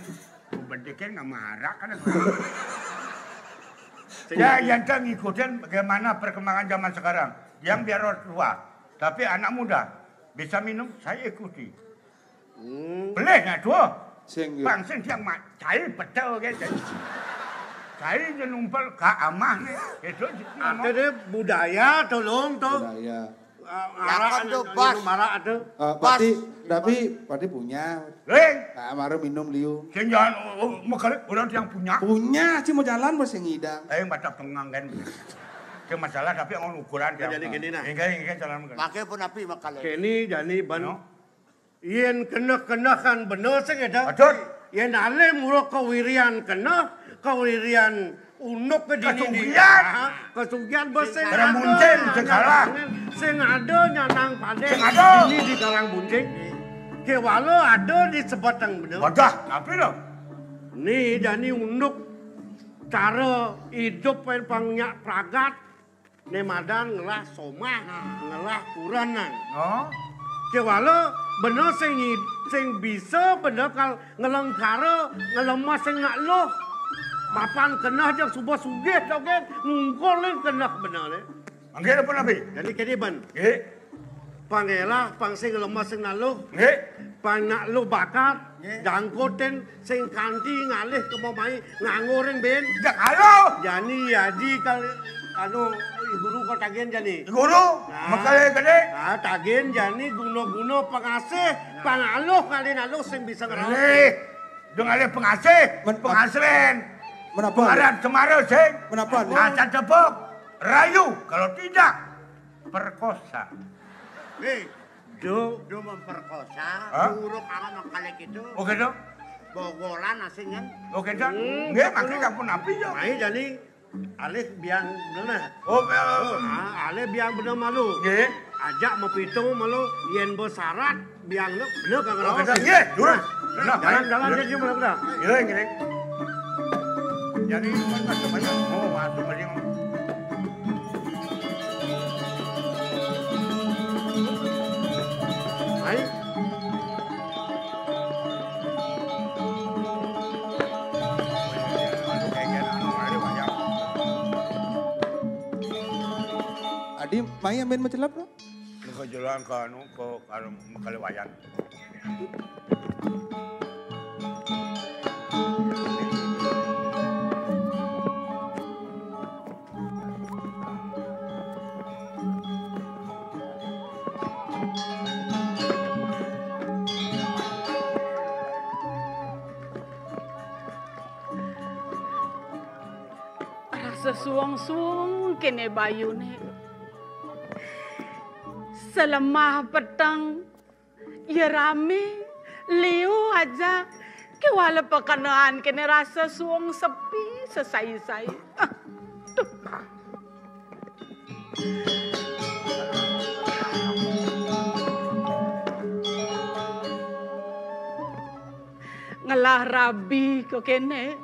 bentikin sama harak kan. Ya, yang ngikutin bagaimana perkembangan zaman sekarang. Yang biar orang tua, tapi anak muda bisa minum, saya ikuti. Hmm. Beleh nak tuh. Sing, iya. Bang sing tiang mak cai betul ke. Cai je numpel ka amah ni. Itu je ngomong. Ada deh budaya tolong tuh. Budaya. Ah, ya, arak kan ada tuh, minum arak ada. Ah, Bas. Pati, tapi Pati punya. Leng. Ah, mara minum liu. Sing jangan, oh, oh, mekar orang yang punya. Punya, cuma jalan masih ngidang. Eh, mata pengang kan. Itu masalah tapi orang ukuran. Jadi gini nah. Enggak, enggak jalan. Pakai pun api makanya. Kini jani ban. No. Yén keneh-kenehan bener sing éda. Betul. Yén alih mula kawirian keneh, kawirian unduk ke dini di. Kasugihan. Ah, kasugihan bes sing ada. Karang Buncing, sing kalah. Sing ada nyanang padé. Sing ada. Dini di Karang Buncing. Kéwala ada di Sebeteng bener. Wadah, napi lho? Ni jani unduk cara idup pang nyak pragat. Né madan ngelah somah, ngelah kurenan. Oh. Kéwala bener sing nyi-, sing bisa bener kal ngelengkara, ngelemas sing nak luh. Papan keneh jak suba sugih dogén, ngungkul ning keneh bener né. Mangké apa napi? Jadi kéné ban. Nggih. Pang élah, pang sing ngelemas sing nak luh. Nggih. Pang nak luh bakat, nggih. Jangkutin sing kanti ngalih ke momai nganggo ring bén. Jak halo. Jani aji kal anu guru kal tagihan jani. Guru, nah, mekelé gedé. Ah, tagihan jani guna-guna pengasih, nah, pangaluh kali naluh sing bisa ngerawat. Lih, dong alih pengasih, men-, pengasrén. Menapa? Aran semara sing. Menapa? Acan tepuk. Rayu, kalau tidak perkosa. Nih, do, do memperkosa, hah? Buruk amat mengkalik itu. Oh, gitu? Bogolan asing kan? Oh, gitu? Hmm, nggih, betul. Maksudnya ampun api ya. Nah, jadi alih biang bener. Oh, eh, ah, alih biang bener malu. Nggih. Ajak mapitung malu, yén besarat, biang lu, bener kagak. Oh, raos? Nggih, durus. Nah, jalan-jalan aja dia malu dah. Iya, ngiring. Jadi, kan, kan, oh, waduh, paling. Hai. Adi, mai ambil macelap, no? Ini ke jalan ke anu, ke, ke anu, Kaliwayan. Rasa suwung-suwung kéné bayuné. Salemah peteng, ya ramé, liu aja. Kéwala pakenehan kéné rasa suwung sepi, sesai-sai. Ah, duh. Ngelah rabi kok kéné.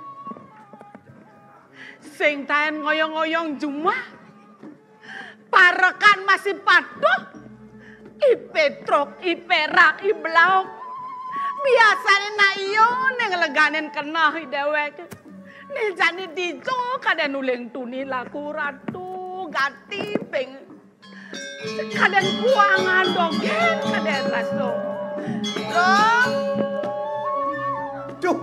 Sing taén ngoyong-ngoyong jumah. Parekan masih patuh. I pétruk, i pérak, i blauk. Biasané nak iya né ngleganin keneh i déwék. Né jani dija kadén uling tuni laku ratu gati ping. Kadén kuangan dogén kadén rasa. Loh. Duh.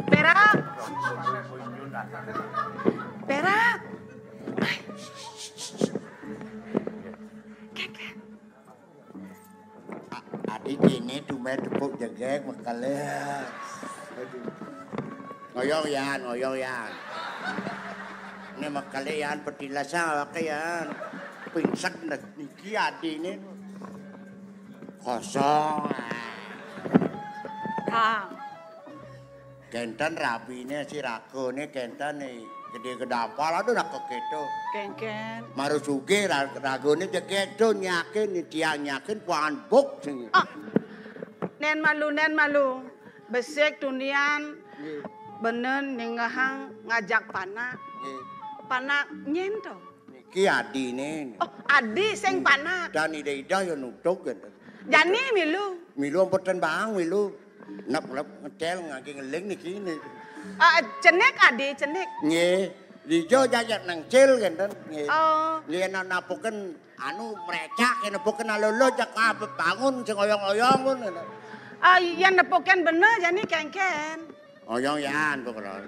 Pérak. Pérak. Adi kéné tumbén tepuk jegég mekelé. Aduh. Ngoyong, Yan, ngoyong, Yan. Ini mekele, Yan, petilas awake, Yan. Pingsek niki adine. Kosong. Ah. Kenten rabine si ragane kenten nih. Gede gedapal, aduh, nak keketo. Kengken. Maru suge ra-, ragane jeketo nyakin, nih tiang nyakin, puangan buk sing. Ah. Nen malu, nen malu. Besik tunian. Nggih. Benen ningehang ngajak panak. Nggih. Panak nyen to? Niki adine. Oh, adi sing panak. Dan ida-ida ya nutug, ngenten. Jani milu. Milu ampun ten bang, milu. Nep-nep ngecel ngangge ngeling niki, niki. Ah, cenik adi, cenik. Nggih. Dija jajak nengcil, ngenten. Nggih. Oh. Nggih, yen napuken anu mrecak, yen nepuken alolo jak, ah, bebangun sing oyong-oyong pun, ngenten. Ah, yen nepuken bener jani kengken. Oyong, Yan, pokoknya.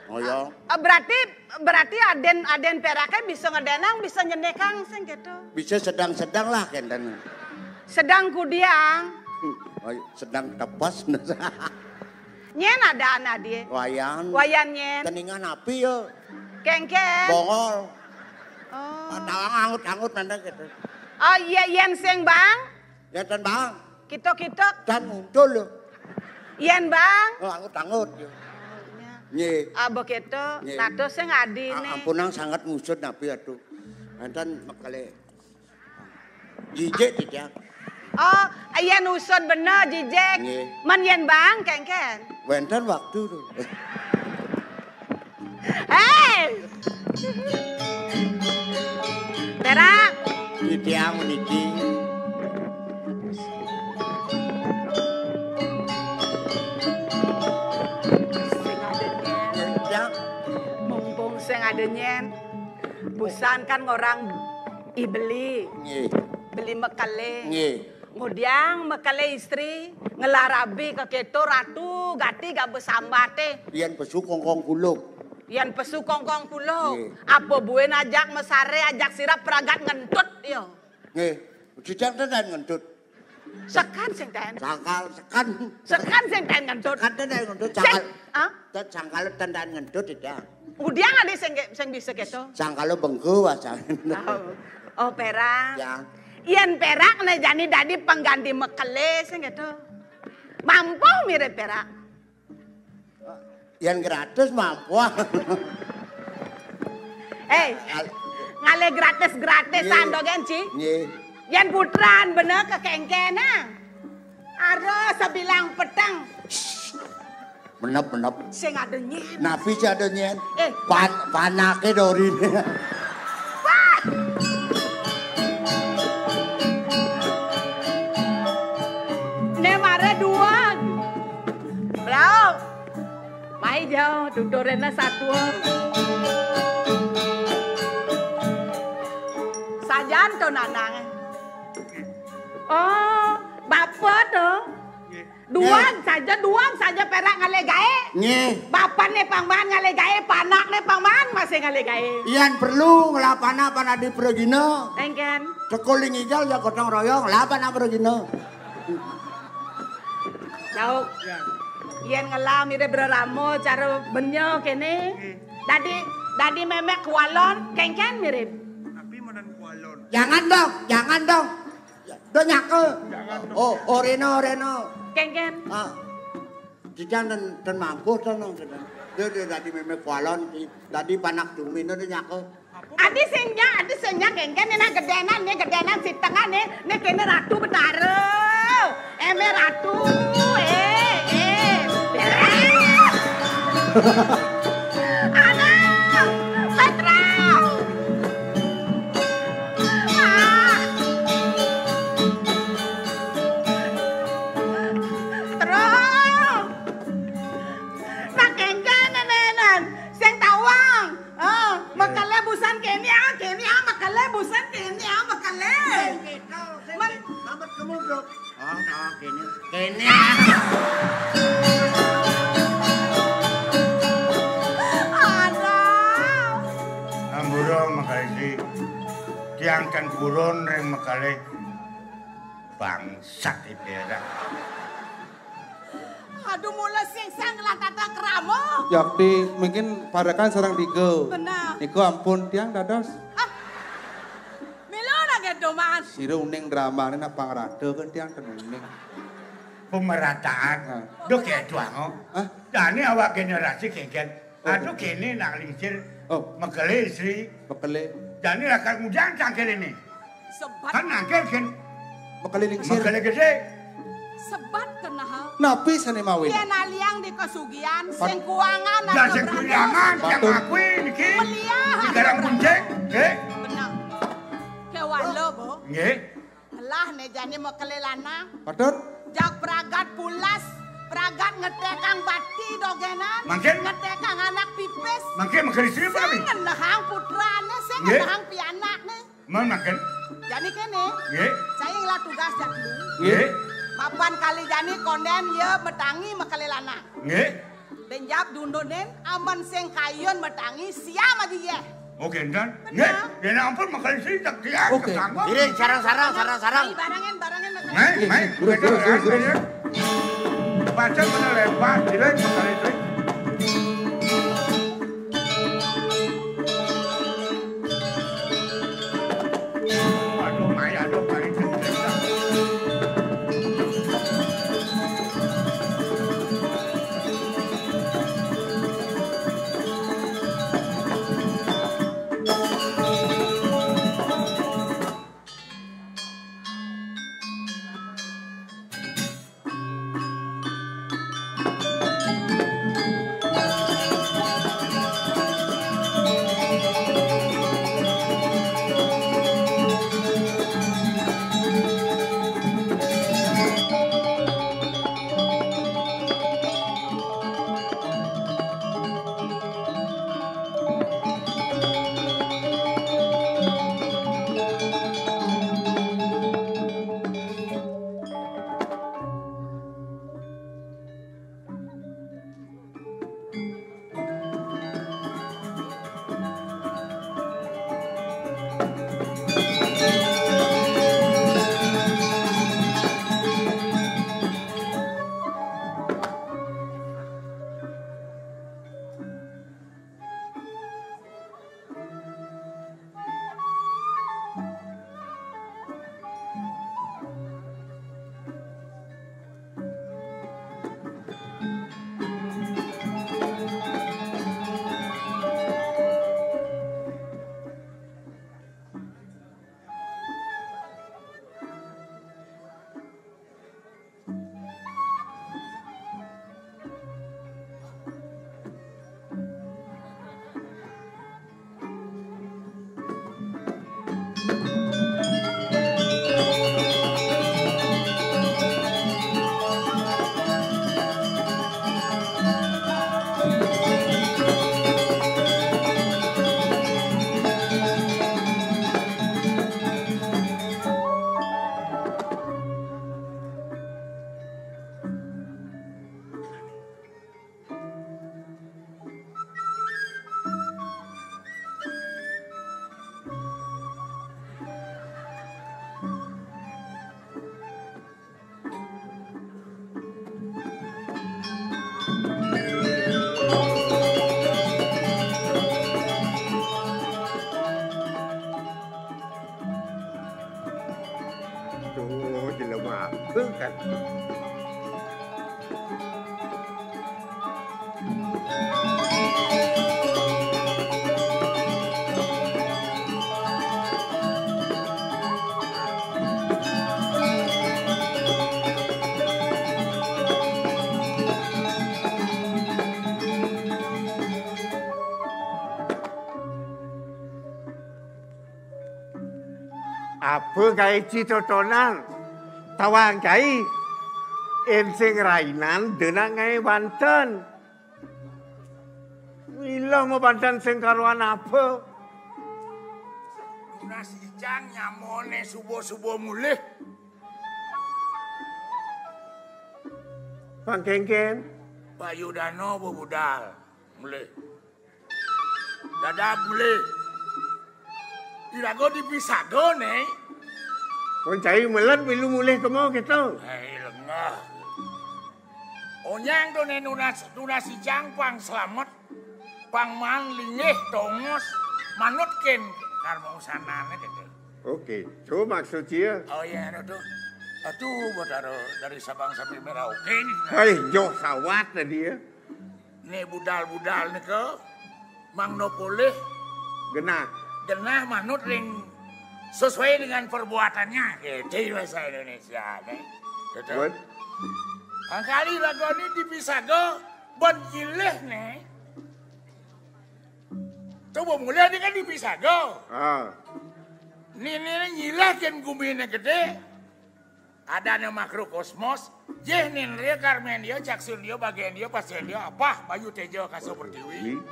Oyong. Ah, berarti, berarti aden, aden perake bisa ngedenang, bisa nyenikang sing gitu. Bisa sedang-sedang lah, kenten. Sedang kudiang. Oh, sedang tepes. Nyen ada anak dia. Wayan. Wayan nyen. Keningan api ya. Kengken. Bongol. Oh. Tawang angut-angut nanda gitu. Oh iya, yen sing bang. Ya, ten bang. Kita-kita. Dan muncul lho. Yen bang. Oh, angut-angut ya. Nggih. Ah, begitu. Nggih. Nah, terus sing adine. A-, ampunang sangat ngusut nabi, aduh. Enten mekele. Jijik tidak? Oh, yen usut bener, jijik. Nggih. Men yen bang, kengken. Wenten waktu tuh. Hei! Perak. Titiang meniki. Sing ada nyen. Ya. Mumpung sing ada nyen. Busan kan orang i beli. Nggih. Beli mekele. Nggih. Ngudiang mekele istri, ngelarabi keketo ratu, gati gak besambate. Yen pesu kongkong puluh. Yen pesu kongkong puluh. Nggih. Apa buin ajak mesare, ajak sirap peragat ngentut, yo. Nggih. Jujang tenan ngentut. Sekan sing ten. Sangkal, sekan. Sekan sing ten ngentut. Sekan tenan ngentut, sing, sangkal. Ah? Tet sangkal tenan ngentut, ya. Ngudiang ade sing ke-, sing bisa keto. Sangkal bengku, wasan. Oh. Oh, perak. Ya. Yen perak ne jani dadi pengganti mekele sing keto. Mampu mirip perak. Yen gratis mampu. Hei, ngale gratis-gratisan. Nggih. To, Gen, Ci? Nggih. Yen putran bener kekengken, ah. Aro sebilang peteng. Menep, menep. Sing ada nyen. Napi sing ada nyen? Eh. Pan-, panake dorine. Wah. Ne mare duang. Blaok. Mai jauh, tuturena satua. Sajan to nanang. Oh, bapa to. Duang saja, duang saja perak ngale gae. Nggih. Bapane pangman ngale gae, panakne pangman masih ngale gae. Yan perlu ngelapana pana di pragina. Engken. Tekuling ijal ya gotong royong, lapana pragina. Lauk. Ya. Yen ngelam ide bereramo cara benyo kene. Nggih. Dadi, dadi memek kualon, kengken mirip. Tapi modern kualon. Jangan dong, jangan dong. Do nyake. Jangan dong. Oh, oreno, oreno. Kengken. Ah. Dijan ten, ten mampuh to nang kene. Dia, dia dadi memek kualon, di-, dadi panak dumino dia nyake. Adi sing nyak, adi sing nyak kengken, ini gedenan, ini gedenan sitengan, ini, ini kene Ratu Betara. Eme Ratu, eh, eh. Aduh, Petra. Ah. Terus. Nah, kengken nenenan. Sing tawang. Ah, mekele busan kene ah, kene ah, mekele busan kene ah, mekele. Men- Selamat kamu, Bro. Oh, oh, kene. Kene ah. Aduh. Ambura mekaisi. Tiang kan purun ring mekele. Bangsat iki ora. Aduh, mula sing sang ngelah tata krama. Yakti mungkin parekan sareng tiga. Benar. Niku ampun tiang dados. Ah. Mila nang gedoman. Sira uning dramane nak pangrada kan tiang ten uning. Pemerataan. Nah. Duh, keduango. Hah? Jane awak generasi kengken. Oh. Aduh, kene nak lingsir. Oh. Mekele istri. Mekele. Jane rakat ngujang cangkir ini. Sebat. Kan nangkil, Kin. Mekele lingsir. Mekele gede. Sebat kenal. Napi sane mawin? Yen aliang di kasugihan, sing kuangan. Ya, sing kuangan, yang akui niki. Meliah. Di garang kuncing, nggih. Bener. Kewala, Bu. Nggih. Lah, ne jane mekele lanang. Patut. Jak pragat pulas, pragat ngetekang bati dogenan. Mangkin? Ngetekang anak pipis. Mangkin mekele istri apa, Bi? Sing ngenehang putrane, sing nggih. Ngenehang pianakne. Mon mangkin? Jani kene. Nggih. Saya ngelah tugas jadlu. Nggih. Mapan kali jani konden ya metangi mekele lanang. Nggih. Denjap dundunin amen sing kayun metangi siam aja ye. Oke, enten. Bener. Nggih, yen ampun mekele sing cek dia. Oke. Ketanggung. Iring sarang-sarang, sarang-sarang. Ayo, barengin, barengin mekele. Mai, mai, terus, terus, terus, terus. Baca mana lepas, iring mekele sing. Aduh, Mai, aduh, Mai, aduh. Tuh, jelema. Tuh, kan. Apa gaé citotonan? Tawang gaé ensing rainan denang gaé banten. Mila mabanten sing karuan apa? Tunas ijang nyamone subuh-subuh mulih. Pangkengken. Bayu Dano bebudal. Mulih. Dadap mulih. Iraga dipisaga, Né. Mun cai melet milu mulih kema kéto. Hei, lengah. Onyang to né nunas, nunas icang pang slamet, pang maan linggih tongos, manut kén karma usanané kéto. Oké, to maksud sia? Oh iya, anu to. Atuh, Batara dari Sabang sampai Merauke né. Hai, joh sawat tadi ya. Né budal-budal nika mangda polih genah. Genah manut ring sesuai dengan perbuatannya. Kéto bahasa Indonesia né. Betul. Angkali ragané dipisaga ban nyilih né. Coba mulih né kan dipisaga. Ah. Né, né nyilih kén guminé gedé. Adané makrokosmos, jih nindria karmendria, caksundria, bagendria, pasendria, apah, bayu, teja, kasa, pertiwi. Hmm.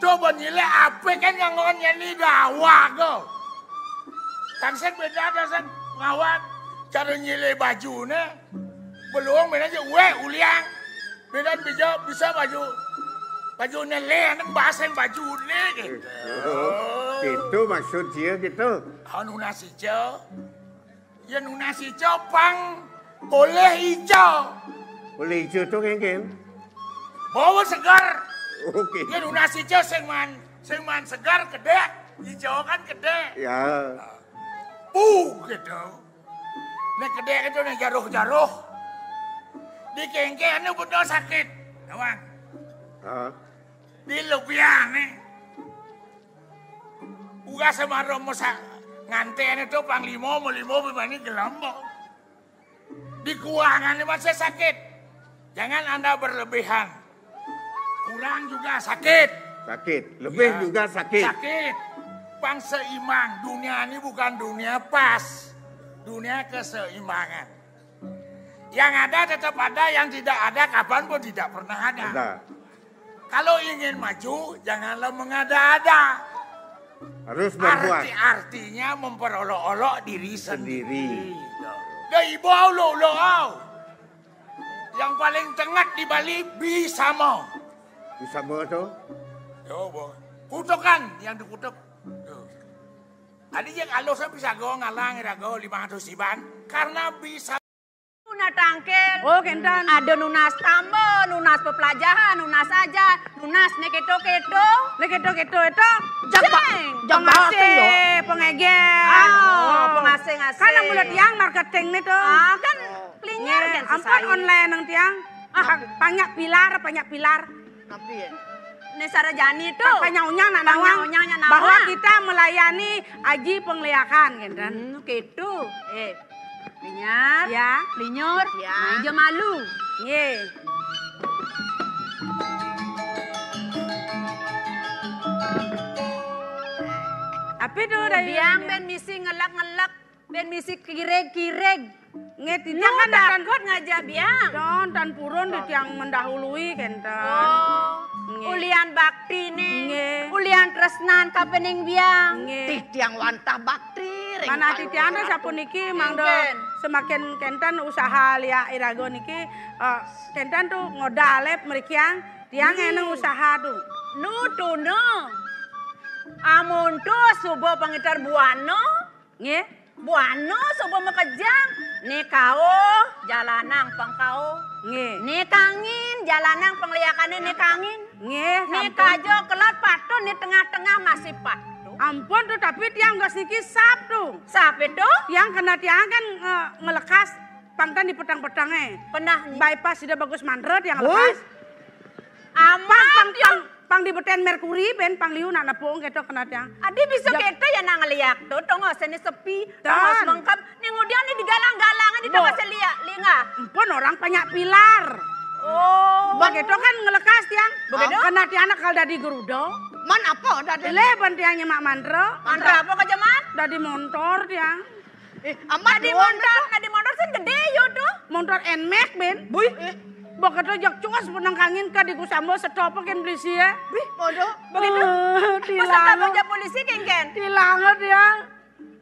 Coba nyilih apa kan nganggon nyeni dawa ko. Tansén béda, tansén ngawat cara nyilih bajuné. Beluung béda aja, wéh, uliang. Béda bisa, bisa baju, baju neleh, nang bahasa bajuné kéto. Oh, kéto maksud sia kéto. Anu nasica. Yén nunas ica pang polih ica. Polih ica to kénkén? Bawa seger. Oké. Yén nunas ica sing maan, sing maan seger kedék, ica kan kedék. Ya. Pu kéto. Né kedék kéto né jaruh-jaruh. Dikénkéné bener sakit. Nawang. Ha. Di lebihané. Ugas mara masa nganténé to panglima, malima bimani gelem. Di kuangané masih sakit. Jangan Anda berlebihan. Kurang juga sakit. Sakit, lebih juga sakit. Sakit. Pang seimbang. Dunia ini bukan dunia pas. Dunia keseimbangan. Yang ada tetap ada, yang tidak ada kapan pun tidak pernah ada. Ada. Kalau ingin maju, janganlah mengada-ada. Harus berbuat. Arti-artinya memperolok-olok diri sendiri. Sendiri. Dah ibu olok-olok au. Yang paling tengat di Bali Bisama. Bisama to? Yo, boh. Kutukan yang dikutuk. Yo. Adi yang alusnya bisa go ngalang irago lima ratus iban. Karena bisa Nunas tangkil. Oh, kénten. Ada nunas tamba, nunas peplajahan, nunas aja, nunas né kéto-kéto. Né kéto-kéto to. Jang ba-, jang baseng, yo. Pengégél. Ah, oh, pengasih-ngasih. Kan nang mula tiang marketing né to. Ah, kan plinyer kan ampun online nang tiang. Ah. Pang-, panyak pilar, panyak pilar. Napi ya? Né sarajani to. Panyaunyang nak nawang. Panyaunyang nak nawang. Bahwa kita melayani aji pengeliakan, kénten. Hmm, kéto. Eh, linyar. Ya. Linyur. Ya. Nah, ija malu. Nggih. Apa to, Dayu? Biang bén misi ngelek-ngelek, bén misi kirig-kirig. Nggih, titiang kan tan kuat ngajak biang. Tan, tan purun titiang mendahului kénten. Oh, nggih. Ulian bakti né. Nggih. Ulian tresnan kapining biang. Nggih. Titiang wantah bakti ring. Manah titiang sapuniki mangda semakin kénten usaha liak iraga niki, eh, kénten to ngodal mrikiang tiang éneng usaha to. Nu tuna. Amun to suba pangiter buana. Nggih. Buana suba makejang, né kauh jalanang pang kauh. Nggih. Né kangin jalanang pangliakané né kangin. Nggih, né sampun. Kaja kelat patut, né tengah-tengah masih patut. Ampun to, tapi tiang geus niki sap to. Sap to? Tiang kena tiang kan, eh, ngelekas pang tan di peteng-petengé. Pernah. Bypass Ida Bagus Mandra tiang lekas. Amat pang, pang, pang di betén Merkuri, bén pang liu nak nepung kéto kena tiang. Adi bisa kéto ya nang ngeliak to, tongosné sepi, tongos mengkeb, né ngudian né digalang-galang, di tongosné liak, lingah. Ampun, orang panyak pilar. Oh. Begitu kan ngelekas tiang. Begitu? Kena tiang nak kal dadi geruda. Man apa dadi? Lé ban tiang nyemak mantra. Mantra apa, Kajaman? Dadi montor tiang. Eh, amat dadi montor, dadi montor sing gedé yo to. Montor Nmax, bén. Buih. Eh. Begitu jak cuas benang kangin ka di kusamba stop kén polisi ya. Bih, bodoh. Begitu. Pas stop polisi kénkén. Tilang dia.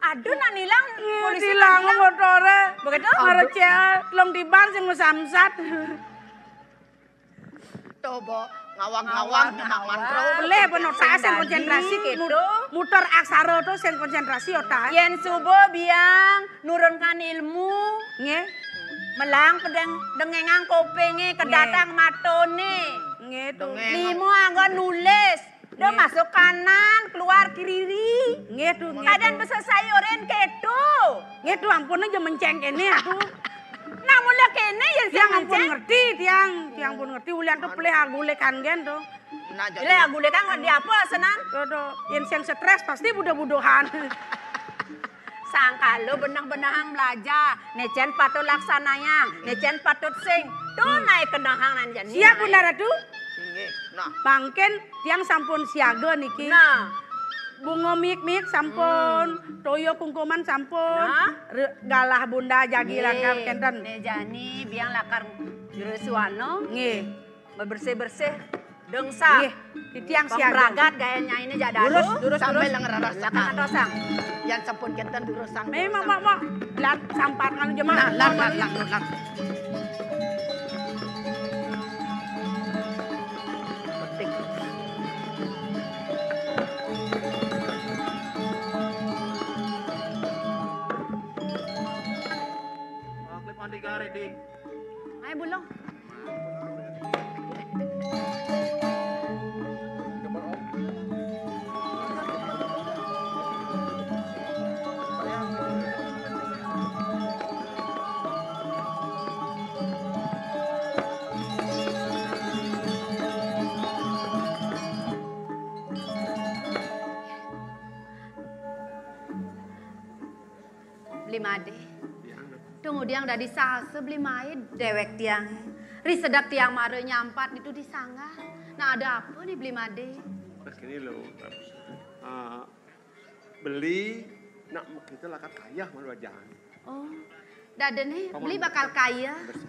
Aduh, nak nilang polisi tilang motoré. Begitu. Marecel telung tiban sing samsat. Coba ngawang-ngawang nyemak mantra. Lé, bener saya sing konsentrasi kéto. Muter aksara to sing konsentrasi otak. Yén suba biang nurunkan ilmu. Nggih. Melang pedeng dengengang kupingé, kedatang matoné. Nggih, Tu. Dengeng. Limo anggon nulis. Dia masuk kanan, keluar kiri. Nggih, Tu, nggih, kadang Tu. Bisa sayurin kéto. Nggih, Tu, ampun aja menceng kéné, Tu. Nah, mula kéné ya tiang ampun ngerti, tiang, tiang pun ngerti ulian Tu pelih agulikan gén, Tu. Nah, jadi agulikan nggak diapa, Senan? Tu, Tu. Yén sing stres pasti buduh-buduhan. Sangkala beneh-benehang belajar, né cén patut laksanayang, né cén patut sing. Tuh naé kenehang nan jani. Siap, Bunda Ratu? Inggih. Nah. Mangkin tiang sampun siaga niki. Nah. Bunga mik-mik sampun, toya kungkuman sampun. Nah. Re-, galah Bunda jagi lakar kénten. Né jani biang lakar Jero Suwana. Nggih. Bebersih-bersih. Dengsa. Nggih, titiang siaga. Pemragat gaya nyainé jak dalu. Durus, durus, sampai durus. Lengan raras. Lakar ngatosang. Yan sampun kénten durusang. Memang, Mak, Mak. Lan sampat nganu jemaah. Lan, lan, lan, lan, lan. Penting. Ayo, bulo. Beli Madé. Iya, Nang. Dong udiang dadi salsa Beli Madé déwék tiangé. Ri sedek tiang mara nyampat ditu di sanggah. Nah, ada apa nih Beli Madé? Begini loh, eh, beli nak kita lakar kayah malu aja. Oh, dadiné beli bakal kayah. Gitu.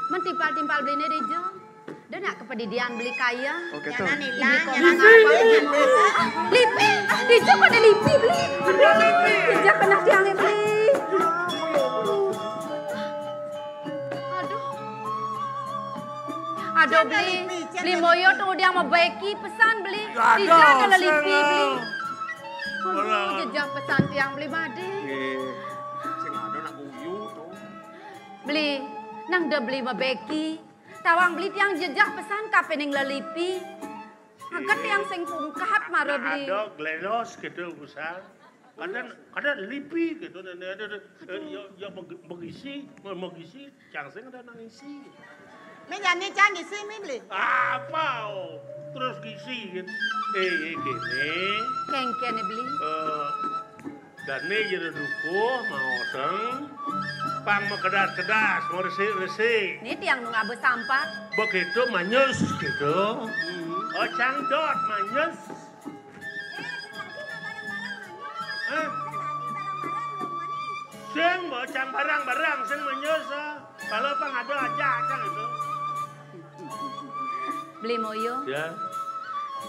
Men timpal-timpal beliné dija. Dia nak kepedidian beli kayah. Oke, tuh. Beli komang apa? Lipi, dija pada lipi beli. Aduh, lipi. Dija kena tiangé beli. Aduh. Aduh, beli. Beli moyo tuh udah mau baiki pesan beli. Dija kena lipi beli. Aduh, jejak pesan tiang beli Madé. Nggih. Sing ada nak guyu to. Beli, nang da beli mabeki. Tawang beli tiang jejak pesan kapining lelipi. Angkat tiang sing pungkat mara beli. Ada glenos gitu, pesan. Kadang, kadang lipi gitu, dan ada, ada, eh, ya, ya, megi-, megisi, me-, megisi, cang sing ada nang isi. Mi nyanyi cang isi, mi beli. Apa, oh? Terus gisi gitu. Eh, eh, gini. Kengkene beli. Eh, dane jero dukuh, maoseng, pang makedas-kedas, mau resik-resik. Ini tiang nu ngaba sampat. Begitu manyus gitu. Hmm. Oh, cang dot manyus. Hah? Sing bocang barang-barang, sing menyusa. Kalau pang ada aja, aja gitu. Beli moyo. Ya.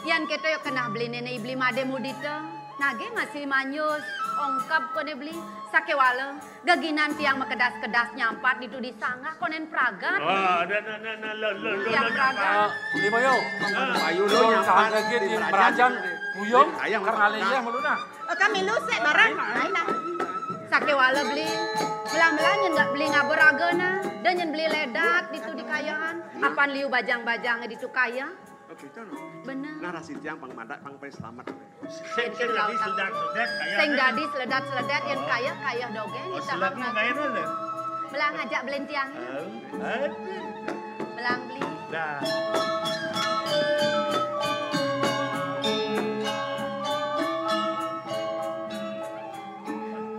Yan keto yo kenah beli nene ibli made mudita. Nage masih manyus. Ongkap kone beli. Sakewala. Geginan tiang makedas-kedas nyampat ditu di sanggah konen pragat. Ah, nah, nah, nah, nah, lo, lo, lo, tiang lo, pragat. Ah, Lima yo. Ah. Ayo lo nyampat lagi di prajan. Buyung, karena leleh malu nah. Eh, kami lu sek barang. Ayo nah. Sakewala beli. Belah-belah nyen nggak beli ngabur raga nah. Dan nyen beli ledat ditu di kayahan. Apan liu bajang-bajang ditu kaya. Oh, gitu, no? Bener. Nah, rasi tiang pang madak, pang pai selamat. Sing, sing dadi seledat-seledat, kaya. Sing dadi seledat-seledat, yang kaya, kaya dogeng, oh, kita seledat mah kaya mana? Belang ajak belen tiang. Oh, eh. Belang beli. Dah.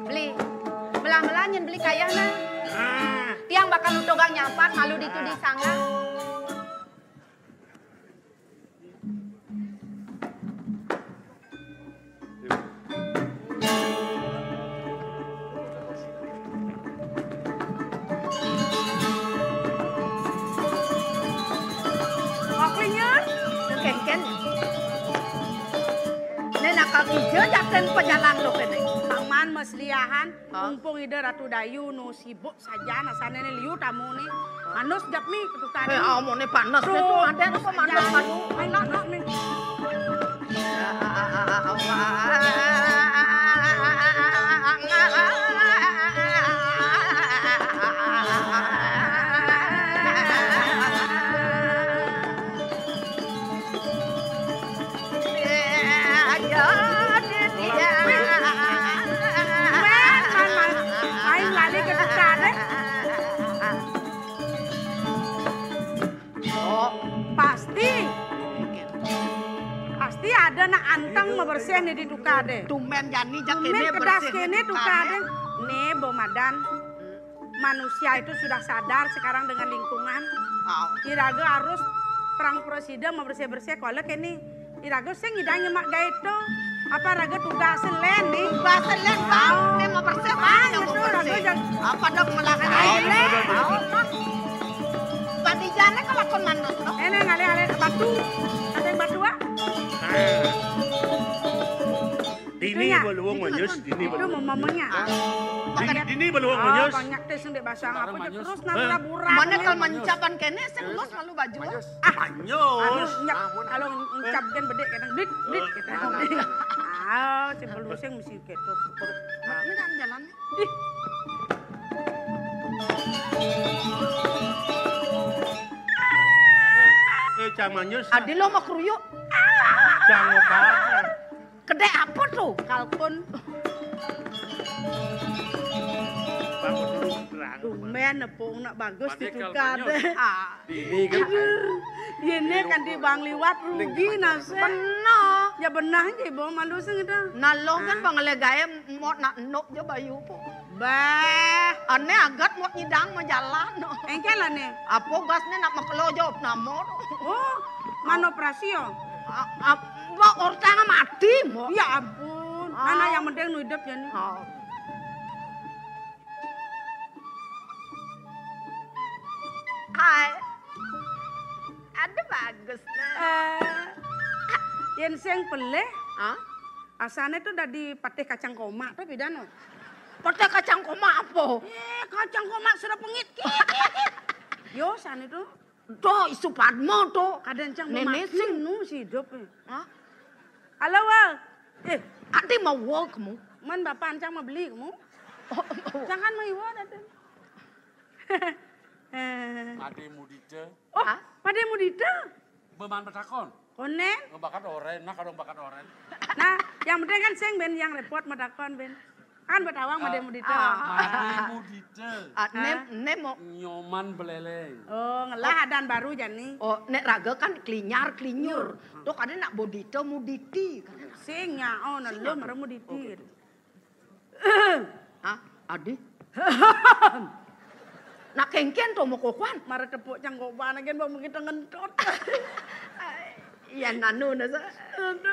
Beli. Belang-belang nyen beli kaya nah. Ah. Tiang bakal nutugang nyampat malu ditu di sanggah. Oke, nyen. Ken, ken. Nen akal ija jaten pejalan lo kene. Paman mesliahan, mumpung Ida Ratu Dayu nu sibuk sajan, asane ne liu tamune. Manus jep mi ketukan. Eh, amune panas ne tuh, ada apa panas, panas? Enak, enak nih. Wéh, man, man. Main lali ke tukadé. Oh, pasti. Pasti ada nak anteng mabersih né di tukadé. Tumbén jani jak kéné kedas bersih kéné tukadé. Né bemadan. Manusia itu sudah sadar sekarang dengan lingkungan. Au. Iraga harus perang prasida mabersih-bersih kala kéné. Iraga sing ngidang nyemak gaé to. Apa raga tugas lén né? Tugas lén, Bang. Au. Né mabersih, Bang, yang itu raga mabersih. Apa dok melakon? Au. Padijané kelakon manut, no? Éné ngalih-alih batu. Ada yang batu, ah? Dini baluung manyus, dini itu baluung. Mamanya. Dini baluung manyus. Banyak téh sing dék basang apa terus nang labura. Mana kalau mencapan kéné sing los malu baju. Ah, manyus. Anu, nyak, kalau ngecap kan bedék kadang dit, dit gitu. Ah, si belusing mesti gitu. Ini kan jalan. Ih. Eh, eh, Cang Manyus. Adi lo mau keruyuk. Cang apa? Kedék apa to? Kalkun. Bangun dulu, terang. Tumbén, nepung nak bagus ditukar deh. Ah. Dini kan. Yéné kan di bang liwat rugi nasib. Bener. Ya bener aja, bawa malu sing itu. Nah, lo kan bang lé gaé mau nak nok je bayu po. Bah. Ané agat mau nyidang mau jalan. Engké lah né. Apa gasné nak makelo jawab nama. Oh, mana operasi ya? Mbok ortang mati, Mbok. Ya ampun. Mana yang penting nu hidup ya nih. Oh. Hai. Ada bagus. Eh, yén sing pelih. Hah? Asané to dadi patih kacang komak to pidan, no? Patih kacang komak apa? Eh, kacang komak sudah pengit. Kit, kit, kit. Yo, sané to. To, Supadma to. Kadén cang néné sing nu si hidup. Hah? Halo, Wa. Eh, ati mau wa kamu? Man bapak cang mau beli kamu? Oh, oh. Jangan mau iwa datang. Ade Mudita. Oh, Ade Mudita. Beman betakon. Konen? Ngebakat oren, nah kadang bakat oren. Nah, yang penting kan sing ben yang repot matakon ben. Kan betawang Made Mudita. Made Mudita. Ah, nem, nem mau. Nyoman Beleleng. Oh, ngelah adan baru jani. Oh, nek raga kan klinyar, klinyur. Tuh kadang nak Bodita, Muditi. Sing ya, oh, nah, lu marah Muditi. Hah? Adi? Nak kengken to mau kokuan. Mara tepuk cangkoban agen bang begitu ngentot. Yan anu nasa.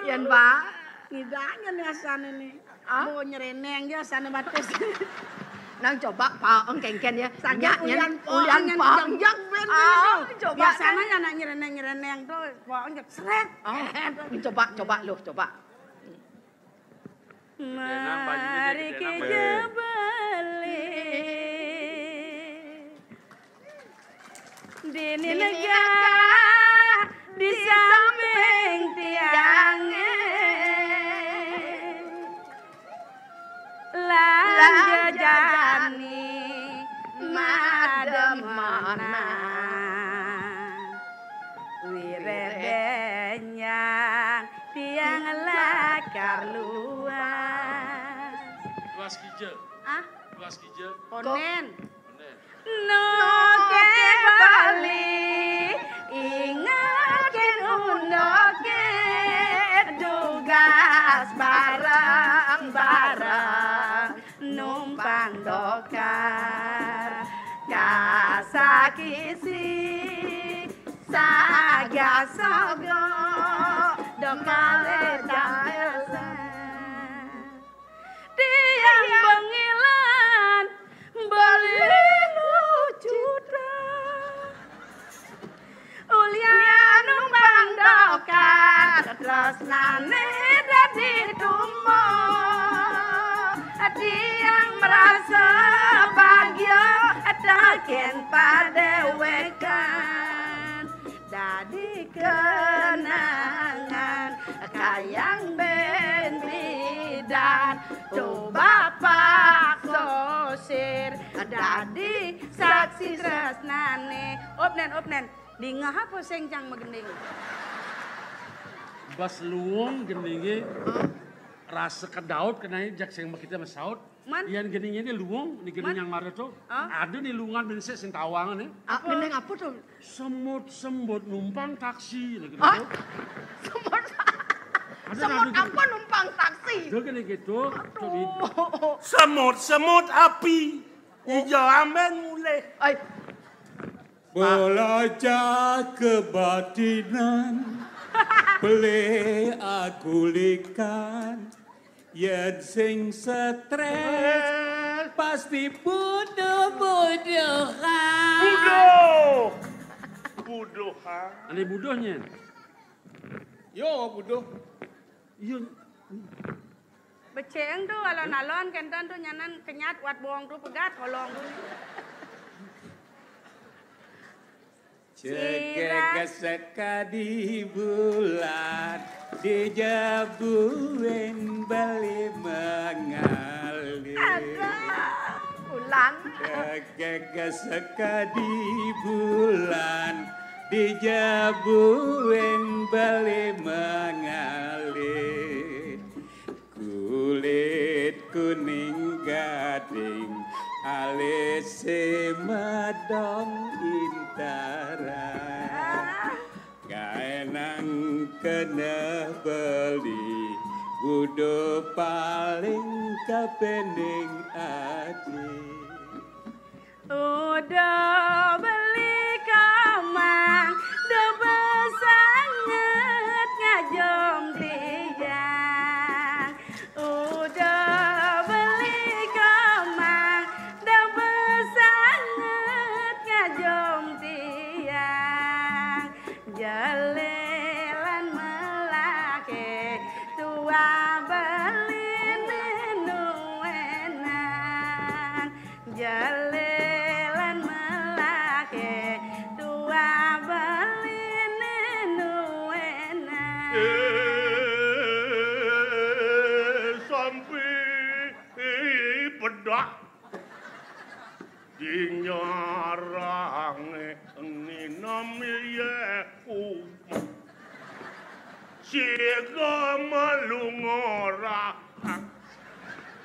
Yan ba. Ngidanya nih asane nih. Ah? Bo nyereneng ya asane batis. Nang coba pa engkengken ya. Sakit ulian pa. Ulian pa. Yang ben. Ah, coba. Biasanya ya nak nyereneng-nyereneng tuh. Pa engkek seret. Oh, coba, coba lo, coba. Mari kita beli. Dini negah di samping tiangé. Lan jejani mademenan. Wiréh benyang tiang lakar luas. Luas kija. Ah? Luas kija. Konen. Konen. Noke bali, ingakin undoke, dugas bareng-bareng numpang dokar. Kasakisi saga sogo dokare dangel. Tiang bengilan beli lucuta. Ulian numpang dokar tresnane dadi tumo. Tiang merasa bahagia taken padewekan. Dadi kenangan kayang ben bidan, to bapak sosir dadi saksi tresnane. Opnen, opnen. Dingeh apa sing cang magending? Pas luung geningé rasa kedaut kenaé jak sing makita masaut. Man? Yén geningé né luung, né gening nyang mara to. Ada né luungan bensik sing tawang né. Ah, gening apa to? Semut-semut numpang taksi né gitu. Hah? Semut. Semut apa numpang taksi? Ada gening gitu. Aduh. Semut-semut api. Ija amben mulih. Ai. Belajar kebatinan, pelih agulikan, yén sing stres, pasti buduh-buduhan. Buduh! Buduhan. Ané buduhnya? Yo, buduh. Iya. Becik tu, alon-alon kénten tu nyanan kenyat wat bong tu pegat holong tu. Cegeg sekadi bulan dijabuin beli mengalir. Ada bulan. Cegeg sekadi bulan dijabuin beli mengalir. Kulit kuning gading, alis si madong intaran. Gaénang keneh beli, buduh paling kapénding adi. Uduh beli komang, da besanget ngajum tiang. Uduh beli komang, da besanget ngajum tiang. Jelelan melaké, tua beli né nu wénang. Jelelan melaké, tua beli né nu wénang. Eh, sampi pedak. Dinyarang nginum yé uma. Siga malu ngorang.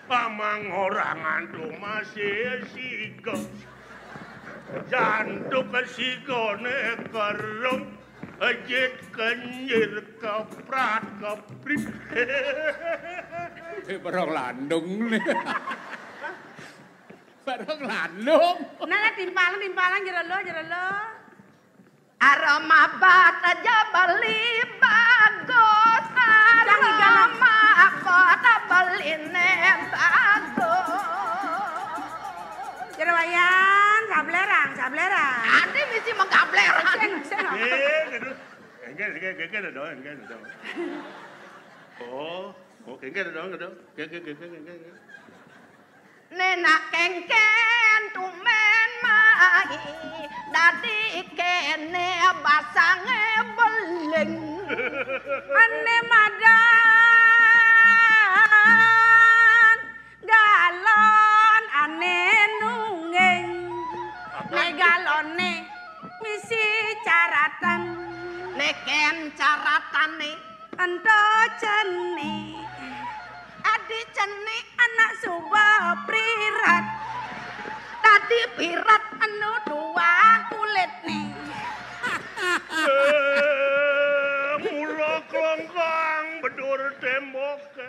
Amang ngorangan tu masih siga. Jantuk sigané kerung. Ejit kenyir keprat keprit. Barang landung né. Barang landung. Nah, timpalan, timpalan, jero lo, jero lo. Arep mabat aja beli bagus, arep mabat beli né bagus. Jero wayang, sablerang, sablerang. Adi misi menggablerang. Sing, sing. Eh, aduh. Enggak, enggak, enggak, enggak, enggak, enggak. Oh, oke, enggak, enggak, enggak. Enggak, enggak, enggak, enggak, enggak. Nénak kéngkén tumén mai, dadi kéné basangé beling. Ané madan galon ané nungging. Né galoné misi caratan. Né kén caratané. Ento cenik, adi cenik anak suba prirat. Dadi pirat anu tuah kulitné. Eh, mula kelongkang bedur témbok.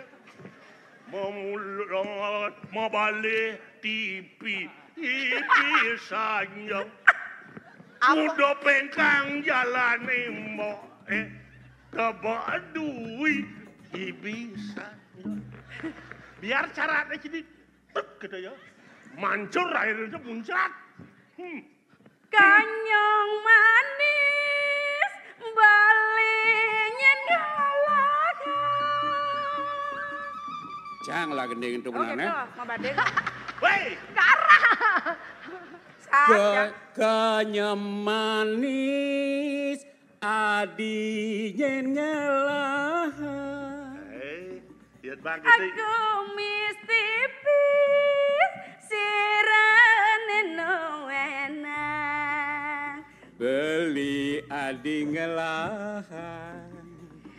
Mamula mabalih T V, T V sanjang. Apa? Udah pengkang jalané mbok, eh. Tebak duit, T V sanjang. Biar carane jadi tek gitu ya. Mancur akhirnya muncrat. Hmm. Kanyang manis beli nyén galaga. Cang lah gending itu. Oh, benar, gitu. Mabading. Wéi, garah. Ke-, kanyang manis adi nyén ngalaha. Eh. Yén bang, aku mistipis sirane nu enang. Beli adi ngelahan.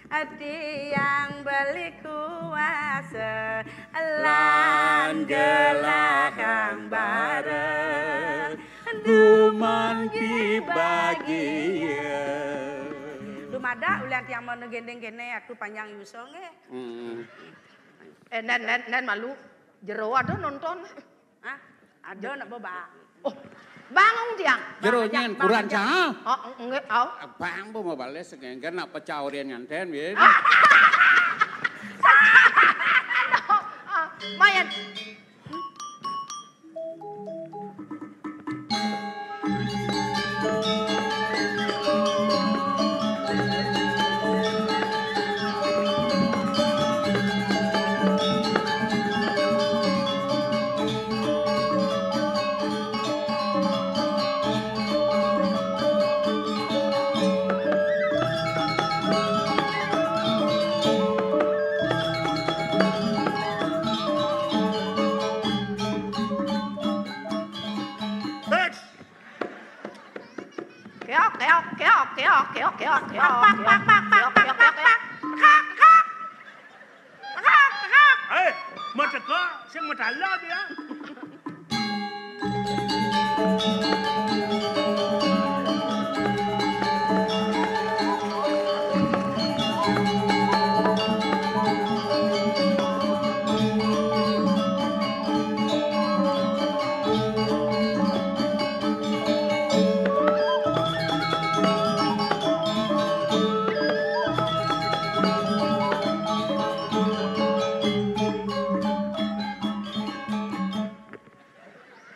Tiang beli kuasa lan gelahang bareng dumun ki bagia. Dumadak ulian tiang mau gendeng kene, aku panjang yuso nggih. Hmm. Eh, nen, nen, nen malu. Jero ada nonton. Hah? Ada nak bebak. Oh, bangun tiang. Jero nyen kurang cah. Oh, nggih, au. Bang bu mau bales sengengken nak pecah orian nganten, win. Aduh, ah, mayan. Keok, keok, keok, keok, keok, keok, keok, keok, keok, keok, keok, keok. Kak, kak. Kak, kak. Eh, metekak, sing metala dia.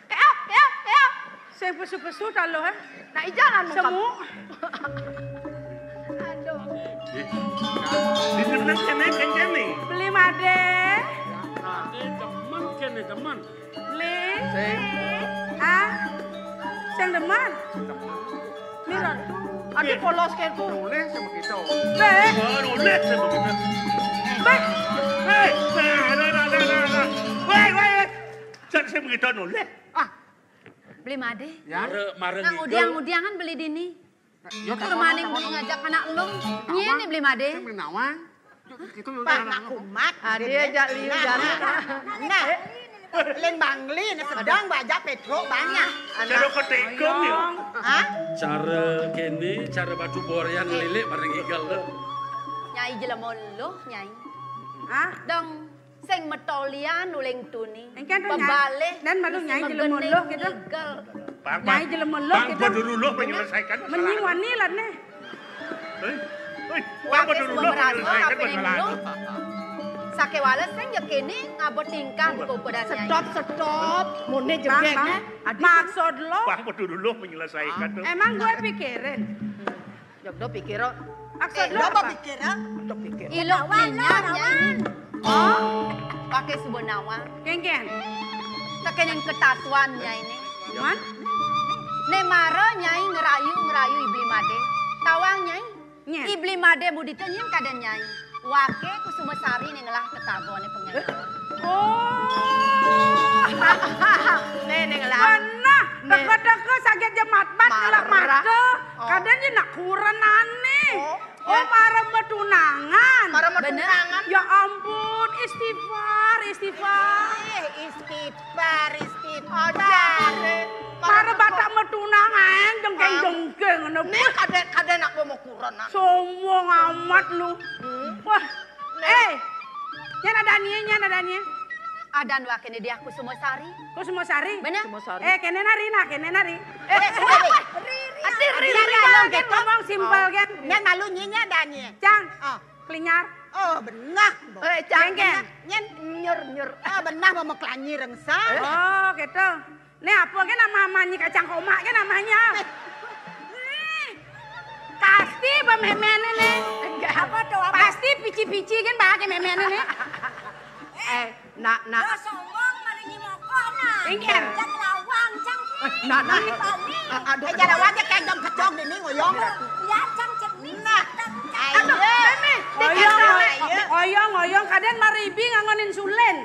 Keok, keok, keok. Sing pesu-pesu taloh, eh. Nak ijalan muka. Semu. Aduh. Di demen kene kencene. Beli made. Ade demen kene demen. Beli. Sing. Ah. Sing demen. Miron. Ade polos keku. Nulis sama kita. Be. Oh, nulis sama kita. Be. Hei, nah, nah, nah, nah, nah, nah. Woi, woi. Jan sing begitu nulis. Ah. Beli made. Ya. Mare, mare Nang ngigel. Udiang-udiangan beli dini. Ya, tur maning beli ngajak anak lu. Nyene beli made. Sing beli nawang. Yuk, gitu lu. Pak, nak kumat. Ah, dia ajak liu jalan. Nah, nah. Lin Bangli, nah, sedang bajak Petro banyak. Anak. Jero ketikung ya. Hah? Cara kene, cara batu borian ngelilik bareng ngigel. Nyai jelema luh, Nyai. Hah? Dong. Sing metolian uling tuni. Engken to, Nyai. Pebalih. Nen malu, Nyai, jelema luh gitu. Bang, Nyai, jelema luh gitu. Bang, Baduruluh menyelesaikan masalah. Menying wani lah nih. Hei, hei, Bang Baduruluh menyelesaikan masalah. Sakewala sing jekene ngabot tingkah di kopedan Nyai. Stop, stop. Mune jegek, Bang. Maksud lo? Bang Baduruluh menyelesaikan tuh. Emang gue pikirin. Jogdo pikir, oh. Maksud lu apa? Pikir, ah? Untuk pikir. Ilok minyak, Nyai. Oh, pakai suba nawang. Kengken. Teken yang ketatuan, Nyai, ne. Man? Ne mara, Nyai, ngerayu, ngerayu Ibli Made. Tawang, Nyai. Nyen. Ibli Made mudita nyen kada, Nyai. Wake Kusuma Sari ne ngelah tetagone pengenalan. Oh. Ne, ne ngelah. Beneh, teka-teka saget jemat-mat ngelah mata. Oh. Kadang je nak kurenane. Oh. Oh, mara betunangan. Mara betunangan. Ya ampun, istighfar, istighfar. Eh, istighfar, istighfar. Mara batak betunangan, jengkeng-jengkeng ngene. Ne kada, kada nak mau kurenan. Sombong amat lu. Hmm. Wah. Eh. Nyen ada nie, nyen ada nie. Adan wa kene dia Kusuma Sari. Kusuma Sari? Bener? Kusuma Sari. Eh, kene nari nah, kene nari. Eh, ri, ri. Ati ri, ri, ri, ri, ri, ngomong simpel kan. Nyen malu nyinya ada nie. Cang. Oh. Klinyar. Oh, benah. Eh, Cang, nyen nyur, nyur. Oh, benah mau meklanyi rengsa. Oh, gitu. Nih apa ke nama amannya kacang komak ke namanya? Nih, pasti bememene nih. Enggak. Apa tuh, apa? Pasti pici-pici kan pakai memene nih. Eh, nak, nak. Lo songong maringi moko nah. Inggih. Cang lawang, cang. Eh, nak, nak. Bali. Aduh, aduh. Aja lawang aja kayak jam kecok ini ngoyong. Ya, cang cek nih. Nah. Aduh, Meme. Oyong, oyong, oyong, kadang maribi ngangon insulin.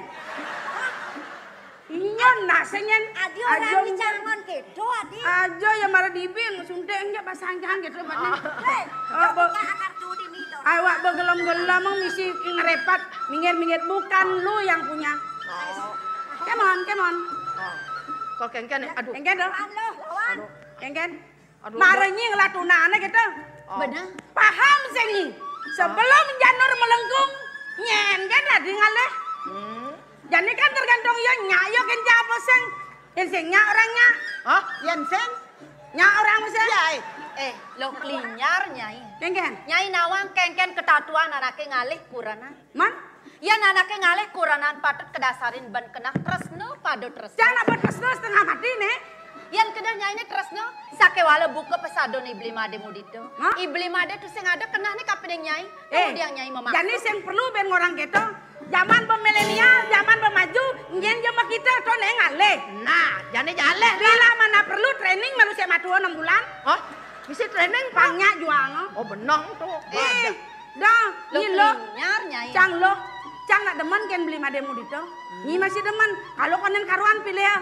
Iya, nah, senyen. Adi orang aja di Cirebon kedo, Adi. Aja ya mara dibing, suntik enggak pasang jangan gitu, Pak. Hei, oh, buka akar tuh di milo. Awak begelem-gelem misi ngerepat, minggir-minggir, bukan lu yang punya. Come on, come on. Kalau kengken, aduh. Kengken dong. Kengken. Aduh. Mara nyi ngelah tunane gitu. Benar. Paham sing nyi. Sebelum janur melengkung, nyen kan dadi ngalih. Jani kan tergantung ya nyak ya kenca apa sing. Yen sing nyak orang nyak. Hah? Yen sing Nyak orang mesti. Yai. Eh, lo klinyar, Nyai. Kengken. Nyai nawang kengken ketatuan anake ngalih kurenan. Man, Yen anake ngalih kurenan patut kedasarin ben kenah tresna pada tresna. Jangan apa tresna setengah mati nih. Yen kedah Nyai ne tresna, sakewala buka pesadon Ibli Made mudita. Hah? Ibli Made tu sing ada kenah ne kapining Nyai. Eh, Kemudian Nyai memaksa. Jani sing perlu ben orang gitu. Zaman pemilenial, zaman pemaju, nyen zaman kita tu nih ngalih. Nah, jani jaleh dah. Bila mana perlu training malu sik matua enam bulan, Hah? Mesti training, Pak? pangnya jual no. Oh, benang tu. Eh, dah, Lo nyi lo, klinyar, Nyai. cang lo, cang nak demen ken Beli Made mudita. Nyi masih demen. Kalau konen karuan pilih ya.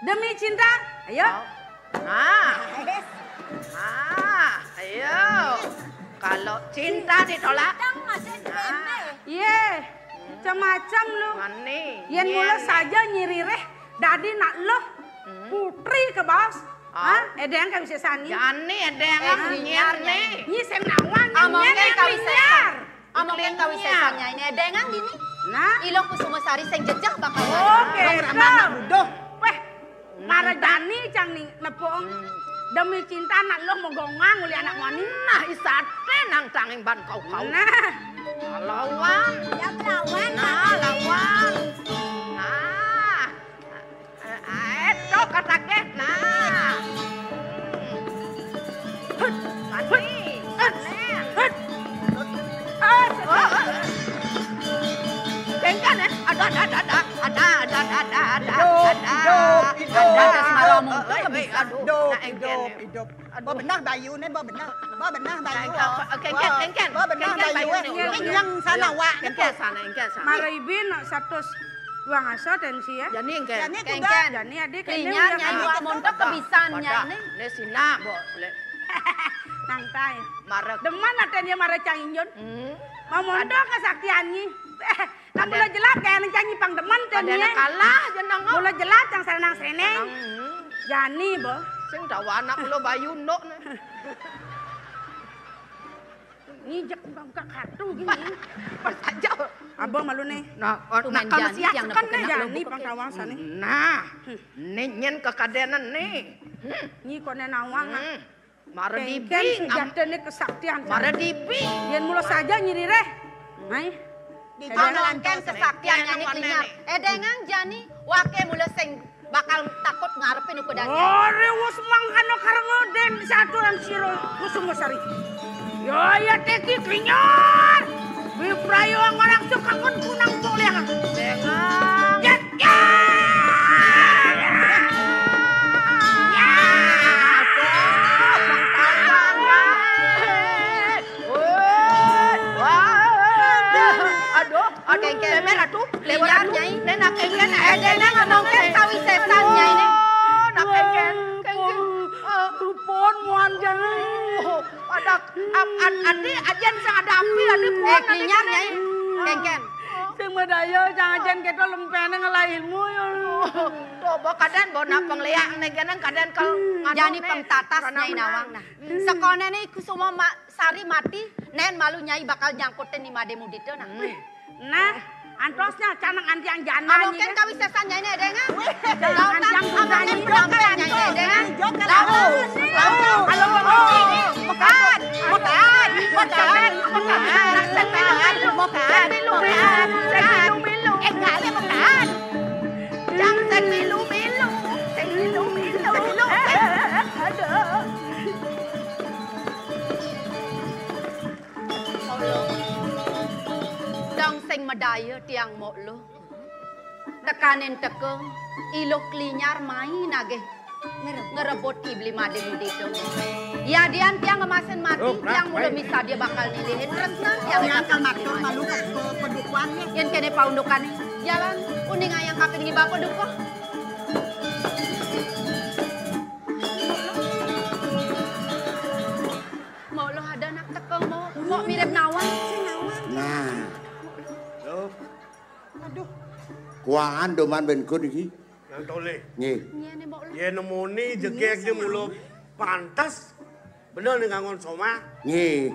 Demi cinta, ayo. Nah. Ah, ayo. Kalau cinta ditolak, Tang masih remeh. Ye, macam-macam lu. Mani. Yen mula saja nyirireh dadi nak lo putri ke bos. Hah? Edeng kan bisa sani. Jani edeng Eh, nyiar Nyai. ni. Nyi sing nawang Among nyen yang kawin liar. Among ken kawisesan Nyai ne dengan dini. Nah, Ilo Kusuma Sari sing jejah bakal oke. Dong rambut buduh. Weh, mara jani cang ni nepung. Demi cinta nak lo mau gongang uli anak mani. Nah, isate nang tanging ban kau-kau. Nah, Lawan. Ya lawan. Nah, lawan. Nah. Eh, eh, tu kata ke. Nah. Hut, mati. Panen. ah, Oh, oh. Kengken, eh? Ada, ada, ada, ada. Ada, ada, ada, ada, ada, Hidup, ada. hidup, hidup. Ada, ada, Semara ada. mungkin Eh, lebih eh, aduh, Hidup, nak hidup, kengken. Hidup. Ba benah bayu ne, ba benah. Ba benah bayu. Kengken, kengken, kengken. Ba benah Kengken bayu. bayu ne, Eh, ulung. yang sana wak. Kengken sana, kengken sana. Mara ibi nak satus duang asa tensi ya. Jani kengken. Jani Kengken. kuda. Jani adik Klinyar kene Nyai udah wak montok kebisan Nyai ne. Ne sina, bo, le. Nangtai. Mara. Demen aten dia mara cang injun. Hmm. Mau mondok kesaktian ni. Eh, nak mula jelas kayak nang cang pang demen ten Kadang ni. Kalah je nang. Mula jelas cang sana nang sene. Nang, hmm. Jani bo. Sing dawa anak mula bayu nok ne. Ni jak buka katu gini. Pas aja. Abang malu ni. Nah, Tu main nakal jani mesti yang asakan nak ne. buka Jani pang kawang sana. Nah, ni nyen kekadenan ni. Hmm. Ni kone nawang ah. Hmm. Mara Kengken dibi. sing jatene kesaktian. Mara dibi. Yen mula saja nyiri reh. Mai. Di Among ken kesaktian Nyai ne klinyar. Eh, dengan jani wake mula sing bakal takut ngarepin ukudan. Ore wis mangkana karena den saturan sira Kusuma Sari. Ya ya teki klinyar. Wiprayo orang suka pun kunang boleh. Dengan. Ya ya. Ya. Woi, wah. Aduh, aduh, Kengken. Lemer atuh, lemer Klinyar, atuh. Nyai. Nenak kengken, Eh, dene ngomong ken kawisesan Nyai ne. Oh, nak kengken, kengken. Pun muan jani. Oh, ada ap- ad- adi ajen sing ada api, adi Eh, puan, adi klinyar kene. Nyai. Kengken. Sing madaya jang ajen kita lempene ngelah ilmu ya. Oh, coba kaden bo nak pengliak ne geneng kaden kal nganu Jani ne. pengtatas Karena Nyai menang. nawang nah. Sekonene Kusuma ma- Sari mati, nen malu Nyai bakal nyangkutin ni Made Mudita nah. Nah, antosnya canang antiang jana Among ni ken kan. Kawisesan Nyai ne dengan. Jangan yang Among ken tunggangi. penampil Nyai ne dengan. Lalu, lalu. Kalau mau Makan, makan, makan, makan. Makan, makan, makan. Makan, makan. Eh, kali makan. Jang sing milu-milu, sing milu-milu. Aduh. Dong sing madaya tiang mok lo. Tekanin teka, iluh klinyar mai nagih ngerebut Ibli Made Mudita. Yadian tiang ngemasin mati, tiang mula misadia bakal nilihin tresna tiang. Yang matur malu ke, ke pedukuhan ni. Yen kene paundukane, jalan uning ayang kaping ngiba paduka. Mok lo ada nak teka, mok, mok mirip nawang. Kuangan doman ben kun iki. Yang toleh. Nggih. Yen muni jegeg dia mula pantes bener ning ngangon somah. Nggih.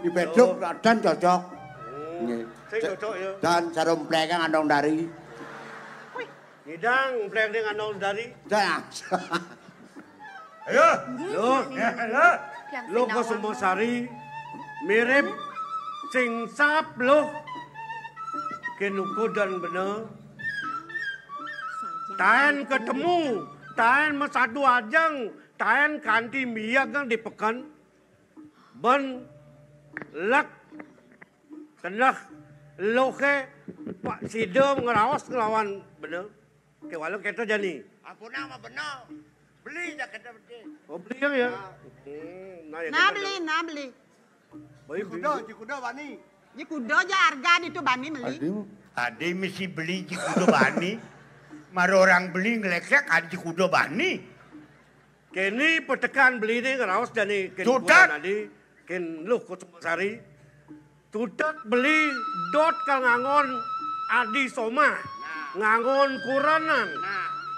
Dipedhok dan cocok. Nggih. Sing cocok ya. Dan jarum plekang andong dari. Ngidang plek ning andong dari. Dah. Ayo. Loh, loh. Loh, Kusuma Sari mirip sing sap loh. Ken uga dan bener. Taen ketemu, taen mesadu ajeng, taen kanthi miyag nang di peken. Ben lek keneh lohe Pak Sida ngraos nglawan bener. Kewala keto jani. Ampun ama bener. Beli ja keto beti. Oh, beli ya. Hmm, nah, ya. Nah, beli, nah, beli. Baik, kuda, beli. Ji kuda bani. Ji kuda ja harga ditu bani meli. Aduh. Ade mesti beli ji kuda bani. Mara orang beli ngelekrek ade ji kuda bani. Keni petekan beli ni ngeraos jani ken. Tutat. Kuda nadi ken luh Kusuma Sari. Tutet beli dot ka ngangon adi somah, ngangon kurenan.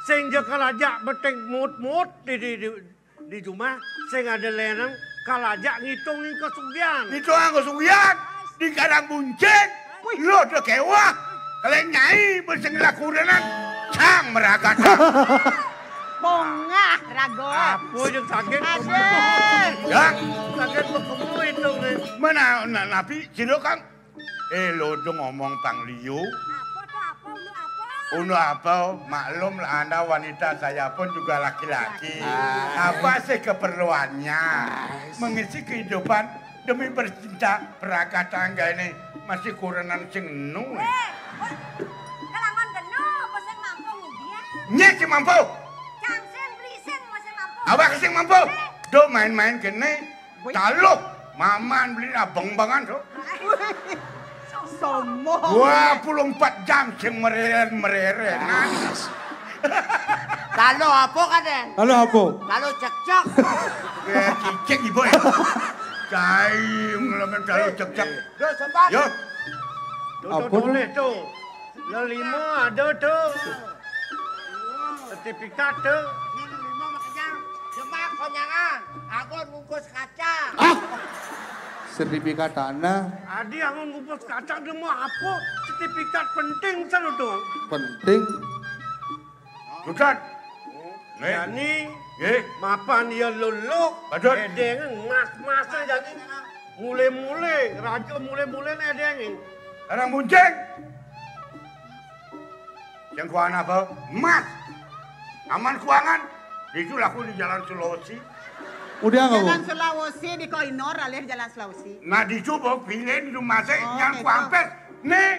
Sing ja kalajak beting mut-mut di, di, di, di jumah, sing ada lenang kalajak ngitung ning kesugihan. Ngitung kesugihan, di kadang buncing, lo de kewah. Kalian nyai bersing lah kurenan, cang meragat. Pongah raga. Apa yang sakit? Aduh. Ya. Sakit berkemu itu ni. Mana na-, napi sira kang? Eh, lo dong ngomong pang liu. Apa tu apa, ulu apa? Ulu apa? Maklum lah anda wanita, saya pun juga laki-laki. Ah. Apa sih keperluannya? Ah. Mengisi kehidupan demi bercinta, perangkat tangga ini masih kurenan sing enu. Eh, wah, kalangan kena apa sing mampu ngudian? Nyek sing mampu. Cang sing beli sing masih mampu. Awak sing mampu. Eh. Do main-main kene. Wih. Taluh, maman beli abang-bangan tu. Sombong. Dua puluh empat jam sing mereren-mereren. Taluh apa kaden? Taluh apa? Taluh cekcok. Eh, cicing ibu ya. Cai ngelamen taluh cekcok. Duh, sempat. Yo. Tuh, tuh, apa tuh? Tulis tuh. Lelima ada tuh. Sertifikat tuh. Ini lelima makanya. Demak konyangan. Aku bungkus kaca. Ah. Sertifikat tanah. Adi aku bungkus kaca dia mau apa? Sertifikat penting sana tuh. Penting. Sudah. Nih. Jani, nggih. Mapan ya luluk. Badut. Edeng mas-mas jani. Mule-mule, raja mule-mule edeng. Orang muncing. Yang kuangan apa? Emas. Aman kuangan. Itu laku di Jalan Sulawesi. Udah nggak, Bu? Jalan Sulawesi di Koinor, alih Jalan Sulawesi. Nah, di Cubo, pilih di rumah saya, oh, yang gitu. Kuampes. Nih.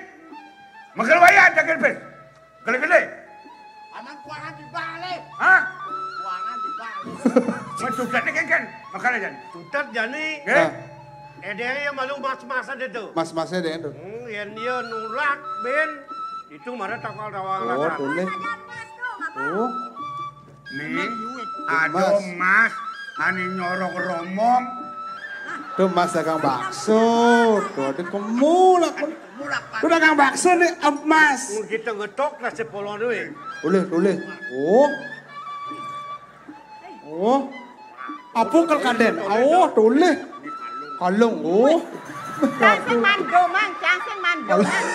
Makan wayah, jaga pes. Gele-gele. Aman kuangan dibalik. Hah? Kuangan dibalik. Mau tutet ni kan, kan? Makan aja. Tutet jani. Nggih. Nah. Edeng ya malu mas-masan itu. Mas-masnya deh itu. Hmm, yen dia nulak ben itu marah takal tawang. Oh, tulis. Oh. Nih, ada emas. Emas, ane nyorok romong. Tuh emas dagang bakso. Tuh ada kemulak. Tuh dagang bakso nih emas. Mun kita ngetok lah sepuluh duit. Boleh, boleh. Oh. Oh. Apa kal kanden? Oh, tulis. Kalung. Oh. Cang sing mando, Mang. Cang sing mando, Mang.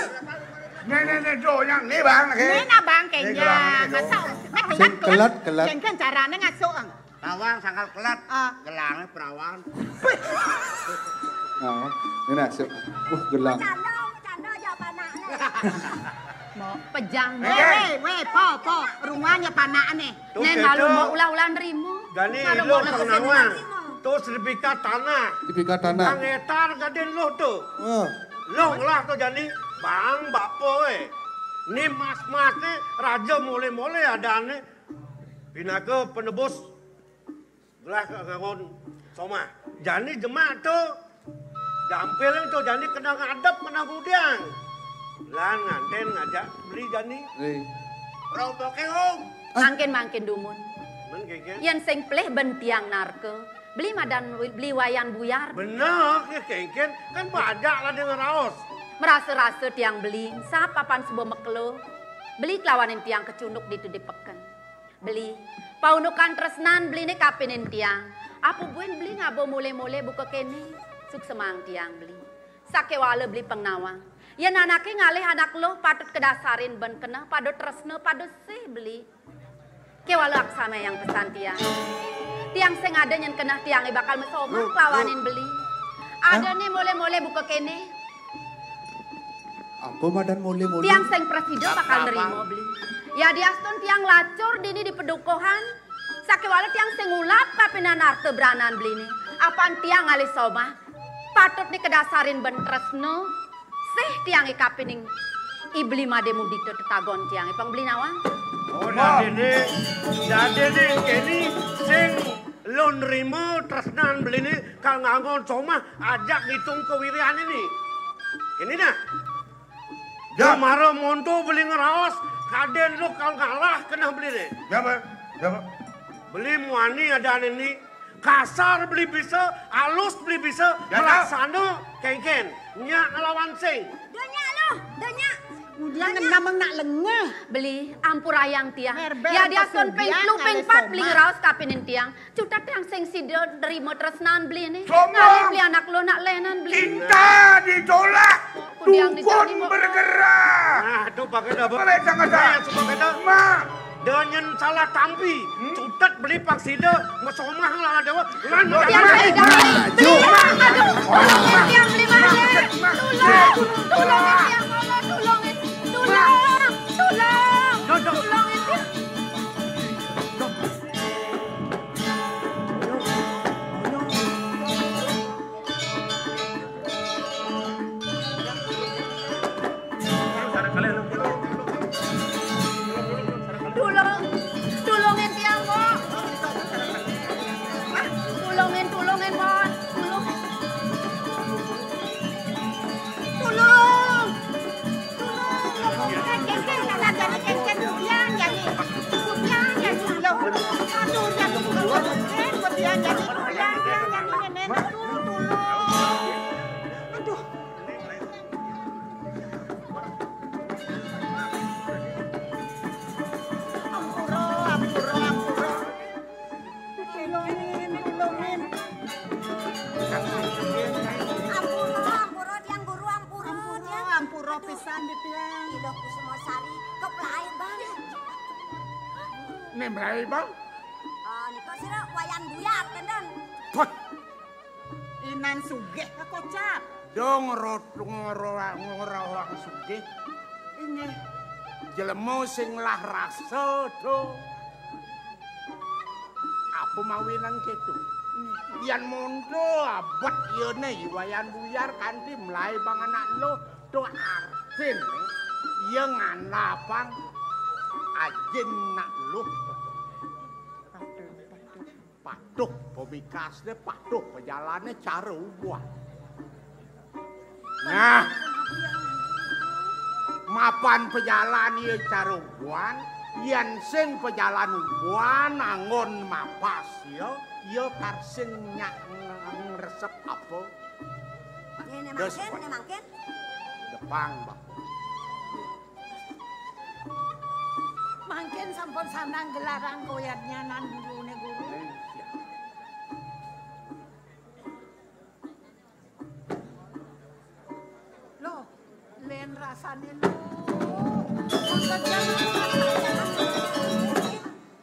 Nih, nih, nih, tuh, yang nih, Bang. Nih, nah, Bang, kayaknya. Nih, gelang, nih, tuh. Masa, nah, sing kelet, kelet. Kelet, kelet. Kayaknya caranya ngasuh, Ang. Tawang sangkal kelat, ah. Gelangnya perawan. Nah, ini nasib. Wah, gelang. Bercanda, bercanda aja apa anaknya. Mau pejang. Eh, weh, weh, po, po. Rumahnya panakne. Tuh, neng gitu. Lalu mau ulah-ulah nerima. Jani lo mau pengawa. Tuh sertifikat tanah. Sertifikat tanah. Nang etar gadin lo tuh. Heeh. Lo ngelah tuh jani bang bapo, eh. Ni mas-mas ni raja mole-mole adane. Pinaka penebus. Gelah ka ngangon somah. Jani jemak tu. Dampil tu jani kena ngadep, kena ngudiang. Lan nganten ngajak beli jani. Eh. Roboke, Om. Mangkin-mangkin dumun. Men kengken. Yen sing pelih ben tiang narka, beli madan beli wayan buyar. Bener, ya kengken. Kan bajak lah dia ngeraos. Merasa-rasa tiang beli, sapa pan suba mekelo. Beli kelawanin tiang kecunduk ditu di peken. Beli, paundukan tresnan beliné kapining tiang. Apa buin beli ngaba molé-molé buka kéné? Suksemang tiang beli. Sakéwala beli pang nawang. Yén anaké ngalih anak luh patut kadasarin ben keneh pada tresna pada sih beli. Kéwala aksamayang pesan tiang. Tiang sing ada nyén keneh tiangé bakal mesomah kelawanin beli. Ada né molé-molé buka kéné. Apa madan molé-molé? Tiang sing prasida bakal nerima beli. Yadiastun tiang lacur dini di padukuhan, sakéwala tiang sing ngulap kapining arta branan beliné. Apan tiang ngalih somah, patut né kadasarin ben tresna, sih tiangé kapining i beli madé mudita tetagon tiangé pang beli nawang. Oh, dadiné, dadiné kéné sing luh nerima tresnan beliné kal nganggon somah ajak ngitung kewiriané né. Kéné nah. Ya. Mara monto beli ngraos, kadén luh kal ngalah keneh beliné. Ya, Pak. Ya, Pak. Beli muani adané né. Kasar beli bisa, alus beli bisa, ya, ya. Melaksana kéngkén. Nyak ngelawan sing. Dah nyak luh, dah nyak. Kemudian ngenam nak lengeh. Beli, ampurayang tiang. Yadiastun ping telu ping pat beli ngraos kapining tiang. Cutet tiang sing sida nerima tresnan beli né. Sombong. Ngalih beli anak luh nak lénan beli. Cinta ditolak. Dukun bergerak. Nah, itu pakai apa? Pakai sangat. Nah, itu pakai apa? Mak. Dah nyén salah tampi. Hmm? Cutet beli pang sida, mesomah nglawan déwa. Lan tiang beli. Beli, aduh. Tolong tiang beli mana? Tolong. Tolong tiang, tolong, tolongin. Tolong. Tolong. Tolongin tiang. Tulung, tulungin tiang, Mbok. Tulungin, tulungin, Mbok. Tulung. Tulung. Tulungin, tulungin. Ampura, ampura, tiang guru, ampura, ampura, tiang. Ampura pisan di tiang. Ida Kusumasari, keplai, Bang. Né mlai, Bang? Ah, nika sira Wayan Buyar, kénten. Wah. Inan sugih kocap. Do ngerot, ngero-, ngerawang sugih. Inggih. Jelema sing lah rasa, do. Apa mawinan kéto? Yén mondo abet yéné Wayan Buyar kanti mlai bang anak luh, to artin iya nganapang ajin nak luh. Patuh pamikasné, patuh pejalané cara ubuan. Nah, mapan pejalan iya cara ubuan, yén sing pejalan ubuan anggon mapas ya, ya kar sing nyak ngresep apa? Né, né mangkin, né mangkin. Depang, Bang. Mangkin sampun sandang gelarang koyadnyanan guruné guru. Loh, lén rasané, loh.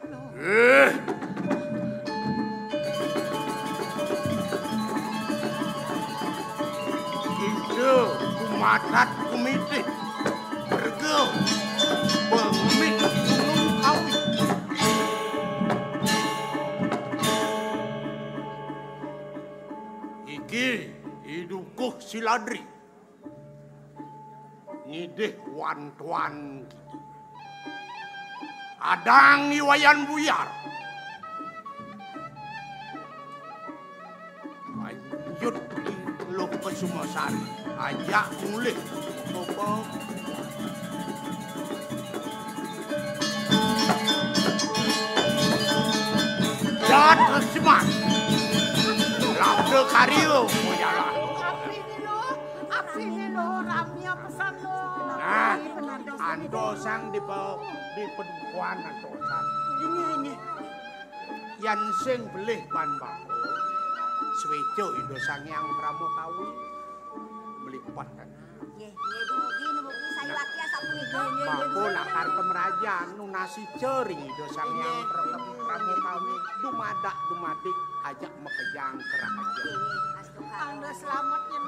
Loh. Eh. Ida kumatat kumitih. Berga. Pemit gunung kawi. Iki idukuh siladri. Ngidih wan-tuan kidi. Adang I Wayan Buyar. Lanjut di Luh Kusumasari. Ajak mulih. Coba. Jat Resiman. Labda karya, mujalah. Abdi ni, Luh. Abdi ni, Luh. Ramya pesan, Luh. Nah. Abdi penados. Antosang di pa-, di padukuhan antosang. Ini, ini. Yan sing beli pan bako. Swejo Ida Sang Hyang Pramakawi. Beli empat kan. Nggih, nggih, dumugi, dumugi sayuwakti asapunika. Nggih, nggih, bako dumugi. Lakar kemerajan nunasi cering Ida Sang Hyang Nggih. Pram-, Pramakawi. Dumadak, dumadik, ajak makejang kerahaja. Nggih, nggih, astu. Pang dah selamat yang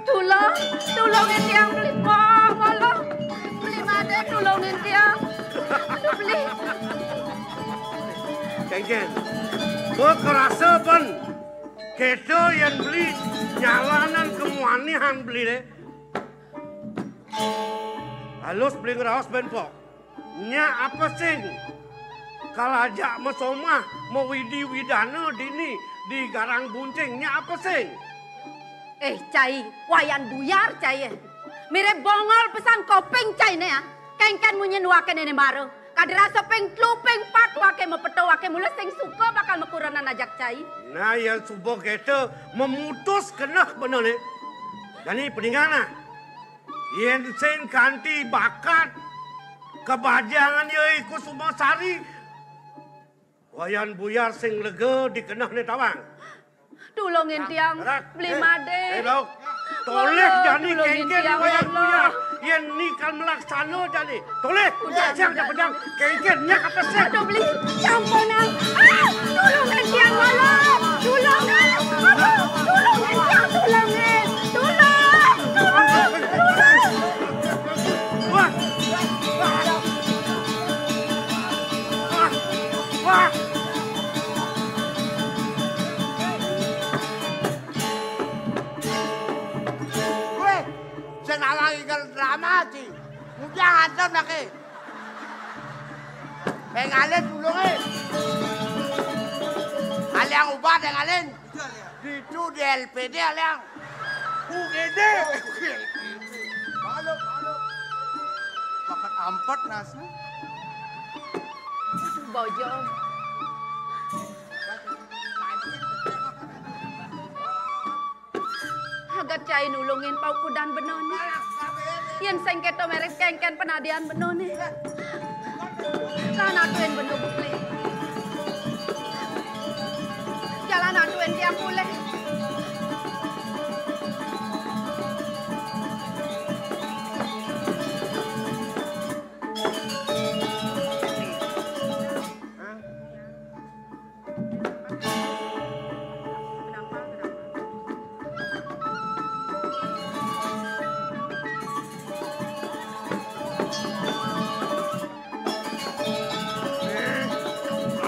Tulung, tulungin tiang beli. Wah, Allah. Beli mati, tulungin tiang. Aduh, beli. Kéngkén. Kok kerasa, Pan? Kéto yén beli nyalanan kemuanihan beli deh. Halus beli ngeraos ben pok. Nya apa sing? Kalaja masomah, mawidi-widana dini di garang bunting, nya apa sing? Eh, cai, Wayan Buyar, cai, eh. Mirip bongol pesan koping, cai, né, ah. Kéngkén munyin waké néné mara. Kadirasa ping telu, ping pat waké mapeta waké mula sing suka bakal makurenan ajak cai. Nah, yén suba kéto memutus keneh bener né. Jani peningan, ah. Yén sing kanti bakat, kabajangan ya iku Sumasari. Wayan Buyar sing lega di kenehné tawang. Tulungin tiang, beli madé. Eh, Lauk. Tolih jani kéngkén Wayan Buyar. Yén ni kan melaksana jani. Tolih, udah siang dah pedang. Kéngkén nyak apa sih? Aduh, beli. Ya ampun, ah. Ah, tulungin tiang, walau. Tulungin. Aduh, tulungin tiang, tulungin. Tulung. Tulung. Tulung. Wah. Wah. Wah. Wéh, sing alang ingkar drama, Ci. Mujang antem lagi. Pengalin dulu, eh. Aliang ubah, pengalin. Ditu di L P D, aliang. U G D. Maklum, maklum. Pakat ampat nasi. Bojong. Agat cai nulungin paukudan benané. Yén sing kéto méré kéngkén panadian benané. Lan atuin bena bukli. Jalan atuin tiang mulih.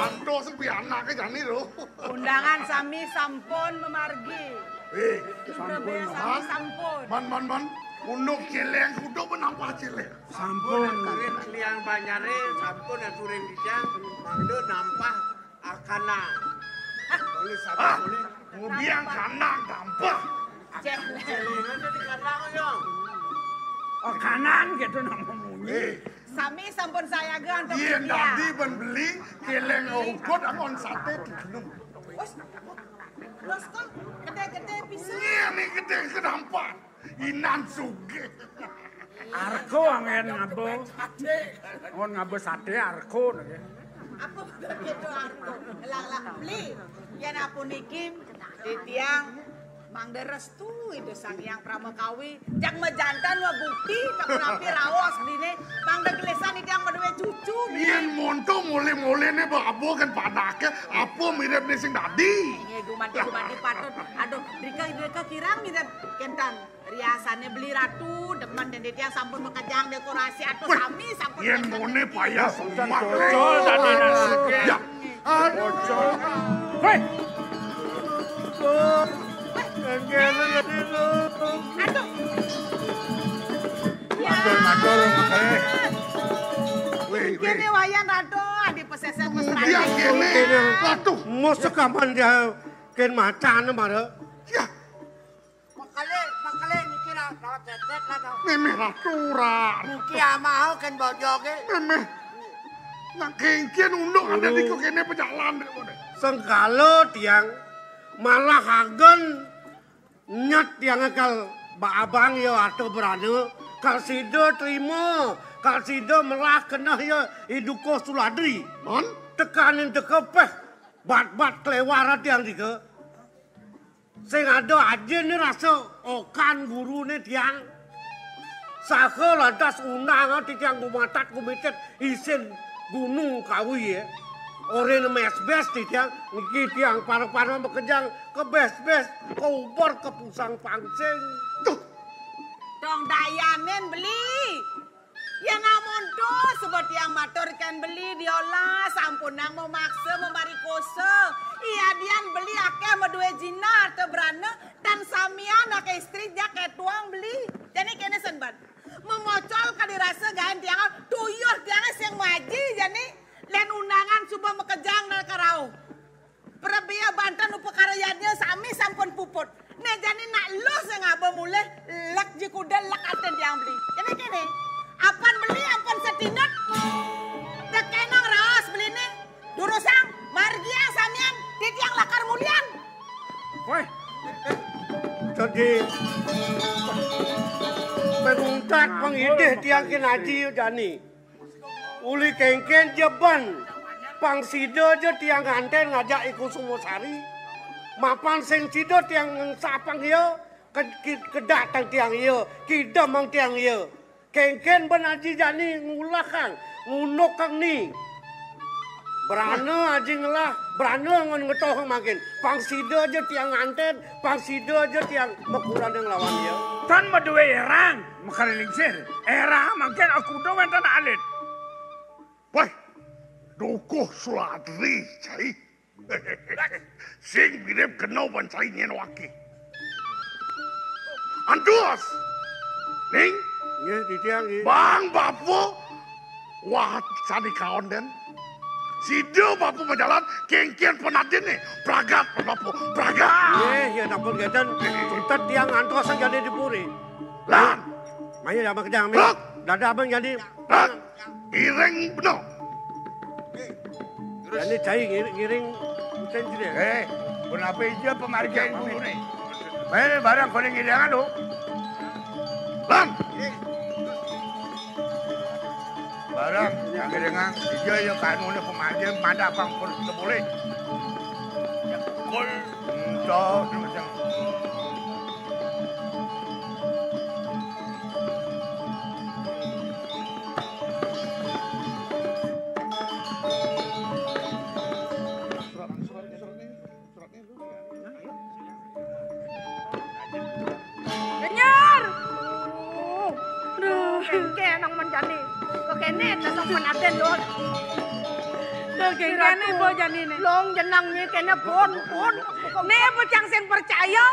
Antos pianake jani lho. Undangan sami sampun mamargi. Eh, sampun. Sami sampun. Man, man, man. Unduk céléng kudu menampah céléng. Sampun. Karin liang banyare sampun aturin titiang mangda nampah akana. Boleh sampun, ah, boleh. Ngudiang kanang gampah. Céléng. Céléng aja di kanang, yo. Oh, kanang gitu nama munyi. Eh. Sami sampun sayaga antuk yén titiang. Dadi ben beli, céléng ugut angon saté digelem. Wes. Terus kok gedé-gedé pisan. Ini gedé kenapa? Inan sugih. Arga angén ngaba. Ngon ngaba saté arga niki. Apa begitu arga? Lah, lah, beli. Yén apuniki titiang mangda restu Ida Sang Hyang Pramakawi. Jak majanten wa bukti kapunapi raos dine. Mangda gelisan titiang madué cucu. Yén monto mulih-mulihné babo kan panaké, apa miripné sing dadi? Nggih, gumanti, gumanti patut. Aduh, drika, drika kirang mirip kénten. Riasané beli ratu, demen dene tiang sampun makejang dekorasi atus sami sampun. Yén mone payah semua. Bocol tadi nang. Ya. Aduh. Bocol. Hei. Aduh. Ya. Matur, matur, eh. Wih, wih. Kene wayan ratu, adi pesen. Dia kene, Ratu. Mosok aman dia ken macan mara. Ya. Makale, makale niki ra, ra cecek lah, no. Memeh Ratu ra. Niki amah ken bojoge. Memeh. Nak kengken unduk ada di kene pejalan dek mone. Sengkala tiang malah agen nyet tiang kal ba abang ya ata berana, kal sida terima, kal sida melah keneh ya iduko suladri. Mon? Tekanin teka peh bat-bat kelewar tiang tiga. Sing ada aja ni rasa okan guru ni tiang. Saha lantas undang ati tiang gumatat gumitit isin gunung kawi ya. Ore mesbes ti tiang, niki tiang para-para makejang ke bes-bes, ke uber, ke pusang pangsing. Tuh. Dong dayanin beli. Yen amonto sebut tiang matur ken beli diolah sampunang memaksa memarikosa. Iya dian beli akeh madue jinah arte brana tan samian akeh istri jak ketuang beli. Jani kene sen ban. Memocol ka dirasa gaen tiang tuyuh tiang sing maji jani len undangan suba makejang nang karauh. Prebea banten upakara yadnya sami sampun puput. Nek jani nak luh sing aba mulih lek ji kuda lek aten tiang beli. Kene kene. Apan beli apan setinut. Tekenang raos beli ni. Durusang margiang samian titiang lakar mulian. Woi. Jadi penguntat pengidih tiang kinaji jani. Uli kengken jeban. Pang sida ja tiang nganten ngajak I Kusumasari. Mapan sing sida tiang ngengsapang iya, ke-, ke-, kedatang tiang iya, kidemang tiang iya. Kengken ben aji jani ngulahang, ngunukang ni. Berana aji ngelah, berana ngon ngetohang mangkin. Pang sida ja tiang nganten, pang sida ja tiang makurang nglawan iya. Tan madue erang, makariningsir. Erang mangkin akuda wenten alit. Wah, dukuh suladri, cai. Sing mirip kena bancai nyen waki. Antus. Ning. Nggih, titiang nggih. Bang bapa. Wah, sani kaon den. Sida bapa majalan kengken penadin nih. Pragat bapa. Pragat. Nggih, ya ampun ngeten. Tutet tiang ngantos jani di puri. Lan. Maya ya makejang mi. Dadah abang jani. Lan. Iring beno. Jani cai ngiring, ngiring usen jene. Eh, pun apa ija pemargian guru ne? Maya barang kone ngiringan lo. Lan. Barang yang ngiringan ija ya kanune pemargian pada pang pun boleh. Kul. Entok macam. Dengar. Duh, kengken nang manjani. Kekene tetep menaten, Dul. Kekene bo jani ne. Long jenang ni kene pun, pun. Ne bo cang sing percaya.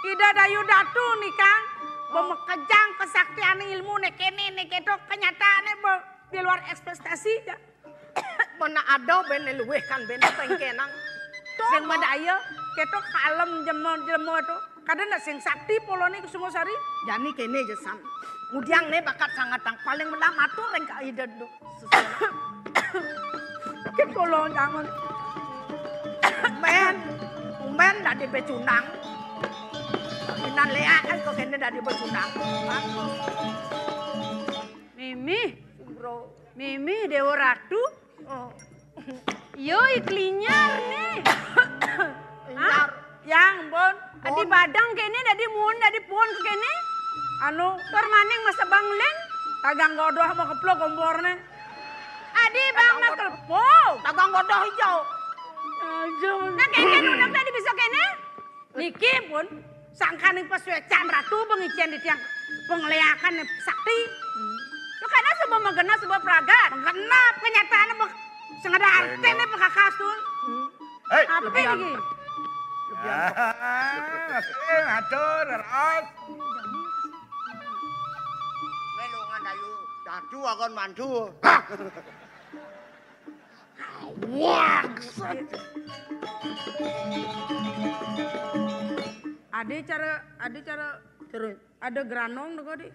Ida Dayu Datu nika, oh, makejang kesaktian ilmu ne kene ne keto kenyataane bo di luar ekspektasi ja. Mana ada ben luwih kan ben tengkenang. Sing madaya, keto kalem jema-, jelema to. Kada nak sing sakti polone Kusumasari. Jani kene jesan. Mudiang ne bakat sangatang paling melah matur ring ka Ida do. Kit kula nyangun. Men, men dadi becundang. Inan leak kan kok kene dadi becundang. Mimi. Bro. Mimi Dewa Ratu. Oh. Yo, iklinyar nih. Inyar. Yang, Bon. Adi badang kene, dadi muun, dadi puun ke kene. Anu, tur maning masa bangling. Tagang godoh mau keplok komporne. Adi bang nak kelepok. Tagang godoh hijau. Aja. Nah, kene udah tadi bisa kene. Niki pun sangkaning pasuecan Ratu pengicen di tiang pengleakan sakti. Lo kada sebab menggenap sebab pragat. Menggenap kenyataannya sing ada artine pekakas tuh. Hei, apa lagi? Eh, atur, ros. Melongan ayu, dadu akan mandu. Hah? Wah, geset. Ada cara, ada cara, terus ada granong deh kok di.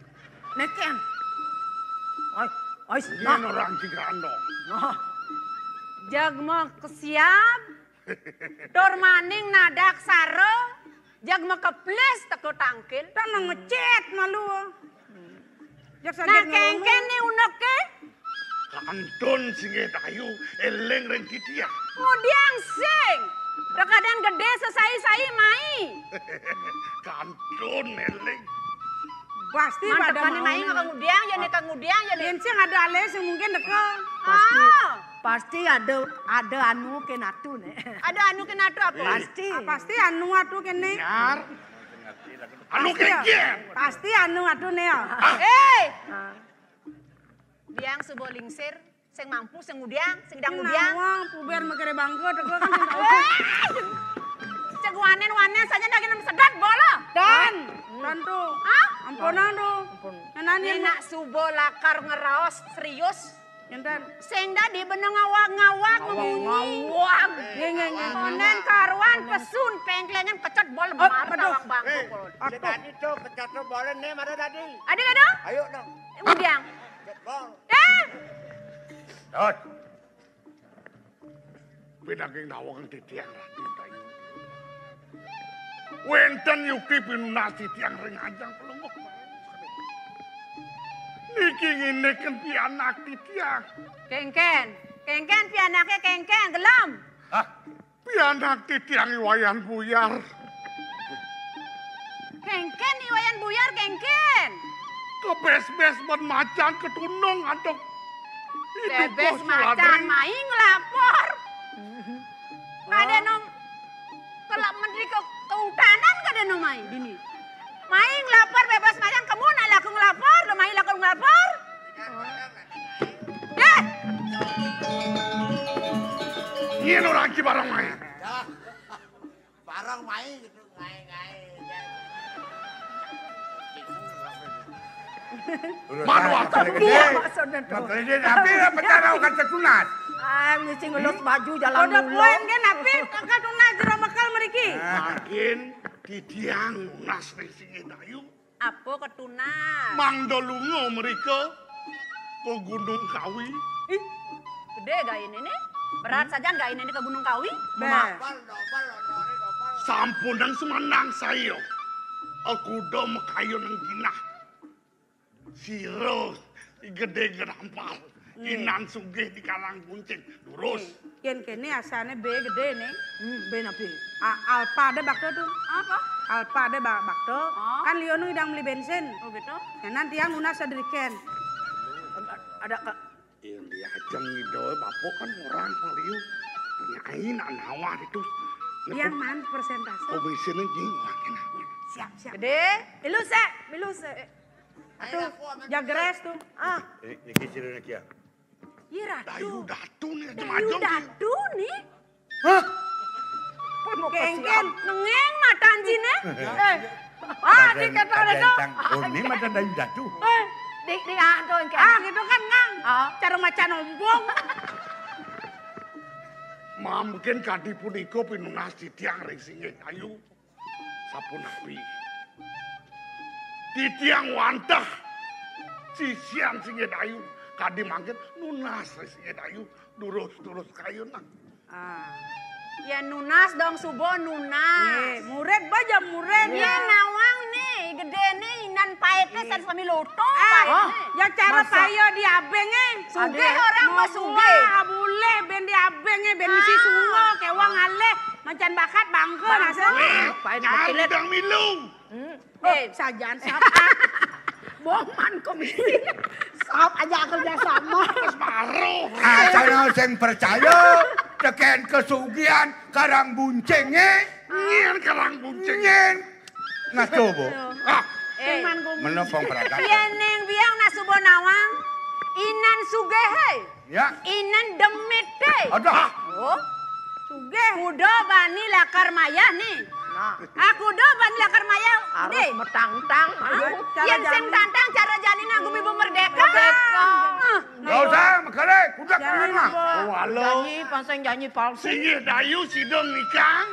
Neken. Oi, oi, nah. Ini orang di granong. Nah. Jag makesiab, tur maning nadak sara, jag makeplis teka tangkil. Tak nang ngecet malu. Jak. Nah, saged ngelungu. Kengken ni uneké? Kantun singgih dayu, éling ring titiang. Ngudiang sing. Rekadan gedé sesai-sai mai. Kantun éling. Pasti pada tekani mai mau. Nggak ngudiang, ya nih ngudiang, ya nih. Yén sing ada alé sing mungkin teka. Pasti, ah, pasti ada, ada anu kénatu, né. Ada anu kénatu apa? Pasti. Ah, pasti anu atu kéné. Nyar. Anu pasti ya. Kéngkén. Pasti anu atu né ya. Ah. Eh. Ah. Biang suba lingsir, sing mampu, sing ngudiang, sing dang ngudiang. Nawang, puber makere bangko, teko kan sing tahu. Eh. Cek wanen-wanen saja daging sedat bola. Dan, hmm, tentu. Hah? Ampunan tu. Ampun. Ngenani. Nak suba lakar ngeraos serius. Nenten. Sing dadi beneng ngawag-ngawag, ngawag-ngawag. Nggih, nggih, nggih. Konden karuan pesun pengklengan kecet bol. Oh, lemar aduh. Tawang bangku. Eh, kolon. Aduh. Tadi tuh kecet bol né mara tadi. Ada nggak dong? Ayo dong. Ngudiang. Kecet bol. Eh. Dot. Pinangking nawang titiang Ratu Dayu. Wénten yukti pinunas titiang ring ajeng Palungguh. Niki ngindikin pianak titiang. Kéngkén, kéngkén pianaké kéngkén, gelem. Hah? Pianak titiang I Wayan Buyar. Kéngkén I Wayan Buyar, kéngkén. Kebés-bés ban macan ketunung antuk. Bébés macan mai nglapor. Kadéna kala menteri ke, kehutanan kadéna mai dini. Mai nglapor bébés macan, kemu nak laku nglapor, lo mai laku nglapor. Yén orang ki barang mai. Barang mai gitu, ngai-ngai. Manu apa? Gedé. Maksudnya tuh. Maksudnya tapi apa cara kata tunas? Ah, misi ngelus baju jalan dulu. Udah poin kan, tapi kakak tunas jero mekel mriki. Makin titiang nunas ning singgih dayu. Apa ketunas? Mangda lunga mrika ka Gunung Kawi. Ih, gedé gainé né. Berat sajan gainé né ka Gunung Kawi. Nah. Sampunang semenang saya. Kuda makayun nang ginah. Sira gedé genampal. Inan sugih di Karang Kuncing. Lurus. Yén kéné asané bé gedé né. Hmm, bé napi? A-, Alpa ada bakto tuh. Apa? Alpa ada ba-, bakto. Oh. Kan liya nu idang beli bensin. Oh, gitu. Kénan tiang nunas sadriken. Ada ka- Iya, dia aja ngido, bapak kan orang peliu. Nyai nak nawar itu. Yang man persentase? Komisine nying makin. Siap, siap. Gedé. Milu sik, milu sik. Atuh, jagres tuh. Ah. Niki sira niki ya. Iya, Ratu. Dayu Datu nih, Dayu Datu nih. Hah? Kéngkén, nengeng matan jiné. Eh. Ah, di kéto ada tuh. Oh, ini matan Dayu Datu. Eh, di, di, ah, tuh, kéngkén. Ah, gitu kan, Ngang. Ah. Cara macan ompong. Mangkin kadi punika pinunas titiang ring singgih dayu. Sapunapi? Titiang wantah sisian singgih dayu. Kadi mangkin nunas ring singgih dayu. Durus-durus kayun, nah. Ah. Ya nunas dong, suba nunas. Nggih, murid baja murid. Iya, nawang nih, gedéné inan paété sareng sami loto, ah, paété. Ya cara saya diabéngé. Sugih orang mah sugih. Boleh ben diabéngé, ben misi sunga, kéwang alih, macan bakat bangka, bangka. Paét bekilit. Dang milu. Hmm. Eh, sajaan sap. Bong man komisi. Sap aja kerja sama. Wis baru. Acara sing percaya tekén kesugihan Karang Buncing, eh. Nyén Karang Buncing. Nyén. Nah, coba. Ah. Eh. Menapa pemberatan? Yén ning biang nak suba nawang, inan sugih, eh. Ya. Inan demit, eh. Aduh. Oh. Sugih. Kuda bani lakar mayah nih. Aku do ban lakar maya. Harus deh. Metangtang. Hah? Aduh. Cara Yang sing jani. Tantang cara jani nang gumi bu merdeka. Merdeka. Hah. Nggak usah, makale, kuda Jani keren mah. Nambah. Oh, halo. Janji, panseng janji palsu. Singgih dayu sidong nikang,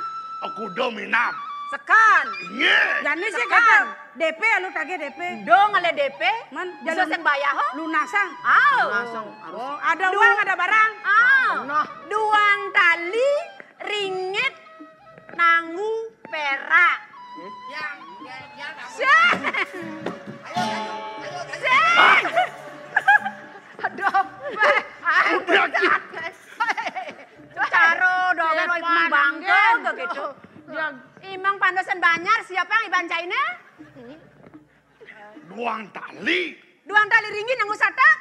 aku do minam. Sekan. Inggih. Jani sih Sekan. Kata D P, lu tagih D P. Dong ale D P. Man, bisa jalan sing bayar ho? Lunasang. Aw. Lunasang. Oh, ada uang, ada barang. Aw. Nah. Duang tali ringgit nanggu perak. Sing. Sing. Aduh. Udah, Ki. Caro dong, ya, bangke gitu. Imang pantesan banyak, siapa yang iban China? Duang tali. Duang tali ringgit nanggu satak?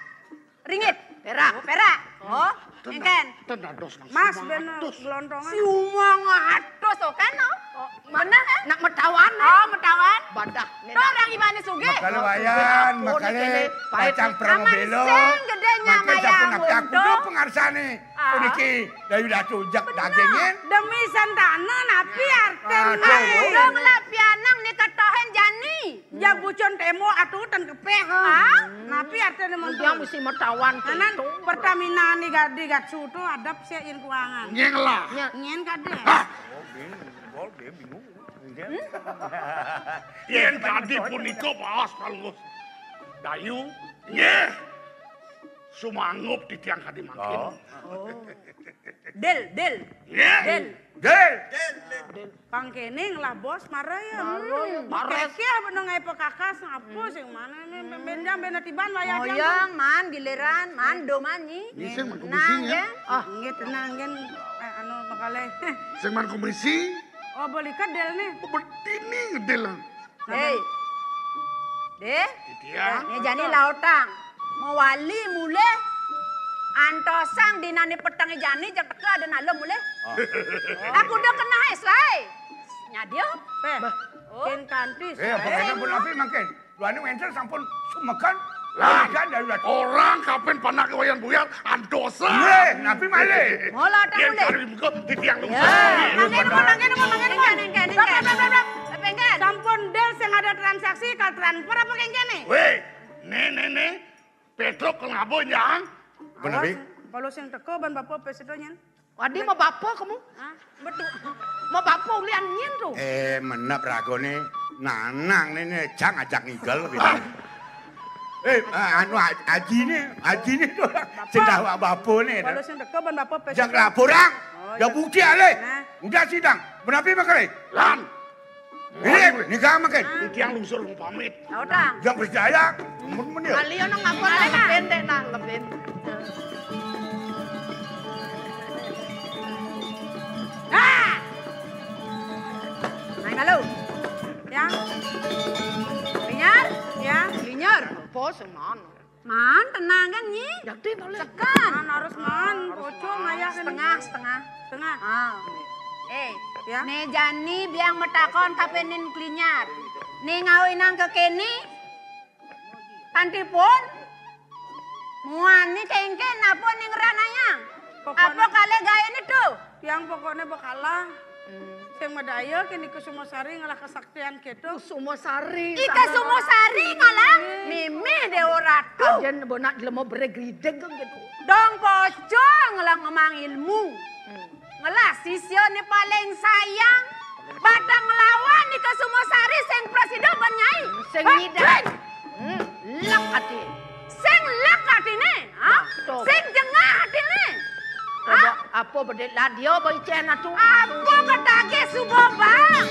Ringgit. Perak. Perak. Oh, ten-, engken. Ten dados nang Mas, ben gelontongan. Si umang atus, oh, kan, oh? Oh, bener, kan? Nak metawan, oh, metawan. Badah. Tuh orang ibane sugih. Makale wayan, makale pacang prangobelo. Aman sing gedenya makale mayang sampun aku do pengarsane. Ah. Puniki, Dayu Datu jak dagingin. Demi sentana, napi artine? Aduh. Dong lah pianang ni ketohen jani. Ya bucon temo atuh ten kepeh. Hah? Napi artine mun dia mesti metawan. Kanan Pertamina ni gadi gatsu tu adep sia in kuangan. Nyeng lah. Nyen kade. Hah? Oh, bingung. Gol dia bingung. Yen kadi punika baos palungguh. Dayu, nggih. Sumangup titiang kadi mangkin. Oh. Oh. Del, del. Nggih. Del. Del. Pangkene ngelah bos marah ya. Marah ya. Hmm. Marah. Kekeh apa nang apa kakas apa sing mana nih? Benda, benda tiban wayah. Oh, ya, man, giliran, man, do man, nyi. Ini sing man komisi, ya? Nggih. Ah, nggih, tenang, kan. Eh, anu, makale. Sing man komisi. Oh, boleh kedel nih. Oh, bedini ngedel. Hei. Deh. Titiang. Nih jani lautang. Mawali mulih antosang dinane petenge jani cek teka ada nalem mulih. Oh. Aku udah kena es lai. Nyadio. Peh. Oh. Ken kantis. Eh, apa kena pun api makin? Duane wénten sampun sumekan. Lah, kan darurat. Orang kapen panak wayan buyar antosa. Nggih, napi malih? Mola tak yen boleh. Kari muka titiang lusa. Ya. Mangkene, mangkene, mangkene. Engken, engken, engken. Blok, blok, blok, blok. Engken. Sampun del sing ada transaksi kal transfer apa kengkene? Weh, ne, ne, ne. Petruk kal ngabo nyang. Bener, Wi. Kalau sing teko ban bapa pesedo nyen. Wadi mau bapa kamu? Hah? Betul. Mau bapa ulian nyen tu. Eh, menep ragone nanang nene jang ajak ngigel gitu. Eh, eh, anu aj-, aji ni, aji ni tu. Bapa. Sing dah awak bapa ni tu. Kalau sing teko ban bapa pes. Jang laporang. Oh, ya. Bukti alih. Nah. Udah sidang. Benapi makale? Lan. Ini, ni kama kan? Tiang lungsur pamit. Tahu dah. Yang percaya, mun, mun ya. Kali ono ngapa lah, lebih dek nah, lebih. Ah! Nah, halo. Ya. Linyar? Ya. Linyar. Apa sing mana? Man, tenang kan, Nyi? Yakti boleh. Sekan. Man, harus man. Harus pocong man. Ayah kan. Setengah, setengah. Setengah. Ah. Eh, ya. Ne jani biang metakon kapenin klinyar. Ne ngawinang ke kene. Kanti pun. Muani kengken apa ning ranaya? Pokoknya apa kale gaene tu? Tiang pokoknya bekalah. Hmm. Sing madaya kene Kusuma Sari ngalah kesaktian gitu. Kusuma Sari. Ika Suma Sari ngalah mimih Dewa Ratu. Ajen bonak jelema beregrideg gitu. Dong pocong ngalah ngemang ilmu. Hmm. Ngalah sisya ni paling sayang. Batang ngelawan Ika Suma Sari sing prasida ban nyai. Sing nyidang. Hmm, lek ati. Sing lek atine, ha? Nah, tuh. Sing jengah atine. Coba apa bedek ladia ba icen atu? Apa ketagih suba bang?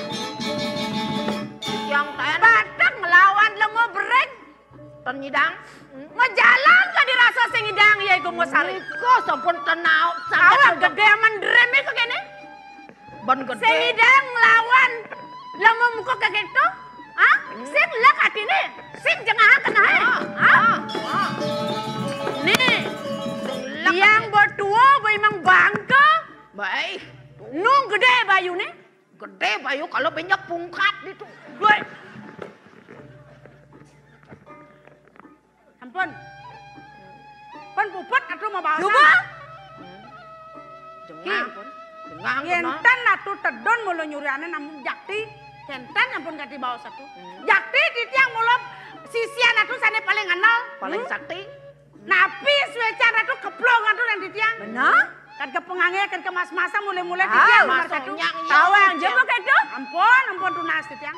Yang ten. Batak ngelawan lemo bereng. Ten nyidang. Ngejalan ka dirasa sing nyidang ya iku Kusuma Sari. Iko sampun tenau. Awak gede mendrem iku kene. Ban gede. Sing idang nglawan lemu muka kayak gitu? Hah? Hmm. Sing lek atine, sing jengahaken ae. Ah, hah? Ah, ah. Nih, sing lek yang atine. Buat tua, bu imang bangka. Baik. Nung gede bayu nih. Gede bayu kalau banyak pungkat gitu. Gue. Ampun. Pun puput atuh mau bahasan. Coba. Jengah pun. Yén ten Ratu tedun mula nyuriané namung jakti, kénten ampun kanti baos Ratu. Jakti titiang mula sisian Ratu sané paling anel. Paling sakti. Napi suécan Ratu keplung Ratu lan titiang. Bener? Kan kepengangge, kan kemas-masa mulai-mulai titiang nomor satu. Tawang, coba kéto. Ampun, ampun tunas titiang.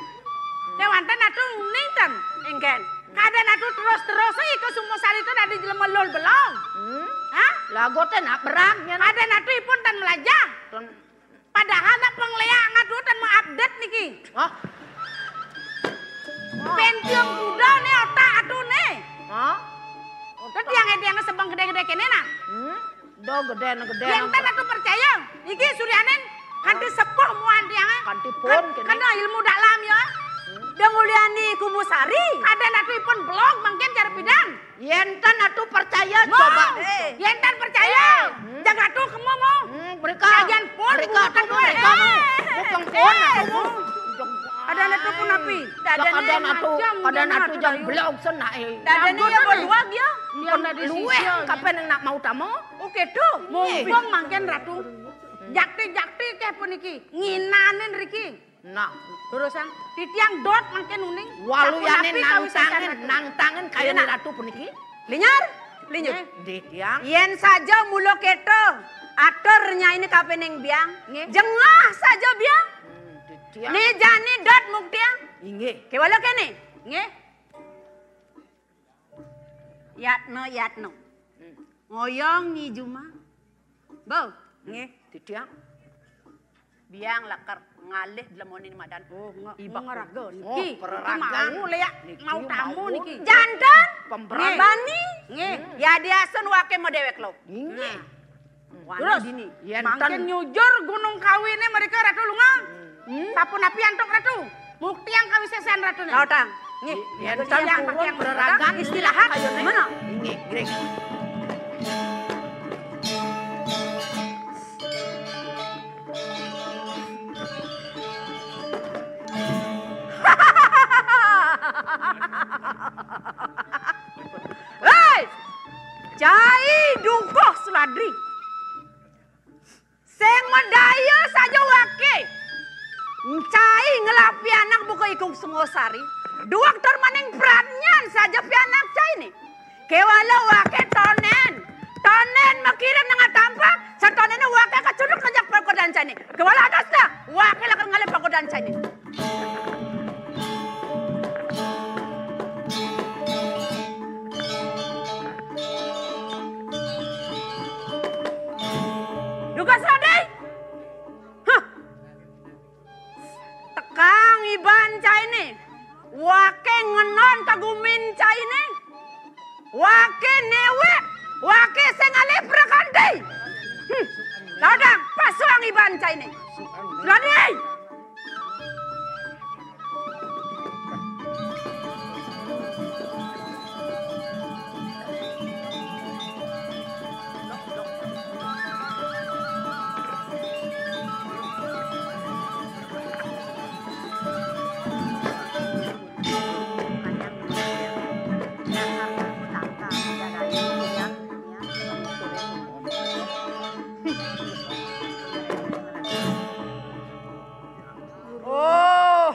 Kéwanten Ratu uning ten. Éngkén. Kadén Ratu terus-terus ika Sumasari to dadi jelema lul belog. Hmm? Hah? Lagu té nak berang ya. Kadén Ratu ipun tan melajah. Padahal nak pengléak Ratu tan mengupdate niki. Hah? Pentium kuda né otak Ratu né. Hah? Otak tiang tiang sebeng gedé-gedé kéné nah. Hmm? Do gedé gedé. Yén ten Ratu percaya, iki suryané kanti sepuh muan tiangé. Kanti pun kéné. Kena ilmu dalam ya. Dong uliani Kumbusari. Kadén Ratu ipun belog mangkin cara pidan. Yén ten Ratu percaya coba. Yén ten percaya. Jagat Ratu kemu mu. Hmm, mereka. Sajan pun mereka bukan Ratu, mereka mu. Bukan pun Ratu mu. Kadén Ratu pun api. Kadén Ratu, kadén Ratu jam belog senak. Kadén Ratu ya berdua dia. Yang dari luwih sisi kapan yang nak mau tamu? Oke tuh, mumpung mangkin Ratu. Jakti-jakti ké puniki nginanin riki. Nah, terusan titiang dot mangkin uning. Waluyané nantangin, nantangin kayun Ratu puniki. Linyar, linyar. Titiang. Yén saja mula kéto, atur nyainé kapining biang. Nggih. Jengah saja biang. Hmm, titiang. Né jani dot muktiang. Inggih. Kéwala kéné. Nggih. Yatna, Yatna. Hmm. Ngoyong Nyi Juma. Bo. Nggih. Titiang. Biang lakar ngalih dlemonin madan. Oh, nge-, Ibak ngeraga niki. Oh, pereragan. Niki mau léak, niki mau tamu niki. Janten. Pemberani. Nggih. Nggih. Hmm. Ya diasun waké madéwék lo. Inggih. Nah. Terus, dini. Yén mangkin ten nyujur Gunung Kawiné mereka Ratu lunga. Hmm. Sapunapi antuk Ratu? Buktiang kawisésan Ratuné. Lautang. Nggih. Yén ten purun pereragan. Istirahat. Ayo, Nek. Mana? Inggih, nggih. Hei! Cai Dukuh Suladri. Sing madaya saja waké. Cai ngelah pianak buka I Kusumasari. Duwek tur maning pradnyan saja pianak cainé. Kéwala waké tonén. Tonén makirim nang tampak, satonéné waké kacuduk ngajak pagodan cainé. Kéwala adas dah, waké lakar ngalih pagodan cainé. Dukuh Suladri. Hah. Tekang iban cainé. Waké ngenon ka gumin cainé. Waké néwék, waké sing ngalih prakanti. Hmm. Dadang, pasuang iban cainé. Suladri. Oh,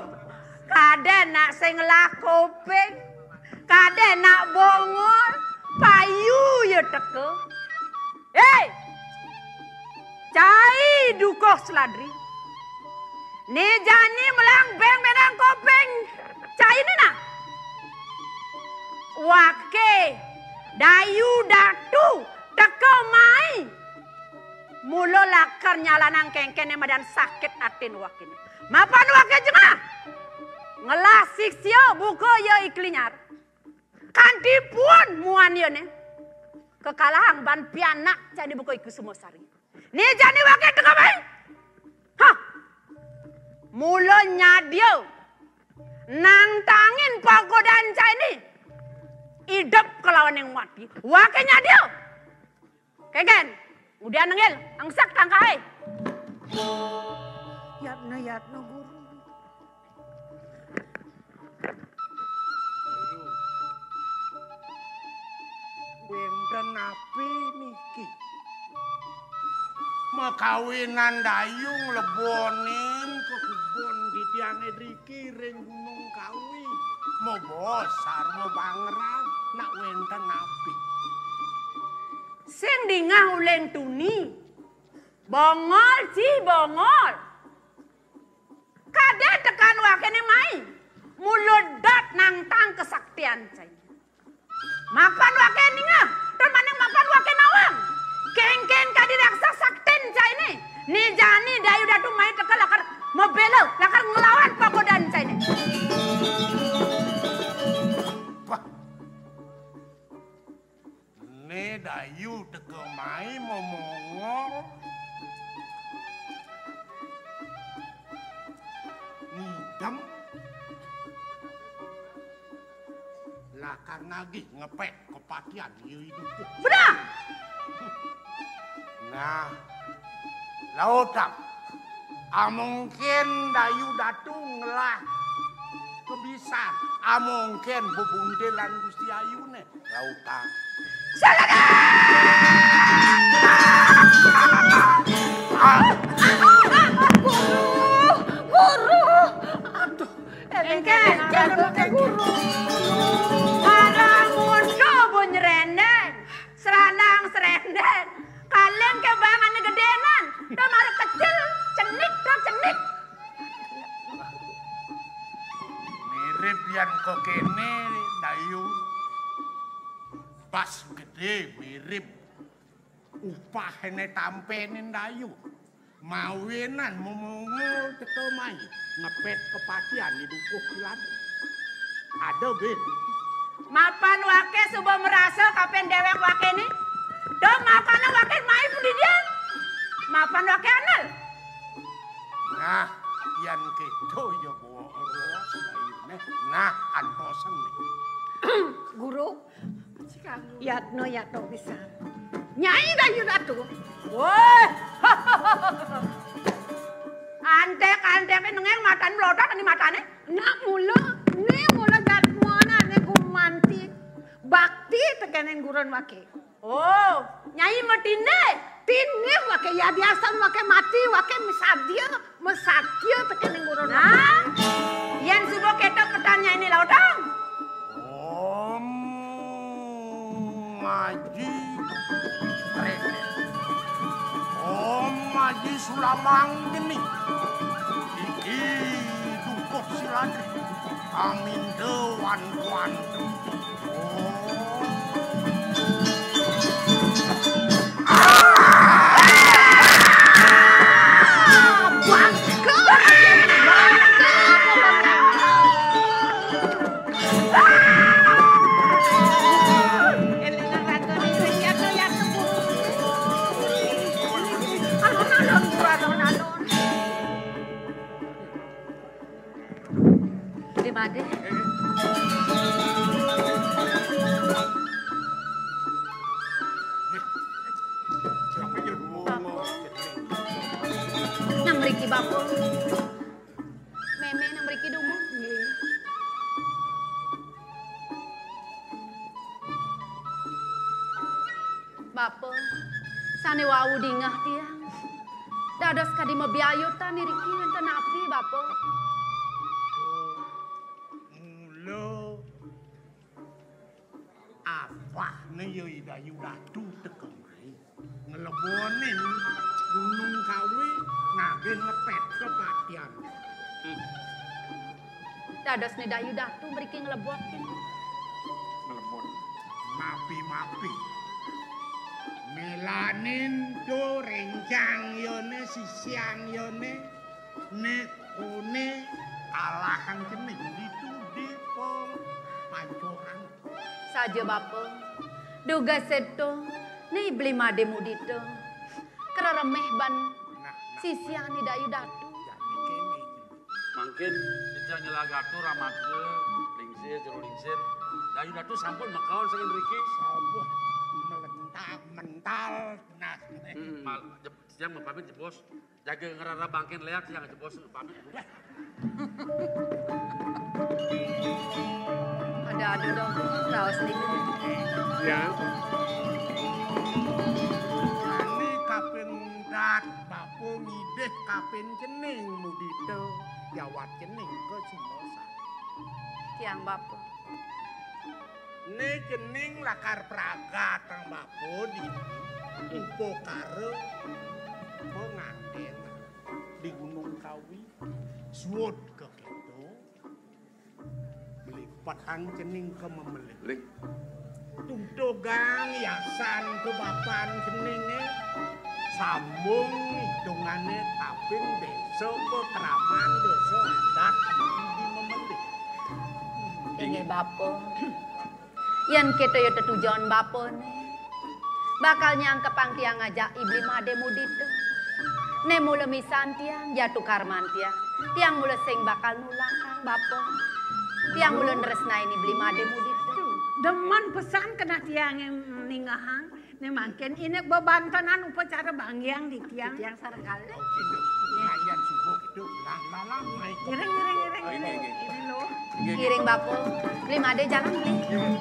kadén nak sing ngelah kuping, kadén nak bongol, payu ya teka. Hei! Cai Dukuh Suladri. Né jani melang beng-bengang kuping cainé nah. Waké, dayu datu, teka mai. Mula lakar nyalanang kéngkéné madan sakit atin wakéné. Mapan waké jengah. Ngelah siksa buka ya I Klinyar. Kanti pun muan yané. Kekalahang ban pianak cainé buka I Kusumasari. Né jani waké teka mai. Hah. Mula nyadia. Nangtangin pagodan cainé. Idep kalawan yang mati. Waké nyadia. Kéngkén, udian nenggil, angsak tangkaé. Yatna, yatna, Guru. Wénten napi niki? Makawinan Dayu nglebonin kekubon titiange driki ring Gunung Kawi. Mabosar, mabangrang, nak wenten api. Sing dingeh uleng tuni. Bongol, ci, bongol. Kadeh teka wake ne mai. Mula dot nangtang kesaktian cai. Mapan wake ningeh, tur maning mapan wake nawang. Kengken kadi raksasa saktin cai ne. Ni jani Dayu Datu mai teka lakar mabela, lakar nglawan pagodan cai ne. Wah. Né Dayu teka mai momongol. Ngidem. Lakar nagih ngepet kepatian ya idup. Benar. Nah, lautang. Amongken Dayu Datu ngelah kebisan. Amongken bebuntilan Gusti Ayune. Lautang. Salada! Ah. Guru, guru. Aduh, engke, engke, guru. Arang mundu bu nyerendeng, serandang serendeng. Kaleng ke bangane gedenan, to mara kecil, cenik to cenik. Mirip yan kok kene, Dayu. Bas gede mirip. Upahne tampenin Dayu. Mawinan momongol teka mai ngepet kepatian di dukuh silan. Ada, Bin. Mapan wake suba merasa kapen dewek wakene. Dong mapan wake mai pundi dia? Mapan wake anel. Nah, yan keto ya bawa eros Dayune. Nah, antosen nih. Guru, Yatno, yatno pisan. Nyai Dayu Datu. Woi. Antek-anteke nengeng matane melotot ni matane. Nak mula, ni mula jadmana ni gumanti bakti tekenen gurun wake. Oh, Nyai matine? Tine wake ya biasa wake mati, wake misadia. Masakya tekening gurun. Nah, yen suba ketok petannyane lautang. Om Aji Rene. Om Aji Sulamang Geni. Iki dukuh siladri. Aminda wan-wan. Di made? Bapa. Nang mriki, Bapa. Meme nang mriki dumun. Nggih. Bapa, sane wau dingeh tiang. Dados kadi mabiayutan iriki wenten napi, Bapa? Mula apahne ya Ida Yu Datu teka mriki. Nglebonin Gunung Kawi nagih ngepet kepatian. Hmm. Dadosne Dayu Datu mriki nglebokin. Nglebon. Mapi-mapi. Melanin to rencang yone, sisian yone, nekune kalahang cening ditu di pong pancoran. Saja, Bapa. Dugas seto, ni beli made mudita. Kereremeh ban. Nah, nah. Sisian ni Dayu Datu. Jadi kene. Mangkin kita nyelagatu ramaja, lingsir, jero lingsir. Dayu Datu sampun makaon saking mriki. Sampun melentak mental. Nah. Hmm, mal, jep-, siang mapamit, jebos. Jaga ngerara bangken leak, siang jebos pamit. Ada-ada dong, raos niku. Ya. Ini kaping Bapa ngidih kapin cening mudita jawat cening ka Sumasana. Tiang bapa. Né cening lakar pragatang bapa dini upakara pangantén di Gunung Kawi. Suud ka kéto, mlipetang cening ka memelih. Ling. Tutugang yasan ka bapan ceningé, sambung itungané tapin désa pakraman, désa adat di memelih. Inggih bapa. Yén kéto ya tetujon bapané, bakal nyangkepang tiang ngajak I Bli Madé mudita. Né mula misan tiang, jatu karman tiang. Tiang mula sing bakal nulakang bapa. Tiang mula nresnain I Bli Madé mudita. Demen pesan keneh tiangé ningehang. Né mangkin indik bebantenan upacara banggiang di tiang. Tiang sareng kalih. Oké, Duk. Nah, yan subuh, Duk. Lah, lah, lah, mai. Ngiring, ngiring, ngiring. Ayo, ngiring. Ngiring, Duk. Ngiring, bapa. Bli Madé jalan, Bli. Ngiring.